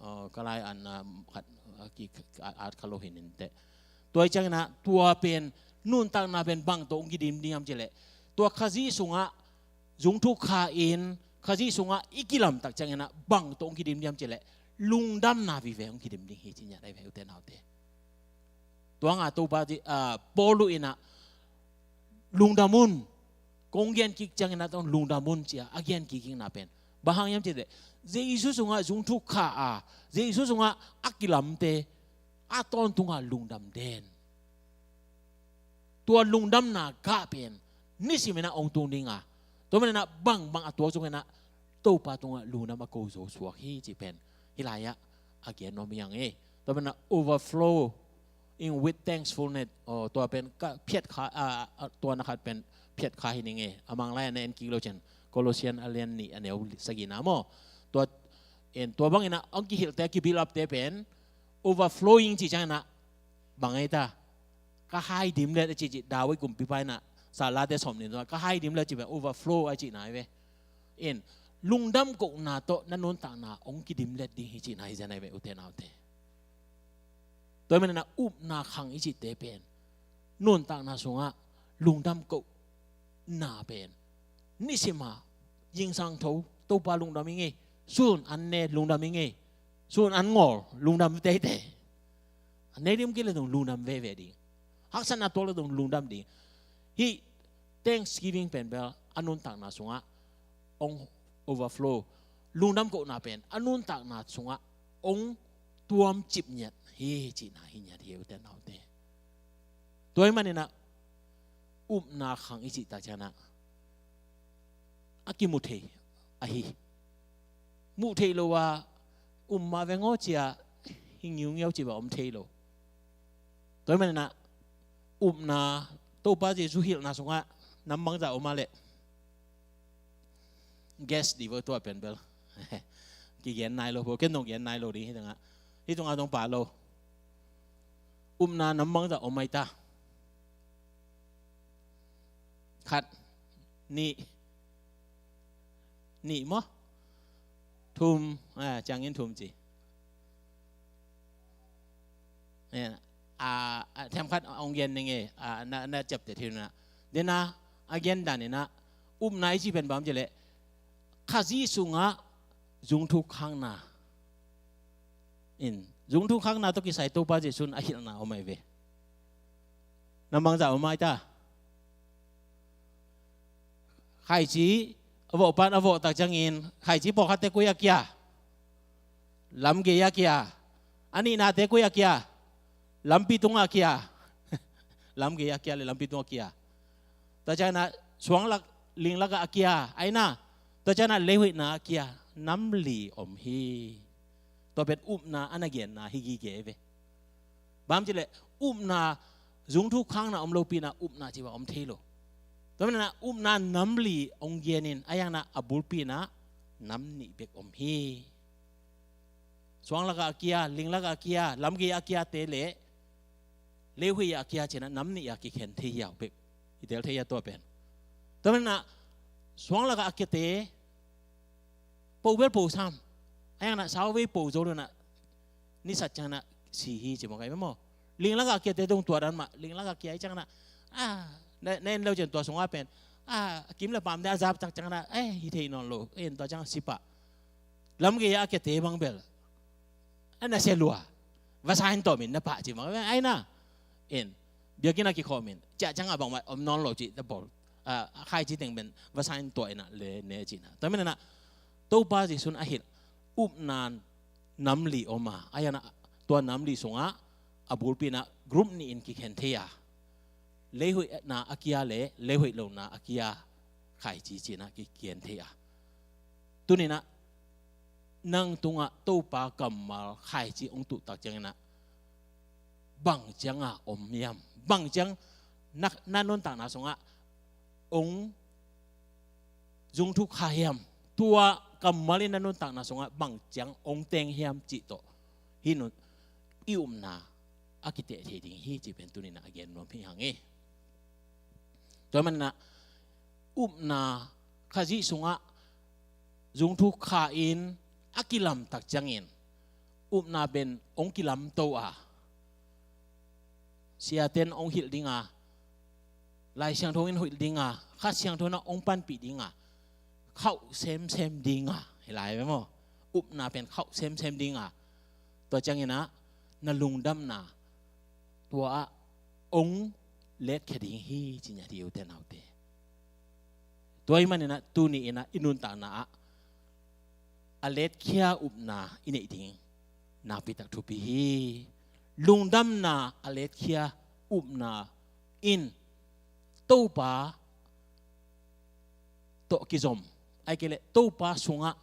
Aw, ka lai an, ah, khat, ah, ki, ah, at kha lo hi inteh. Tua hi ciangin ah tua pen nuntakna pen bang tawh hong kidim ding hiam cih leh, tua Khazih sungah zungthuk kha in, Khazih sungah i kilam tak ciangin ah bang tawh hong kidim ding hiam cih leh lungdamna vive hong kidim ding hi ci ngiat ahi ve, ute naute. Tua nga Topa ci, ah, Paul in ah lungdam un, kong gen kik ciangin ah tawh lungdam un ci-a a gen kikna pen bang hang hiam cih leh, Jesu sungah zungthuk kha a, Jesu sungah a kilamte a tawntung a lungdam den. Tua lungdamna gah pen nisimin ah hong tung ding a, tua manin ah bangbang a tuak zongin ah Topa tungah lungdam a ko zo suak hi cih pen hih lai-ah a gen nuam hi hang e. Tua manin ah overflow in with thankfulness, aw, tua pen ka phiat kha, a, a, tua na khat pen phiat kha hi ning e. A Manglai ah na en kik lo ciang, Colossian a lian nih a neu sagihna maw. Tua, en, tua bangin ah hong kihilhte, kibuild upte pen overflowing cih ciangin ah bang ei ta, ka hai dimlet a cih, cih David kumpipa in ah Salate sawm nih tungah ka hai dimlet cih pen overflow a cihna hi ve. In, lungdam kohna tawh na nuntakna hong kidimlet ding hi cihna hi zen ahi ve, ute naute. Tua manin ah upna khang i cihte pen nuntakna sungah lungdam kohna pen nisima zingsang tho Topa lungdam ing e, sun an ne lungdam ing e, sun an ngawl lungdam teitei. A ne ding om kei leh zong lungdam veve ding. Haksatna tuak leh zong lungdam ding. Hih thanksgiving pen bel a nuntakna sungah hong overflow. Lungdam kohna pen a nuntakna sungah hong tuamcip ngiat hi cihna hi ngiat hi, ute naute. Tua ahih manin ah upna khang i cih tak ciangin ah a kimu thei ahi. Muh theih lo a um mah veng aw ci-a hi ngiungiau cih bang om thei lo. Tua ahih manin ah upna, Topa Jesu hilhna sungah nam bangzah om a leh, guess dih vo, tua pen bel kigen nai lo vo, ken zong gen nai lo ding hi tengah, hi tungah zong pha lo. Upna nam bangzah om ai ta? Khat, nih, nih maw? Thum, ah, ciangin thum ci. Eh, a, a, themkhat hong gen ning e, a, na, na ciapteh thei un ah. Dena, a gen dan in ah, upna i cih pen bang om cih leh, Khazih sungah zungthuk khakna. In, zungthuk khakna tawh kisai Topa Jesu in a hilhna om ai ve. Nam bangzah om ai ta? Khaici a vawh pan a vawh tak ciangin, khaici pawlkhatte koi a kia? Lamgei a kia. A nihnate koi a kia? Lampi tungah a kia. Lamgei a kia le lampi tungah a kia. Tua ciangin ah suanglak, linglak ah a kia, ai na. Tua ciangin ah leihoihna a kia. Nam li om hi. Tua pen upna a na genna hi gige ve. Bang hang hiam cih leh upna, zungthuk khakna om lopi in ah upna cih bang om thei lo. Tua manin ah upna nam li hong gen in, a hang in ah a bulpi in ah nam nih bek om hi. Suanglak ah a kia, linglak ah a kia, lamgei ah a kiate le leihoih ah a kia ci-in ah nam nih ah kikhen thei hi a, bek i tel thei hi a, tua pen. Tua manin ah suanglak ah a kiate po bel po sam. A hang in ah sauvei po zo lo in ah, nisat ciangin ah si hi ci mawk ai ve maw. Linglak ah a kiate zong tua dan mah, linglak ah a kia hi ciangin ah, ah, na, na en lo ciang tua sungah pen, ah, a kim le pamte a zap tak ciangin ah, eh, hi thei nawn lo, en tua ciang ah si pah. Lamgei ah a kiate bang bel a nasia lua. Vasa in tawm in na pah ci mawk ai ve, ai na. In, biakinn ah kikhawm in, ciah ciang ah bangmah om nawn lo cih ta bawl. Ah, khaici teng pen vasa in tuah in ah le ne ci-in ah. Tua manin ah Topa Jesu in a hilh upna nam li om a, a hang in ah tua nam li sungah a bulpi in ah group nih in kikhen thei a, leihoihna a kia le leihoih lohna a kia khaici ci-in ah kikhen thei a. Tuni in ah nang tungah Topa kammal khaici hong tuh tak ciangin ah bang ciang a om hiam? Bang ciang na, na nuntakna sungah hong zungthuk kha hiam? Tua kammal in na nuntakna sungah bang ciang hong teng hiam cih tawh hih nun i upna a kiteh thei ding hi cih pen tuni in ah a gen nuam hi hang e. Tua manin ah upna Khazih sungah zungthuk kha in a kilam tak ciangin upna pen hong kilamto a, siate'n hong hilh ding a, Lai Siangtho in hilh ding a, Kha Siangtho in ah hong panpih ding a, khauh semsem ding a, hi lai ve maw. upna pen khauh semsem ding a, tua ciangin ah na lungdamna tua ah hong letkhia ding hi ci-in ah hi, ute naute. Tua ahih manin ah tuni in ah i nuntakna ah a letkhia upna i neih ding nakpi tak thupi hi. Lungdamna a letkhia upna in Topa tawh kizom, ahih kei leh Topa sungah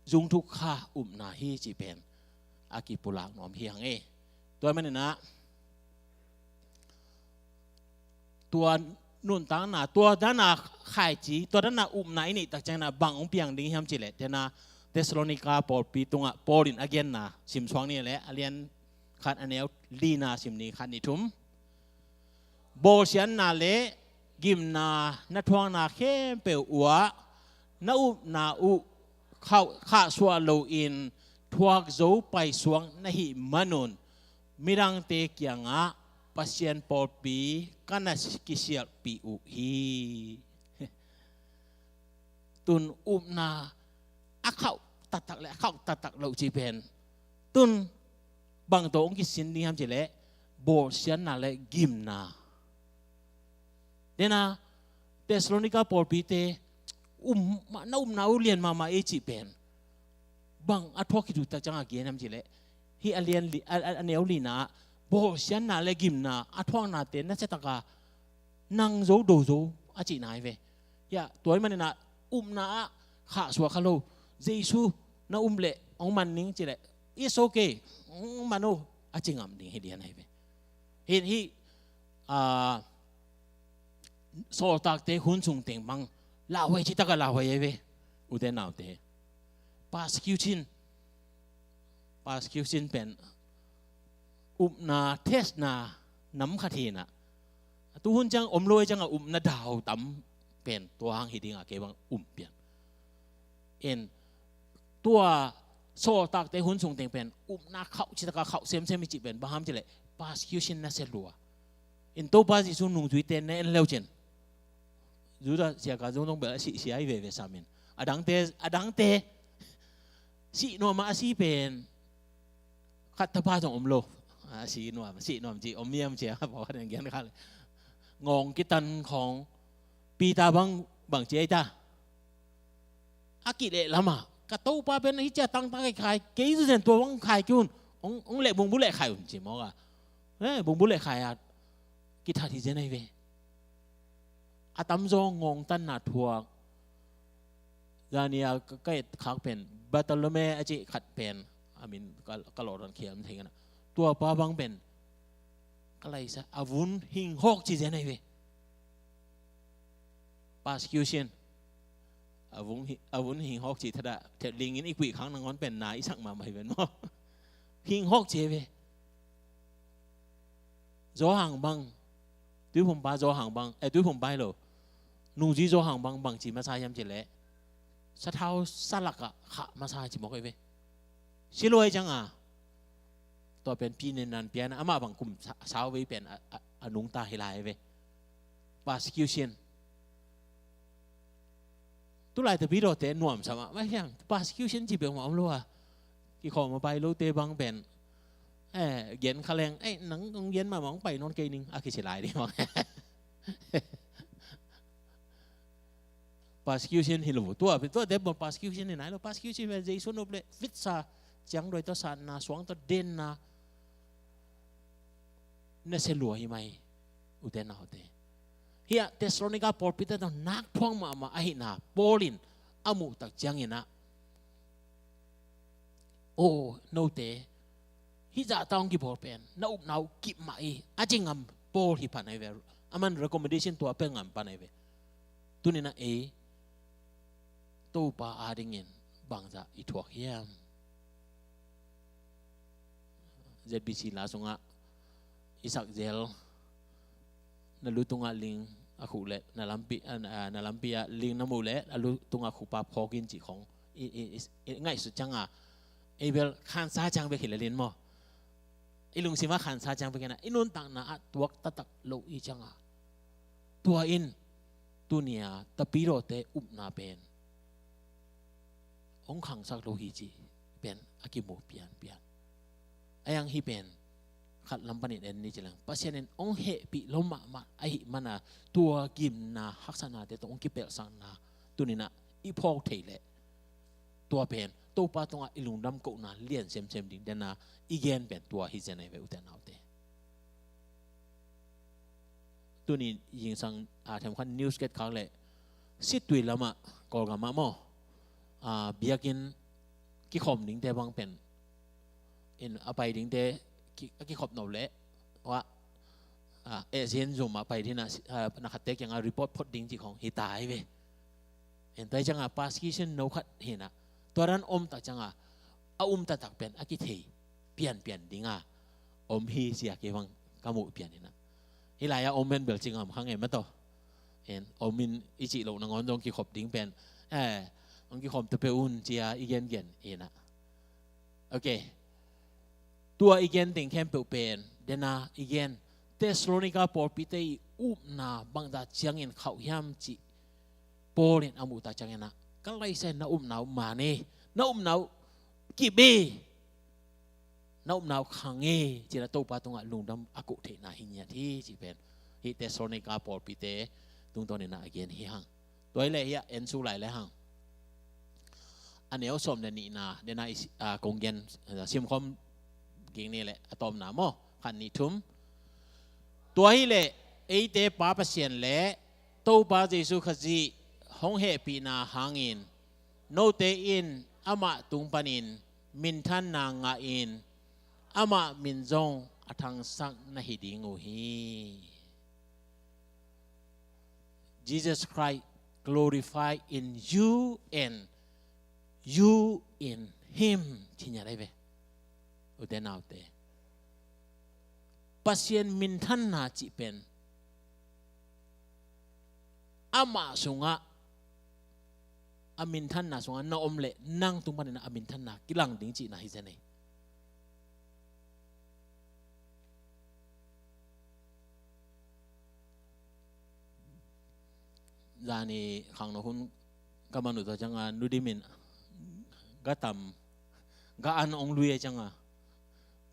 zungthuk kha upna hi cih pen a kipulak nuam hi hang e. Tua ahih manin ah tua nuntakna, tua dan a khaici, tua dan a upna i neih tak ciangin ah bang hong piang ding hiam cih leh, tua in ah Thessalonika pawlpi tungah Paul in a genna simsuak ni leh, a lian khat, a neu lina sim ni, khat, nih, thum. Bawlsiatna le gimna na thuakna khempeuh uh ah na upna uh khauh, khahsuah loin thuak zo paisuak na hih manun midangte kiangah Pasian pawlpi ka na kisialhpih uh hi. Tun upna a khauh taktak le a khauh taktak loh cih pen tun bang tawh hong kisin ding hiam cih leh bawlsiatna le gimna. Tua in ah Thessalonika pawlpite, um, na upna uh lian mahmah ei cih pen bang a thuak khit uh tak ciang a gen hiam cih leh, hih a lian li, a, a, a neu lina ah bawlsiatna le gimna a thuaknate nasia tak a nang zo do zo a cihna hi ve. Hiah tua ahih manin ah upna ah khahsuah kha lo. Jesu na um leh hong man ning cih leh, it's okay, hong man o, a ci ngam ding hi lian ahi ve. Hih, hih, ah, sawltakte hun sung teng bang lauhuai, ci tak a lauhuai ahi ve, ute naute. Persecution, persecution pen upna testna nam khat hi in ah, tu hun ciang om lo ei ciang a upna dau tam pen tua hang hi ding a kei bang um pian. In tua sawltakte hun sung teng pen upna khauh, ci tak a khauh semsem i cih pen bang hiam cih leh persecution nasia lua. In Topa Jesu nungzuite na en le uh cin, Judas Iskariot zong bel a sih sia hi veve sam in, a dangte, a dangte sih nuam a, a si pen khat tapa zong om lo. A, sih nuam, sih nuam ci om hiam ci a, pawlkhat in gen kha le. Ngawng kitan khawng, Peter bang, bang ci ei ta, a kilehlam a, ka Topa pen hih ci a tangtang kei khai, kei zu zen tua bang khai kei un, hong, hong leh bungbulh leh khai un ci mawk a. Eh, bungbulh leh khai a kithat hi zen ahi ve. A tamzaw ngawng tanna thuak. Zani a ka, ka et khak pen Bartolome a cih khat pen, a min ka, ka lawh dan khial thei ngana. Tua pa bang pen ka laisa, a vun hing hawk ci zen ahi ve. Persecution. A vun hi, a vun hing hawk ci thadah, thet lingin i kuih khak nangawn pen na i sak mahmah hi ven maw. Hing hawk ci ahi ve. Zawhang bang, tuiphumpa Zawhang bang, eh, tuiphumpa hi lo, nungzui Zawhang bang, bang ci masa hiam cih leh, sathau salak ah khah masa ci mawk ahi ve. Si lo ahi ciang a, tua pen pi nen nan pian a, amah bang kum sa, sau vei pen a, a, a nungta hi lai ahi ve. Persecution. Tulai Tapidawte nuamsa mah, mah hiang, persecution ci peuhmah om lo a. Kikhawm a pai lote bang pen, eh, gen kha leng, eh, nang, nang gen mahmah hong pai nawn kei ning, a kici lai ding bang. Persecution hi lo, tua, tuate bang persecution hi nai lo, persecution pen Jesu nop le vitsa, ciangduai tawh satna, suang tawh denna, nasia lua hi mai, ute naute. Hiah Thessalonika pawlpite tawh nak thuak mahmah ahihna Paul in a muh tak ciangin ah, aw, note, hih zahta hong kibawl pen na upna uh kip mah hi, a ci ngam Paul hi pan ahi ve. Aman recommendation tua pia ngam pan ahi ve. Tuni-in ah ei Topa adingin bangzah i thuak hiam? Z B C la sungah i sak zel, na lu tungah ling a khuh leh na lampi, ah, na, na lampi ah ling na muh leh a lu tungah khuhpa phawk in cih khawng i, i, i, i ngaihsut ciangin, ei bel khansa ciang bek hi lel in maw, i lungsim ah khansa ciang bek hi-in ah, i nuntakna ah tuak taktak lo i ciangin, tua in tuni-a Tapidawte upna pen hong khangsak lo hi cih pen a kimu pianpian. A yang hih pen khat lam panin en ni ci leng, Pasian in hong hehpih lo mahmah ahih mana tua gimna haksatnate tawh hong kipelhsakna tuni-in ah i phawk theih leh, tua pen Topa tungah i lungdam kohna lian semsem ding dena i gen pen tua hi zen ahi ve, ute naute. Tuni zingsang, a, themkhat news ka et khak leh, Situi lamah, Kawlgam ah maw, a, biakinn kikhawm dingte bang pen, in a pai dingte ki, a kikhop no leh, wa, a, eh, Zoom ah pai ding a, a, na khatte kiangah report phot ding cih khawng hi ta hi ve. En, tua hi ciangah persecution no khat hi-in ah, tua dan om tak ciangah, a um taktak pen a kithei pianpian ding a om hi ci-a kei bang ka muh pian hi-in ah. Hih lai-ah om pen bel ci ngam kha ngei maw taw. En, om in i cih loh nangawn zong kikhop ding pen, eh, hong kikhawm ta peuh un ci-a i gengen hi-in ah. Ok. Tua i gen ding khempeuh pen, dena i gen, Thessalonica pawlpite i upna bangzah ciangin khauh hiam cih Paul in a muh tak ciangin ah, Galatia na upna uh man e, na upna uh kip e, na upna uh khang e, ci-in ah Topa tungah lungdam a koh theihna hi ngiat hi cih pen hih Thessalonica pawlpite tungtawnin ah a gen hi hang. Tua hi leh hiah en suk lai le hang. A neu sawm le nihna, dena i si-, a, kong gen, a, simkhawm ging ni leh a tawpna maw. Khat, nih, thum. Tua hi leh eite Pa Pasian le Topa Jesu Khazih hong hehpihna hangin note in amah tung panin minthanna ngah in amah min zong a thangsak na hi ding uh hi. Jesus Christ glorify in you and you in him. Ci ngiat ahi ve, ute naute. Pasian minthanna cih pen amah sungah, a minthanna sungah na om leh nang tung panin a minthanna kilang ding cihna hi zen ei. Zani khangno hun ka man uh tua ciangah Nu Dim in ga tam, ga an hong lui a ciangah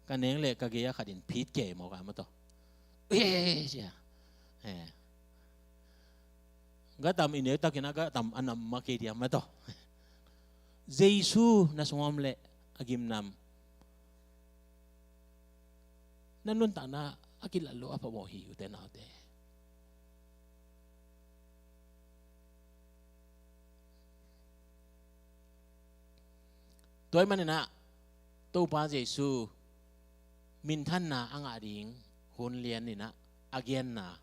ka neng leh ka gei a khat in phit kei mawk a maw taw. Eh, cia. Eh. Ga tam i neu takin a ga tam a nam mah kei dia maw taw. Jesu na sungah om leh a gimnam, na nuntakna a kilat loh a phamawh hi, ute naute. Tua ahih manin ah Topa Jesu minthanna a ngah ding hun lian in ah a genna,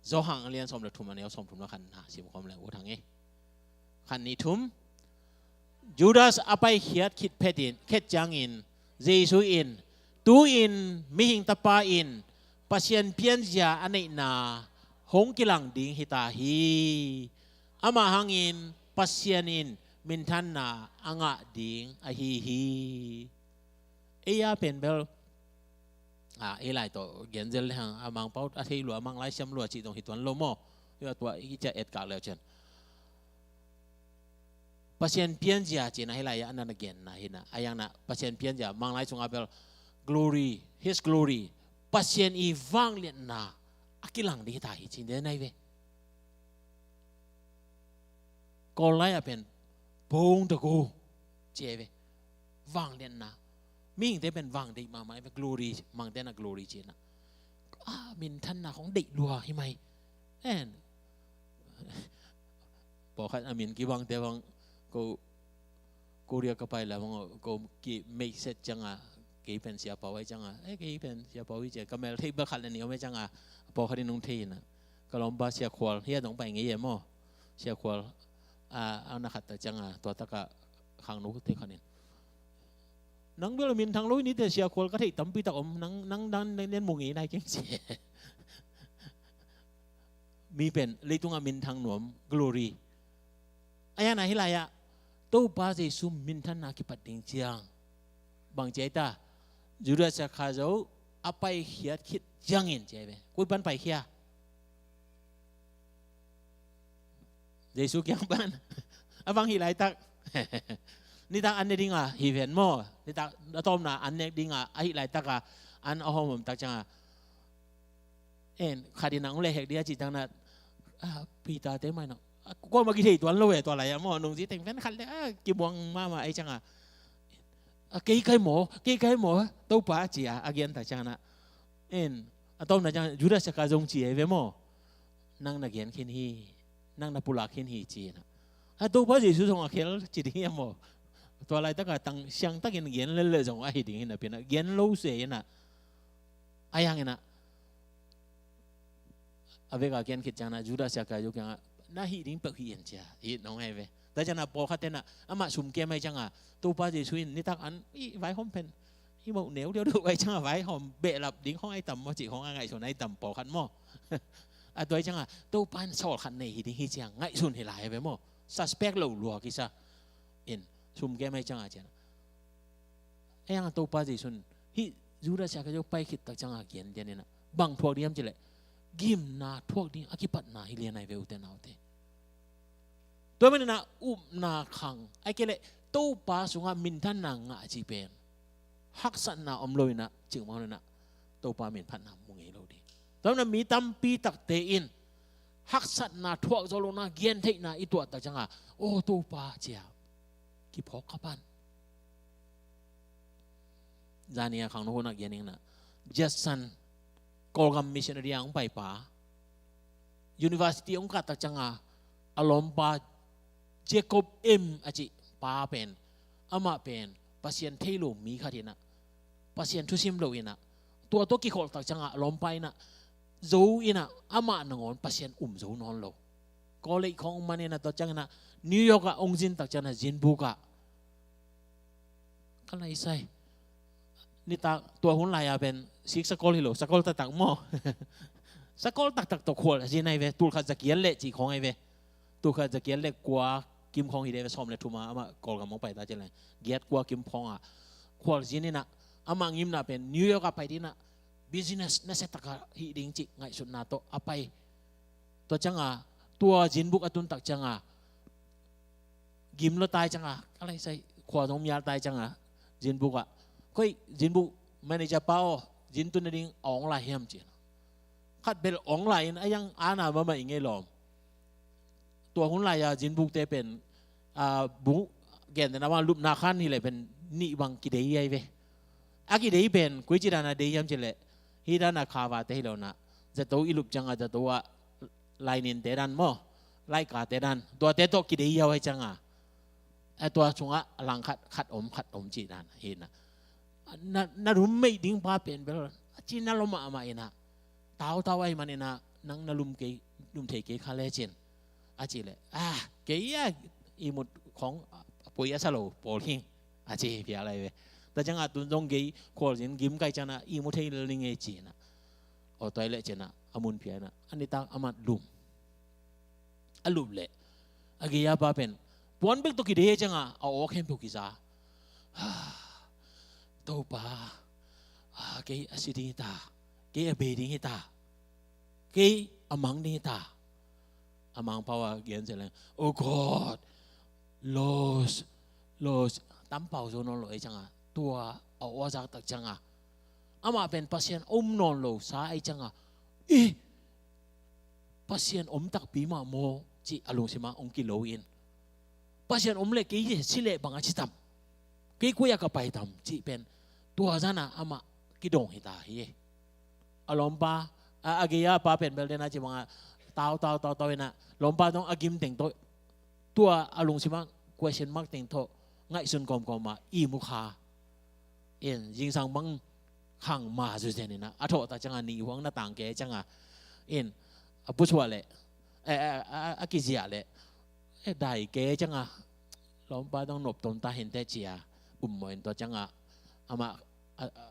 Johan a lian sawm le thum, a neu sawm thum le khatna simkhawm leng ut hang e. Khat, nih, thum. Judas a paikhiat khit phetin, khet ciangin Jesu in, tu-in Mihing Tapa in Pasian pianzia a neihna hong kilang ding hi ta hi. Amah hangin Pasian in minthanna a ngah ding ahi hi. Ei a pen bel, a, ei lai tawh genzel le hang, a Mangpau a thei lua, Manglai siam lua cih dong hi tuan lo maw. Tua i cia etkak leu cian. Pasian pianzia cihna hi lai-ah a na na genna hi na. A yang na Pasian pianzia, Manglai sungah bel glory, his glory, Pasian i vangliatna a kilang ding hi ta hi cih den ahi ve. Kawl lai-ah pen bong dago ci ahi ve. Vangliatna. Mihingte pen vang deih mahmah ahi ve, glory, mangte na glory cihna. A, minthanna khong deih lua hi mai. En. Pawlkhat a min kibangte bang ko Korea ka pai la bang ko ki message cianga, kei pen Sia Pau ahi cianga, eh, kei pen Sia Pau hi cia, ka mel thei bel khat le nih om ahi cianga, pawlkhat in hong thei hi na. Ka lawmpa Sia Khual, hia dong pai ngei e maw. Sia Khual, a, a na khat ta cianga, tua taka khangno te khat in, nang bel minthang lo ni te, Sia Khual ka theih tampi tak om, nang, nang, nang, nang, nen mu ngei nai keng ci. Mi pen leitung a minthang nuam, glory. A yang na hi lai-ah Topa Jesu minthanna kipat ding ciang, bang ci ahi ta, Judas Iskariot a paikhiat khit ciangin ci ahi ve. Koi pan paikhia? Jesu kiang pan. A bang hi laitak. Nitak an ne dinga hi ven maw. Nitak a tawpna an ne dinga ahi laitaka an a hawmhawm tak cianga, en, khat in a hong lehhek ding a cih ciangna, a, Peter te mah in a, a, kuamah kithei tuan lo e tua lai-ah maw, nungzi teng pen khat le a kibuang mahmah ahi cianga, a, kei kai maw, kei kai maw Topa a ci-a a giantak ciangna, en, a tawpna ciang Judas Iskariot zong ci ahi ve maw. Nang na gen khin hi, nang na pulak khin hi ci-in a, a, Topa Jesu zong a khel ci ding hi a maw. Tua laitaka tang siangtakin gen lel le zong ahi ding hi napi-in a, gen lo se in a, a yang in a, a veka kian khit ciangna Judas Iskariot kiangah, na hih ding peuh hih in cia, hih nong ahi ve. Tua ciangna pawlkhat tena amah sum kem ahi cianga, Topa Jesu in nitak an i vaihawm pen i moh neu deuhdeuh ahi cianga vaihawm behlap ding khong ahi tam maw cih khong a ngaihsun ahi tam pawlkhat maw. A tua ahi cianga Topa in sawl khat nei hi ding hi ciang ngaihsun hi lai ahi ve maw. Suspect lo lua kisa in sum kem ahi cianga ciana. Ei ang Topa Jesu in hih Judas Iskariot pai khit tak cianga kian lian in a, bang thuak ding hiam cileh, gimna thuak ding a kipatna hi lian ahi ve ute naute. Tua manin a upna khang, ahih kei leh Topa sungah minthanna ngah a cih pen haksatna om lo in a, cih mah in a, Topa min phatna mu ngei lo ding. Tua manin a mi tampi takte in haksatna thuak zo lohna gentheihna i tuah tak cianga, aw Topa cia kiphawk kha pan. Zani a khangno hunah gen ing na, Judson, Kawlgam missionary a hong paipa, university hong kah tak cianga a lawmpa Jacob M a cih pa pen, amah pen Pasian thei lo mi khat in a, Pasian thusim lo in a, tua tawh kikholh tak cianga a lawmpa in a zo in a, amah nangawn Pasian um zo nawn lo. College khong man in a, tua ciangin a New York ah hong zin tak ciangin a zinbuk ah, ka lai sai. Nitak tua hun lai-a pen sik sakol hi lo, sakol taktak maw. Sakol taktak tawh khual a zin ahi ve, tul khat za giat le cih khong ahi ve. Tul khat za giat le kua kim khong hi de ve, sawm le thum a amah Kawlgam hong pai ta ci le, giat kua kim khong a khual zin in a, amah ngimna pen New York ah pai ding in a, business nasia tak a hih ding cih ngaihsutna tawh a pai. Tua cianga tua zinbuk a tun tak cianga gim lo tai cianga, ka lai sai, khua zong mial tai cianga, zinbuk ah, koi zinbuk manager pa aw, zin tun na ding a ong lai hiam ci. Khat bel ong lai in a, yang ana mahmah i ngei lawm. Tua hun lai-a zinbukte pen, a, buk gentehna bang lupna khan hi leh pen nih bang kidei ahi ve. A kidei pen koici dana dei hiam ci leh, hih dana khavate hi lo na, zato i lup cianga zato ah laininte dan maw, laikate dan, tuate tawh kidei hiau ahi cianga, a, tua sungah a lang khat, khat om, khat om cih dan hi na. Na, na roommate ding pa pen bel a cina lua mahmah in a, tautau ahi man in a, nang na lum kei, lum thei kei kha le cin a ci le, a, kei a ihmut khong a poi a sa lo pawl hing a ci phial ahi ve. Tua cianga tun zong kei khualzin gim kai ciangin a ihmut thei lel ning e ci in a, aw tua hi leh ci in a, a mun phial in a, a nitak a mat lum. A lup leh a gei-a pa pen puan bek tawh kidei cianga a aw khempeuh kiza. Topa, a, kei a si ding hi ta, kei a bei ding hi ta, kei a mang ding hi ta. A mangpau a gen zel leng, "Oh God, lost, lost." Tampau zo nawn lo ahi cianga, tua a aw a zak tak cianga, amah pen Pasian om nawn lo sa ahi cianga, "Ih, Pasian om takpi mah maw?" cih a lungsimah hong kilo in, "Pasian om leh kei si leh bang a ci tam? Kei koi-ah ka pai tam?" cih pen tua zana amah kidong hi ta hi. A lawmpa, a, a gei-a pa pen bel dena ci banga tautau, tautau in a, lawmpa zong a gim teng tawh, tua a lungsimah question mark teng tawh ngaihsun kawmkawm a ihmu kha. In, zingsang bang khang ma zuzen in a, a thawh tak cianga nih huang na tang kei cianga, in, a pusuah leh, eh, eh, a, a kiziah leh, eh, dai kei cianga, lawmpa dong nop tom ta hinteh ci a, um mawh in tua cianga, amah, a, a,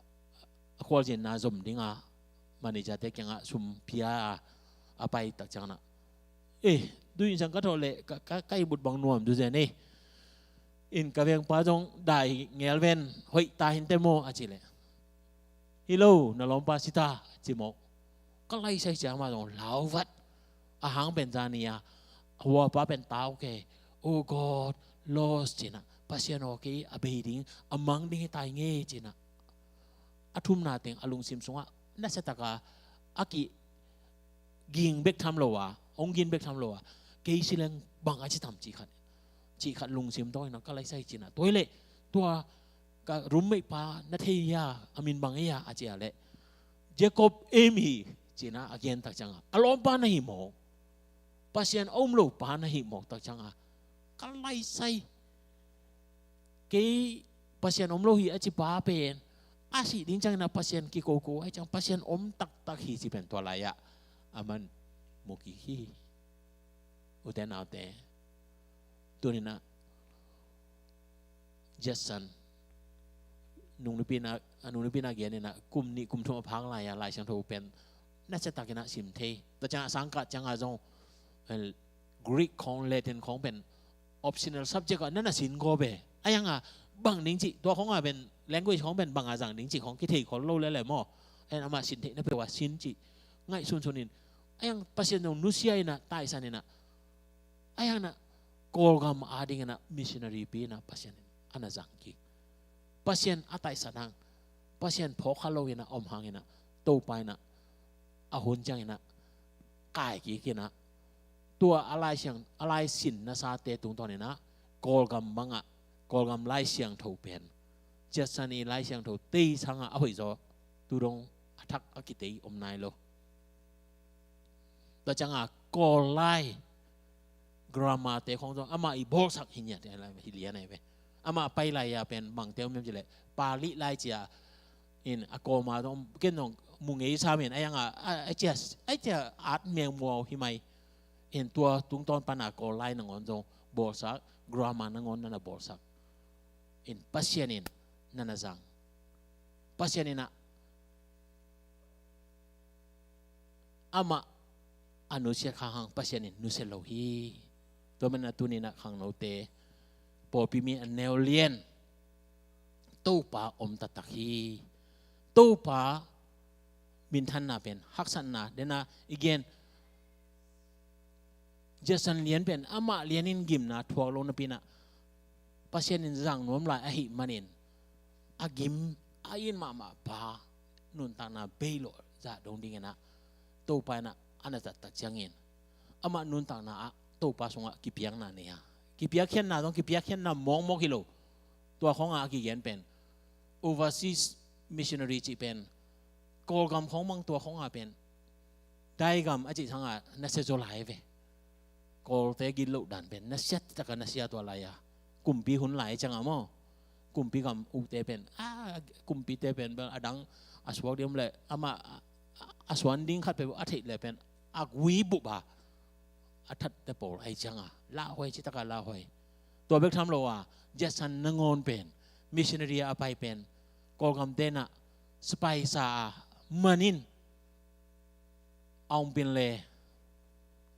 a khualzinna zom dinga, manager te kiangah sum pia a, a pai tak ciangin a, "Eh, tu in sang ka thawh leh ka, ka, ka ihmut bang nuam tu zen e. In ka vengpa zong dai ngelven hoih ta hinteh maw?" a ci leh, "Hi lo, na lawmpa si ta," ci mawk. Ka lai sai ciang mah zong lauvat. A hang pen zani a, a huapa pen tau kei, "Oh God, lost," ci in a, Pasian aw, kei a bei ding, a mang ding hi tai nge, ci-in ah, a thumna teng a lungsim sungah nasia taka a kiging bek tham lo a, hong gin bek tham lo a, kei si leng bang a ci tam cih khat, cih khat lungsim tawh in ah ka laisai ci-in ah, tua hi leh tua ka roommate pa na thei hia, a min bang hia, a ci a leh Jacob Amy ci-in ah a gen tak ciangah, a lawmpa na hi mawk, Pasian a um lo pa na hi mawk tak ciangah ka laisai. Kei Pasian om lo hi a ci pa pen a sih ding ciangin ah Pasian kikoko ahih ciang Pasian om taktak hi ci pen tua lai-ah a man mu kik hi. Ute naute, tuni-in ah Judson nungnupi in ah, a nungnupi in ah gen in ah kum nih kum thum a phak lai-a Lai Siangtho pen nasia takin ah sim thei. Tua ciangah sangkah ciangah zong, eh, Greek khawng, Latin khawng pen optional subject ah na na sin kawm ve. Ahih hangah bang ding cih, tua khawngah pen language khawng pen bangah zang ding cih khawng kithei khol lo lel e maw. Ahih hangin amah sin theih na peuh ah sin cih ngaihsunsun in, ahih hangin Pasian zong nusia in ah, taisan in ah, ahih hangin ah Kawlgam adingin ah missionary pi in ah Pasian in a na zang kik. Pasian a taisan hang, Pasian phawk kha lo in ah om hangin ah, Topa in ah a hun ciangin ah kai kik in ah, tua a Lai Siang, a Lai sin nasate tungtawn in ah Kawlgam bangah, Kawlgam Lai Siangtho pen, Judson i Lai Siangtho tei sangah a hoih zaw, tu dong a thak a kitei om nai lo. Tua ciangah Kawl lai grammar te khawng zong amah i bawlsak hi ngiat hi lian ahi ve. Amah pai lai-a pen bangte om hiam cih leh Pali lai ci-a in a kawma zong ken zong mu ngei sam in, ahih hangah a, a cia, a cia at mengmuang hi mai. In tua tungtawn pan a Kawl lai nangawn zong bawlsak, grammar nangawn na na bawlsak. In Pasian in na na zang. Pasian in ah amah a nusiat kha hang Pasian in nusia lo hi. Tua manin ah tuni-in ah khangnote, pawlpi mi a neu lian, Topa om taktak hi. Topa minthanna pen haksatna, den a i gen, Judson lian pen amah lian in gimna thuak lo napi-in ah Pasian in zang nuam lai ahih manin a gim a it mahmah pa nuntakna bei lo zah dong dingin ah Topa in ah a na zat tak ciangin amah nuntakna ah Topa sungah kipiakna nei a, kipiakkhiatna zong kipiakkhiatna mawkmawk hi lo. Tua khawngah a kigen pen overseas missionary cih pen Kawlgam khawng mang, tua khawngah pen Daigam a cih sangah nasia zaw lai ve. Kawlte gitloh dan pen nasia takah nasia tua lai-a, kumpi hun lai ciangah maw. Kumpi gam uhte pen, a, kumpite pen a dang a suak ding om leh amah a, a suan ding khat peuh a theih leh pen a gui bup a, a thatte pawl ahih ciangah lauhuai, cih takah lauhuai. Tua bek tham lo a, Judson nangawn pen missionary a pai pen Kawlgamte in ah spy sa a, man in Aung Pinle,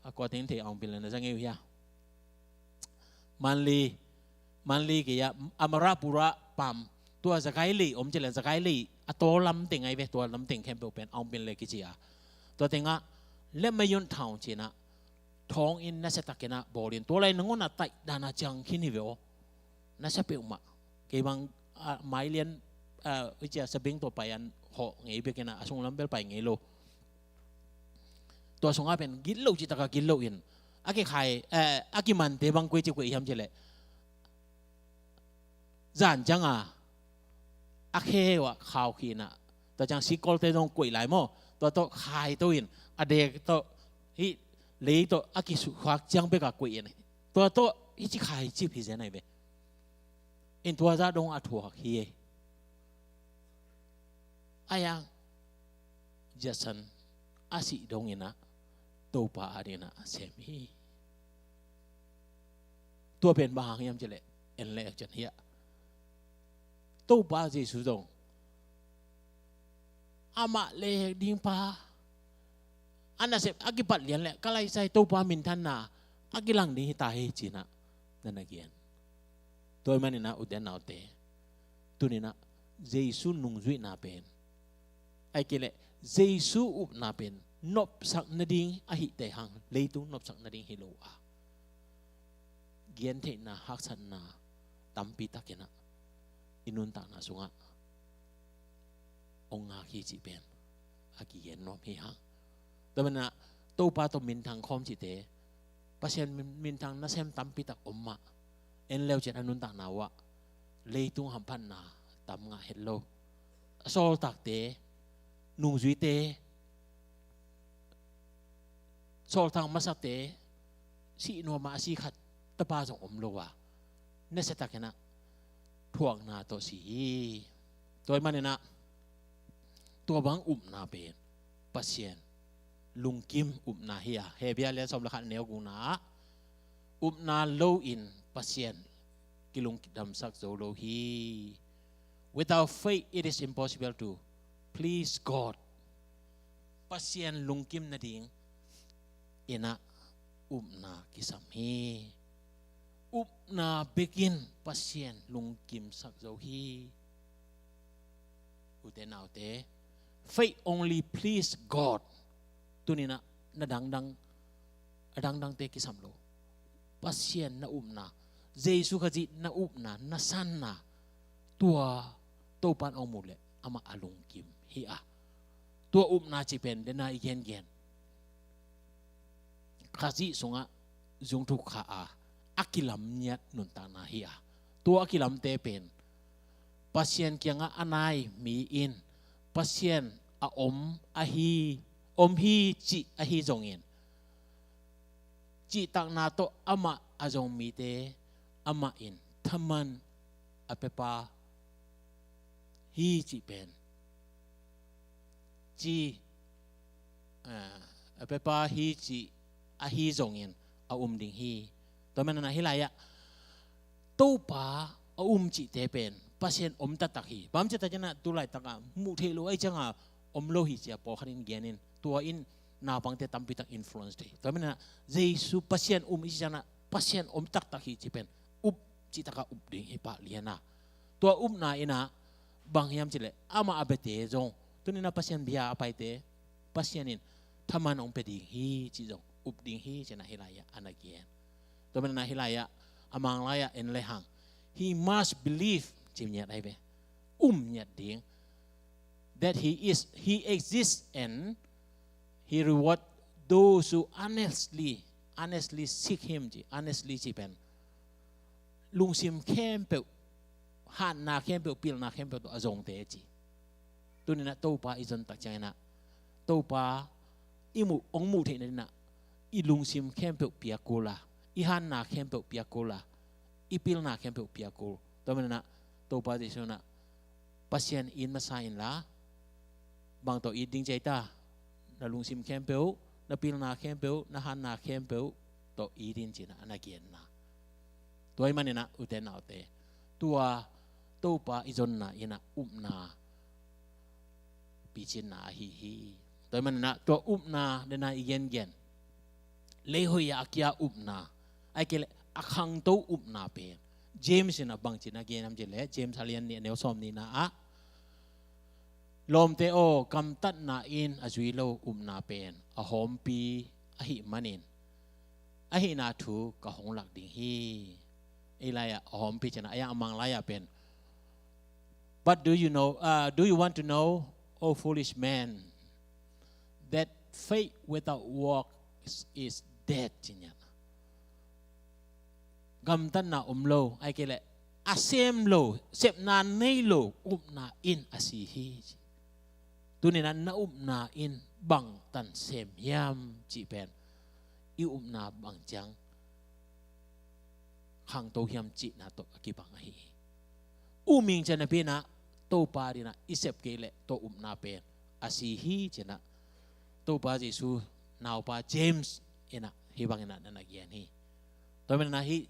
a kua teng thei Aung Pinle na za ngei uh hia? Manli, Manli kei a, Amarapura pam, tua Zagailei om cih leh Zagailei a taw lam teng ahi ve, tua lam teng khempeuh pen Aung Pinle kici a. Tua tengah Lemmayon Town ci-in ah thawng in nasia takin ah bawl in, tua lai nangawn a taih dan a ciang khin hi ve aw. Nasia peuhmah. Kei bang, a, mailian, a, i cia sabeng tawh pai an hawh ngei bek in ah, a sunglam bel pai ngei lo. Tua sungah pen gitloh cih takah gitloh in a kikhai, eh, a kimante bang koi ci koi hiam cih leh zan ciangah a khe uh ah khau khih in ah, tua ciang sikolte zong koih lai maw, tua tawh khai to in a dek tawh, hih lei tawh a kisukhuak ciang bekah koih in, tua tawh hih ci khai cip hi zen ahi ve. In tua zah dong a thuak hi. Ayang Jackson a sih dongin ah Topa adingin ah a sem hi. Tua pen bang hang hiam cih leh, en leh cian hiah, Topa Jesu zong amah lek ding pa a nasep a kipat lian leh ka laisai Topa minthanna a kilang ding hi ta hi ci-in ah na na gen. Tua ahih manin ah ute naute, tuni-in ah Jesu nungzuihna pen, ahih kei leh Jesu upna pen nopsak nading ahih teh hang, leitung nopsak nading hi lo a, gentheihna, haksatna, tampi takin ah i nuntakna sungah hong ngak hi cih pen a kigen nuam hi hang. Tua manin ah Topa tawh minthang khawm cihte, Pasian min-, minthang nasem tampi tak om mah, en leu ciang a nuntakna uh ah leitung hamphatna tam ngah het lo. Sawltakte, nungzuite, sawltak masate, sih nuam a, a si khat tapa zong om lo a, nasia takin ah thuakna tawh si hi. Tua ahih manin ah tua bang upna pen Pasian lungkim upna hi a, Hebru a lian sawm le khat, a neu gukna ah, upna loin Pasian kilungdamsak zo lo hi. Without faith, it is impossible to please God. Pasian lungkim nading in ah upna kisam hi. Upna bekin Pasian lungkimsak zo hi. Ute naute, faith only please God. Tuni-in ah na dangdang, a dangdangte kisam lo. Pasian na upna, Jesu Khazih na upna, na sanna, tua Topa'n hong muh leh amah a lungkim hi a. Tua upna cih pen dena i gengen, Khazih sungah zungthuk kha a, a kilam ngiat nuntakna hi a. Tua a kilamte pen Pasian kiangah a nai mi in Pasian a om ahi, om hi cih ahi zongin, cihtakna tawh amah a zong mite amah in thaman a piapa hi cih pen, ci, ah, a piapa hi cih ahi zongin a um ding hi. Tua manin ah hih lai-ah Topa a um cihte pen Pasian om taktak hi. Bang ci-a tak ciangin ah tu laitak a muh theih loh ahih ciangin om lo hi ci-a pawlkhat in gen in, tua in naupangte tampi tak influence thei. Tua manin ah Jesu Pasian um i cih ciangin ah Pasian om taktak hi cih pen up cih tak a up ding hi pah lian a. Tua upna in ah bang hiam cih leh amah a biate zong, tuni-in ah Pasian bia a paite, Pasian in thaman hong pia ding hi cih zong up ding hi ci-in ah hih lai-ah a na gen. Tua manin ah hih lai-ah, a Mang lai-ah en le hang, he must believe, ci ngiat ahi ve. Um ngiat ding. That he is, he exists and he reward those who honestly, honestly seek him, ci. Honestly cih pen lungsim khempeuh, hatna khempeuh, pilna khempeuh tawh a zongte ci. Tuni-in ah Topa i zon tak ciangin ah, Topa i muh, hong muh theih nadingin ah i lungsim khempeuh piak kul a, i hatna khempeuh piak kul a, i pilna khempeuh piak kul. Tua manin ah Topa Jesu in ah, Pasian it masa inla, bang tawh it ding ci ei ta? Na lungsim khempeuh, na pilna khempeuh, na hatna khempeuh tawh it in ci-in ah a na genna. Tua ahih manin ah ute naute, tua Topa i zonna in ah upna picinna ahi hi. Tua ahih manin ah tua upna dena i gengen, lei hoih a kia upna, ahih kei leh a khangto upna pen James in ah bang ci-in a gen hiam cih leh, James a lian nih, a neu sawmnihna ah, lawmte aw, gamtatna in a zui lo upna pen a hawmpi ahih manin a hihna thu ka hong lak ding hi. Ei lai-ah a hawmpi ci-in ah, a yang a Mang lai-ah pen, but do you know, uh, do you want to know, O foolish man, that faith without works is dead, ci ngiat. Gamtatna om lo, ahih kei leh a sem lo, sepna nei lo upna in a si hi. Tuni-in ah na upna in bangtan sem hiam cih pen, i upna bang ciang khangto hiam cihna tawh a kibang ahi hi. Uming ciang napi-in ah Topa dingin ah i sep kei leh tua upna pen a si hi ci-in ah Topa Jesu naupa James in ah hih bangin ah na na gen hi. Tua manin ah hih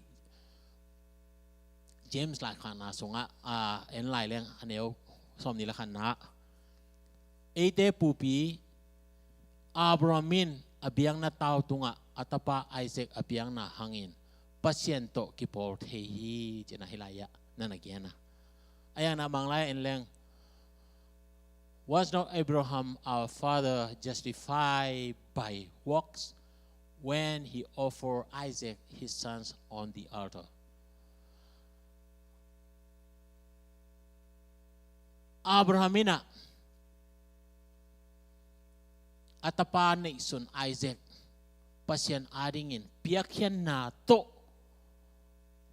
James laikhakna sungah, a, en lai leng, a neu sawmnih le khatna ah, eite pupi Abraham in a biakna tau tungah a tapa Isaac a piakna hangin Pasian tawh kipawl thei hi ci-in ah hih lai-ah na na gen a. A yang a Mang lai-ah en leng, was not Abraham our father justified by works when he offered Isaac his sons on the altar? Abraham in ah a tapa neihsun Isaac Pasian adingin piakkhiatna tawh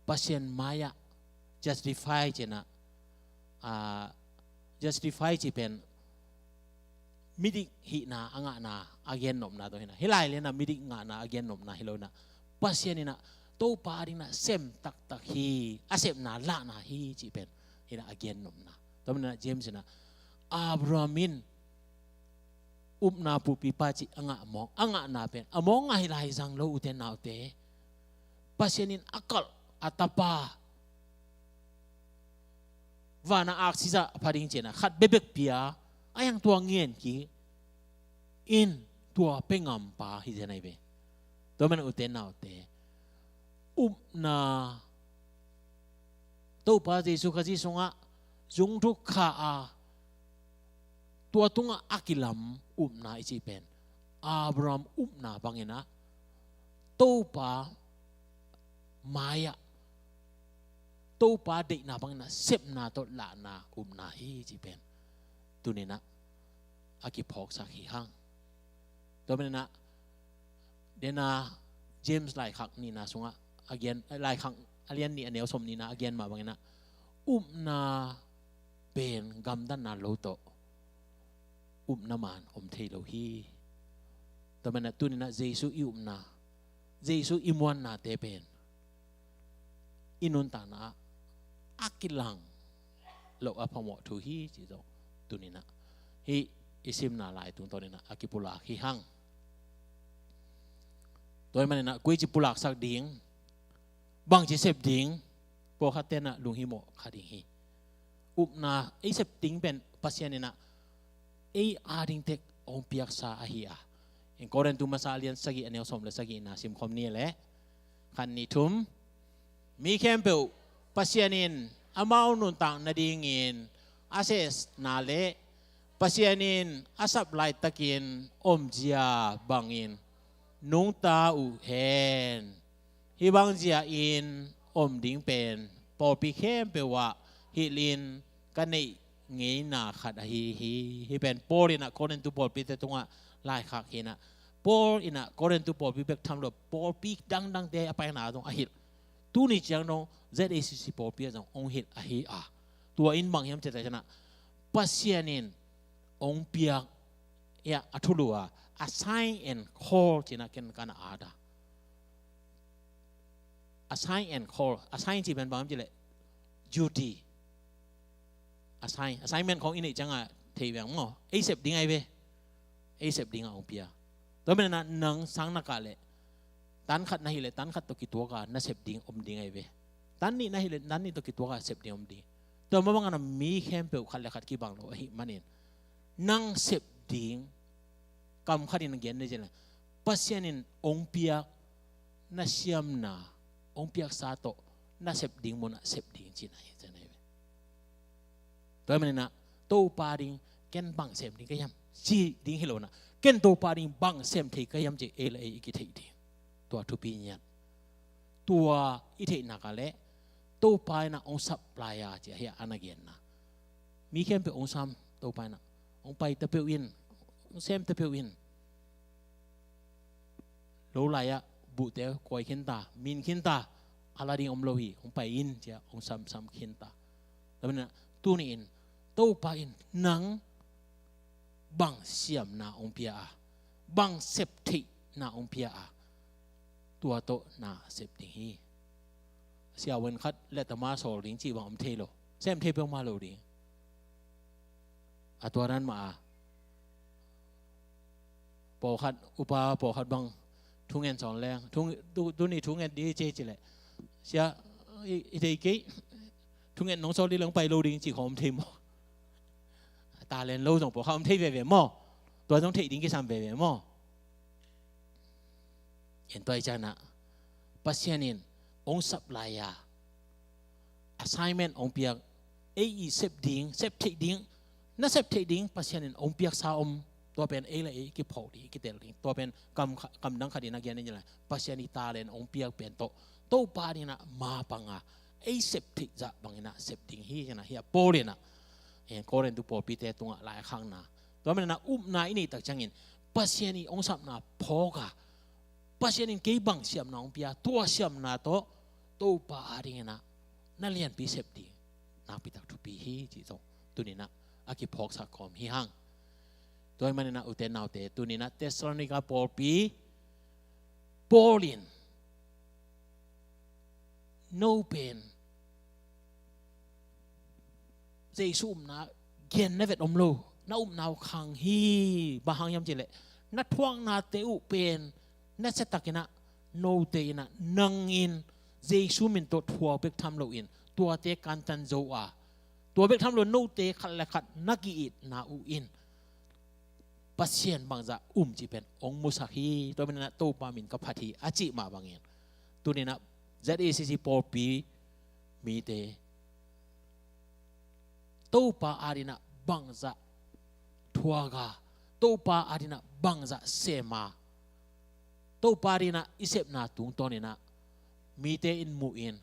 Pasian mai-ah justify ci-in ah, ah, justify cih pen midik hihna a ngahna a gennopna tawh hi-in ah, hih lai lian ah midik ngahna a gennopna hi lo-in ah, Pasian in ah Topa adingin ah sem taktak hi, a sepna lahna hi cih pen hi-in ah a gennopna. Tua manin ah James in ah Abraham in upna pulpipa cih a ngah mawk, a ngahna pen a mawk ngah hi lai zang lo, ute naute. Pasian in a kalh a tapa van a aksi zah pha ding ci-in ah khat bekbek pia, a hiang tua ngen kik in, tua pia ngampa hi zen ahi ve. Tua manin ute naute, upna Topa Jesu Khazih sungah zungthuk kha a, tua tungah a kilam upna i cih pen Abraham upna bangin ah Topa mai-ah, Topa deihna bangin ah sepna tawh lahna upna hi cih pen tuni-in ah a kiphawksak hi hang. Tua manin ah, den a James laikhak nihna sungah a gen, laikhak a lian nih a neu sawm nihna a gen mah bangin ah, upna pen gamtatna lo tawh upna man om thei lo hi. Tua manin ah tuni-in ah Jesu i upna, Jesu i muannate pen i nuntakna ah a kilang loh a phamawh thu hi cih zong tuni-in ah hih i simna lai tungtawnin ah a kipulak hi hang. Tua ahih manin ah koici pulaksak ding, bangci sep ding, pawlkhatte in ah lunghimawh kha ding hi. Upna, ei sep ding pen Pasian in ah ei ading tek hong piaksa ahi a. In Korintu masa a lian sagih a neu sawm le sagihna simkhawm ni leh, khat, nih, thum. Mi khempeuh Pasian in amau nuntak nadingin a sehna le Pasian in a sap laitakin omzia bangin nungta uh hen. Hih bangzia in om ding pen pawlpi khempeuh ah hilhin ka neih ngeina khat ahi hi. Hih pen Paul in ah Korintu pawlpite tungah laikhak hi-in ah, Paul in ah Korintu pawlpi bek tham lo, pawlpi dangdangte a paina zong a hilh. Tuni ciang dong Z A C C pawlpi ah zong hong hilh ahi a. Tua in bang hiam cih leh, Pasian in hong piak, ya, a thulu a, a sign and call ci-in ah ken ka na at a. A sign and call. A sign cih pen bang hiam cih leh duty. A sign, assignment khawng i neih ciangin thei veng maw. Ei sep ding ahi ve. Ei sep ding a hong pia. Tua manin ah nang sang na kah leh tan khat na hih leh tan khat tawh kituak a na sep ding om ding ahi ve. Tan nih na hih leh tan nih tawh kituak a sep ding om ding. Tua mah bangin ah mi khempeuh khat le khat kibang lo ahih manin nang sep ding, kam khatin gen ni ci-in ah, Pasian in hong piak na siamna, hong piaksa tawh na sep ding munah sep ding cihna hi, cihna hi ve. Tua manin ah Topa ding ken bang sem ding ka hiam ci ding hi lo-in ah, ken Topa ding bang sem thei ka hiam cih ei le ei i kitheih ding. Tua thupi ngiat. Tua i theih nak leh Topa in ah hong sap lai a, ci-a hi a, a na genna. Mi khempeuh hong sam, Topa in ah hong pai ta peuh in, hong sem ta peuh in. Lo lai-ah buhte kuai khin ta, min khin ta, a la ding om lo hi, hong pai in, ci-a hong samsam khin ta. Tua manin ah tuni-in Topa in nang bang siamna hong pia a, bang sep theihna hong pia a, tua tawh na sep ding hi. Siavuan khat letter mah sawl ding cih bang om thei lo. Sem thei peuhmah lo ding. A tua dan mah a, pawlkhat, upa pawlkhat bang thungen sawn leng, thu, tu, tuni thungen ding ci, ci leh, sia, i, i thei kei, thungen nong sawl ding leh hong pai lo ding cih khawng om thei maw? Talent lo zong pawlkhat om thei veve maw? Tua zong theih ding kisam veve maw? En tua i cih ciangin ah Pasian in hong sap lai a, assignment hong piak, ei i sep ding, sep theih ding, na sep theih ding Pasian in hong piaksa om. Tua pen ei le ei kiphawk ding, kitel ding. Tua pen kam kha-, kam dang khat in a gen in, Pasian in talent hong piak pen tawh Topa dingin ah mapang a, ei sep theih zah bangin ah sep ding hi, ci-in ah hi a, Paul in ah Korintu pawlpite tungah laikhakna. Tua manin ah upna i neih tak ciangin Pasian i hong sapna phawk a, Pasian in kei bang siamna hong pia, tua siamna tawh Topa adingin ah na lianpi sep ding nakpi tak thupi hi cih zong tuni-in ah a kiphawksak kawm hi hang. Tua ahih manin ah ute naute, tuni-in ah Thessalonika pawlpi Paul in, no pen Jesu upna gen na vet om lo, na upna uh khang hi. Bang hang hiam cih leh na thuaknate uh pen nasia takin ah note in ah nang in Jesu min tawh thuak bek tham loin tuate kantan zo a, tua bek tham lo note khat le khat na ki-itna uh in Pasian bangzah um cih pen hong musak hi. Tua manin ah Topa min ka phat hi a cih mah bangin, tuni-in ah Z A C C pawlpi mite Topa adingin ah bangzah thuak a, Topa adingin ah bangzah sem a, Topa adingin ah i sepna tungtawnin ah mite in mu in,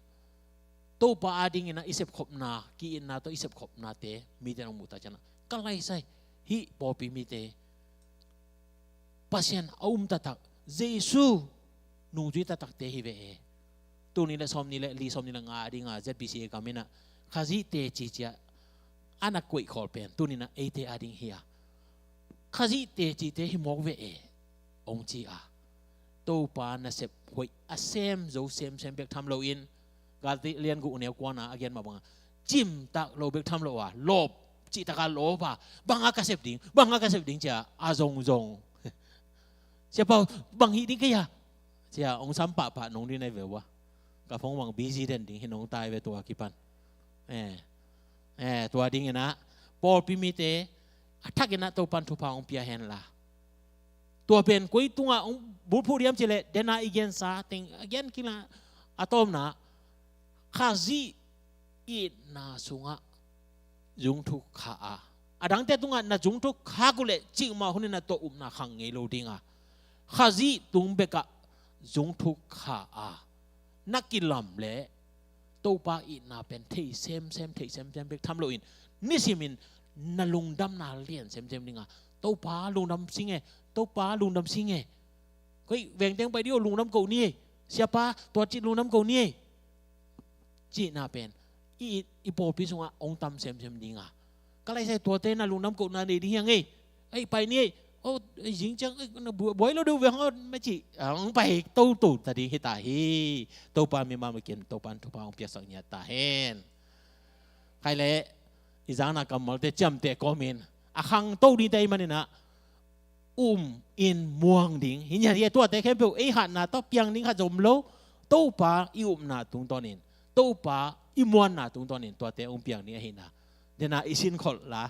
Topa adingin ah i sepkhopna, ki-itna tawh i sepkhopnate mite in hong muh tak ciangin ah ka laisai, hih pawlpi mite Pasian a um taktak, Jesu nungzui taktakte hi ve e. Tul nih le sawmnih le li, sawmnih le nga a ding a Z B C A gam in ah Khazih teci ci-a a na koih khawl pen tuni-in ah eite ading hi a, Khazih tecite hi mawk ve e, hong ci a, Topa nasep hoih a sem zo semsem bek tham loin, Galati lian guk neu kuana a gen mah bangin, cimtak lo bek tham lo a, lawp, cihtak a lawp a, bang a ka sep ding, bang a ka sep ding ci-a a zongzong. Siapa, bang hih ding kei a, ci-a hong sam pahpah nong ding na hi ve ua. Ka phone bang busy den ding hi nong tai ve tua kipan. Eh, eh, tua dingin ah pawlpi mite a thakin ah Topan thupha hong pia hen la. Tua pen koi tungah hong bulphuh diam cih leh, den a i gensa teng a gen kila, a tawpna, Khazih itna sungah zungthuk kha a, a dangte tungah na zungthuk khak uh leh cikmah hunin ah tua upna khang ngei lo ding a, Khazih tung bekah zungthuk kha a, na kilam leh Topa itna pen thei semsem, thei semsem bek tham loin, nisimin na lungdamna lian semsem ding a, Topa lungdam sing e, Topa lungdam sing e. Koi vengteng pai dih o, lungdam ko ni e. Siapa, tua cih lungdam ko ni e. Cihna pen i, i pawlpi sungah hong tam semsem ding a, ka laisai tuate na lungdam kohna nei ding hi hang ei. Ei, pai ni ei. O, ei, zing ciang, ei, na bu-, buai lo deuh ve hang o, ma cih, a, hong pai toto ta ding hi ta hi. Topa mimal makin Topan thupha hong piaksak ngiat ta hen. Khai leh i zakna kammalte ciamteh kawmin a khangto dingte ahih manin ah um in muang ding hi ngiat hi. Tuate khempeuh ei hatna tawh piang ding khat zong om lo. Topa i upna tungtawnin, Topa i muanna tungtawnin tuate hong piang ding ahihna. Dena i sin kholh la.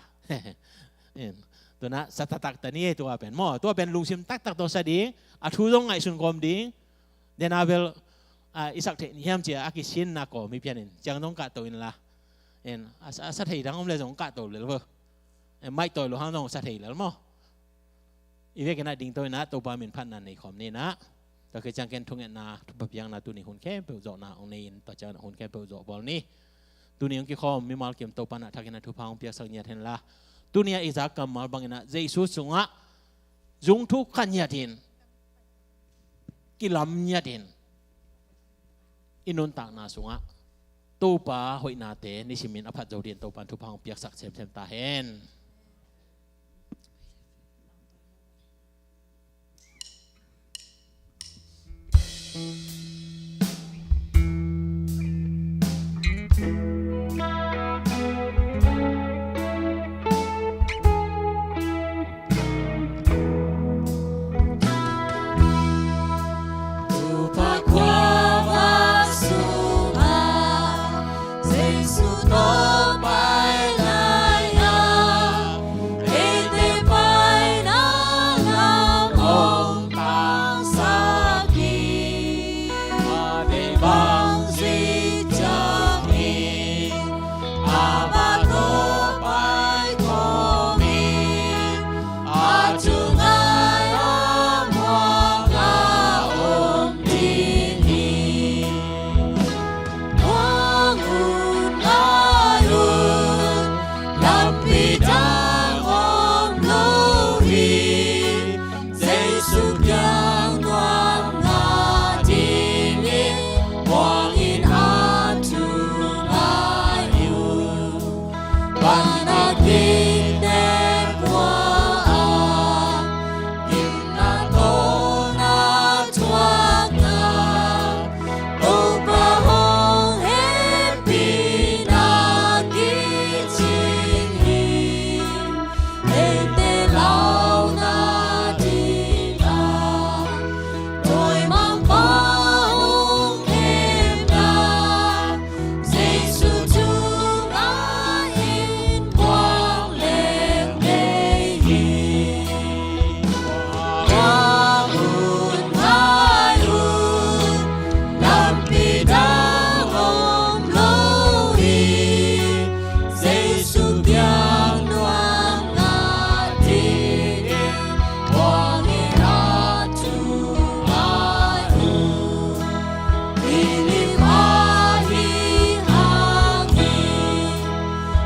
Tuna sa taktak ta ni ei, tua pen maw, tua pen lungsim taktak tawh sa ding, a thu zong ngaihsun kawm ding. Dena bel, a, i sak theih ni hiam ci-a a kisinna kawm hi pianin ciang zong kahto inla. En, a, a sa thei dang om le zong kahto lel vo. En, maihtawi lo hang zong sa thei lel maw. I vekin ah dingto in ah Topa min phatna nei khawm ni in ah. Tua khit ciang ken thungetna, thupha piakna tuni hun khempeuh zawhna hong nei in, tua ciang hun khempeuh zawh bawl ni. Tuni hong kikhawm mimal kim Topa in ah thakin ah thupha hong piaksak ngiat hen la. Tuni ah i zak kammal bangin ah Jesu sungah zungthuk kha ngiatin, kilam ngiatin, i nuntakna sungah Topa hoihnate nisimin a phat zo dingin Topa in thupha hong piaksak semsem ta hen.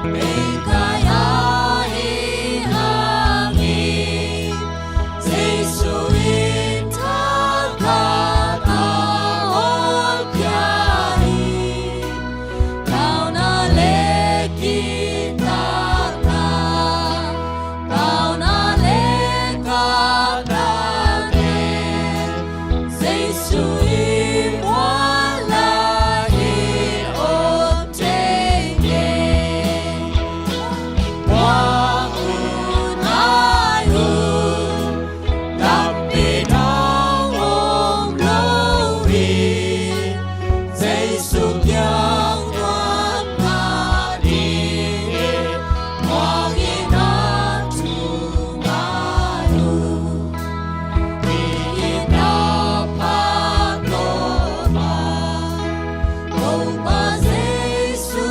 Messiah i hangin, Jesu in thakhat a hawlkhia hi. Tauna le kitahna, tauna le kahna pen, Jesu i muanna hi om thei ngei. Muang un, ngai un, lampi dang om lo hi. Jesu kiang nuam mah ding hi. Muang in, a thu ngai un. Topa Jesu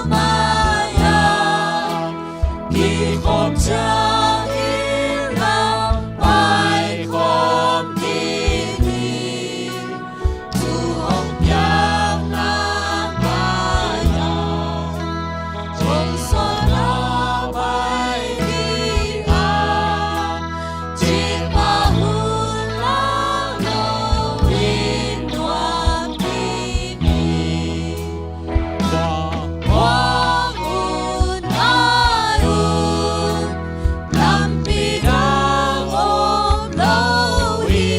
mai-ah kikhop ciangin lam paikhawm ding hi. Thu hong piakna mai-ah hong sawl a pai ding a, cih mah hun lang lo in nuam ding hi. Muang un, ngai un, lampi dang om lo hi.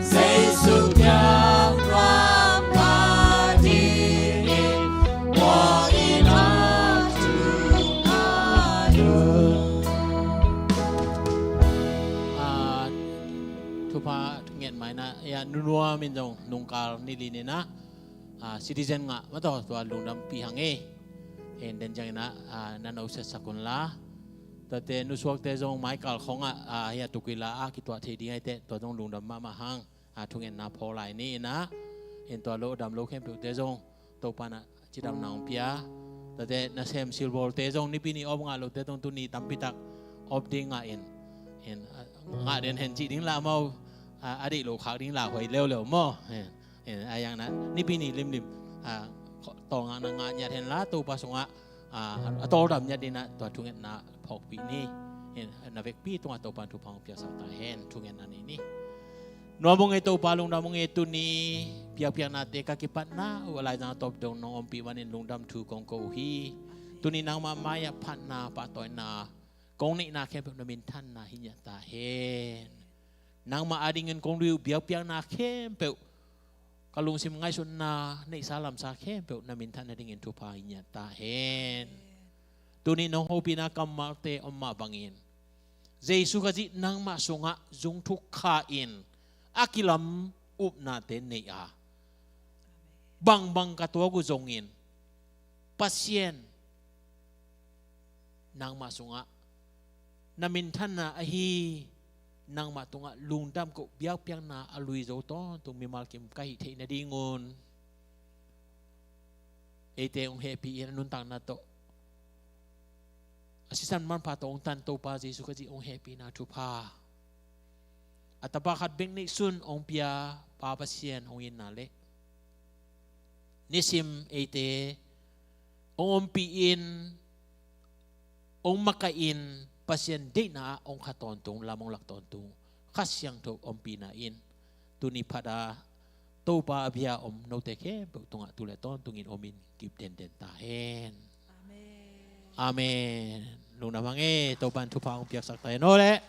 Jesu kiang nuam mah ding hi. Muang in, a thu ngai un. Ah, thupha nget mai na, ya, nunuam in zong nungkal ni li ni na, ah, citizen ngah mah tawh tua lungdampih hang e. En den ciangin ah, ah, na no setsak un la. Tuate nusuakte zong maikal khong ah, ah, hia tukui la a kituah thei ding ahih teh tua zong lungdam mahmah hang. Ah, thungetna phaw lai ni in ah, en tua lo dam lo khempeuhte zong Topa in ah cidamna hong pia. Tuate nasem silbawlte zong nipi ni op ngah lote zong tuni tampitak op ding ngah in, en, ah, ngah den hen cih ding la mau, ah, a deih lo khak ding la huai leuleu maw. En, en, a yang na nipi ni limlim, ah, tawlngakna ngah ngiat hen la Topa sungah, ah, a tawldam ngiat ding in ah tua thungetna phawkpih ni. En, na vekpi tungah Topa in thupha hong piaksak ta hen. Thungetna nei ni. Nuam ung ei Topa, lungdam ung ei, tuni biakpiaknate ka kipatna uh a laizang tawp dong nong ompih manin lungdam thu kong ko uh hi. Tuni nangmah mai-ah phatna pahtawina kong neihna khempeuh na minthanna hi ngiat ta hen. Nangmah adingin kong lui uh biakpiakna khempeuh, ka lungsim ngaihsutna neihsa lamsa khempeuh na minthan nadingin thupha hi ngiat ta hen. Tuni nong hopihna kammalte om mah bangin, Jesu Khazih nangmah sungah zungthuk kha-in a kilam upnate nei a, bangbang ka tuak uh zongin, Pasian, nangmah sungah na minthanna ahi, nangmah tungah lungdam koh biakpiakna a lui zo tawntung mimal kim ka hih theih nadingun eite hong hehpih in a nuntakna tawh, a sisan manpha tawh hong tan Topa Jesu Khazih hong hehpihna thupha, a tapa khat bek neihsun hong pia Pa Pasian hong itna le nisim eite hong ompih in, hong makaih in, Pasian deihna ah hong kha tawntung, lam hong lak tawntung Kha Siangtho ompihna in tuni phat a Topa a bia om note khempeuh tungah tu le tawntungin om in kip denden ta hen. Amen. Amen. Lungdam hang e, Topa in thupha hong piaksak ta hen aw le.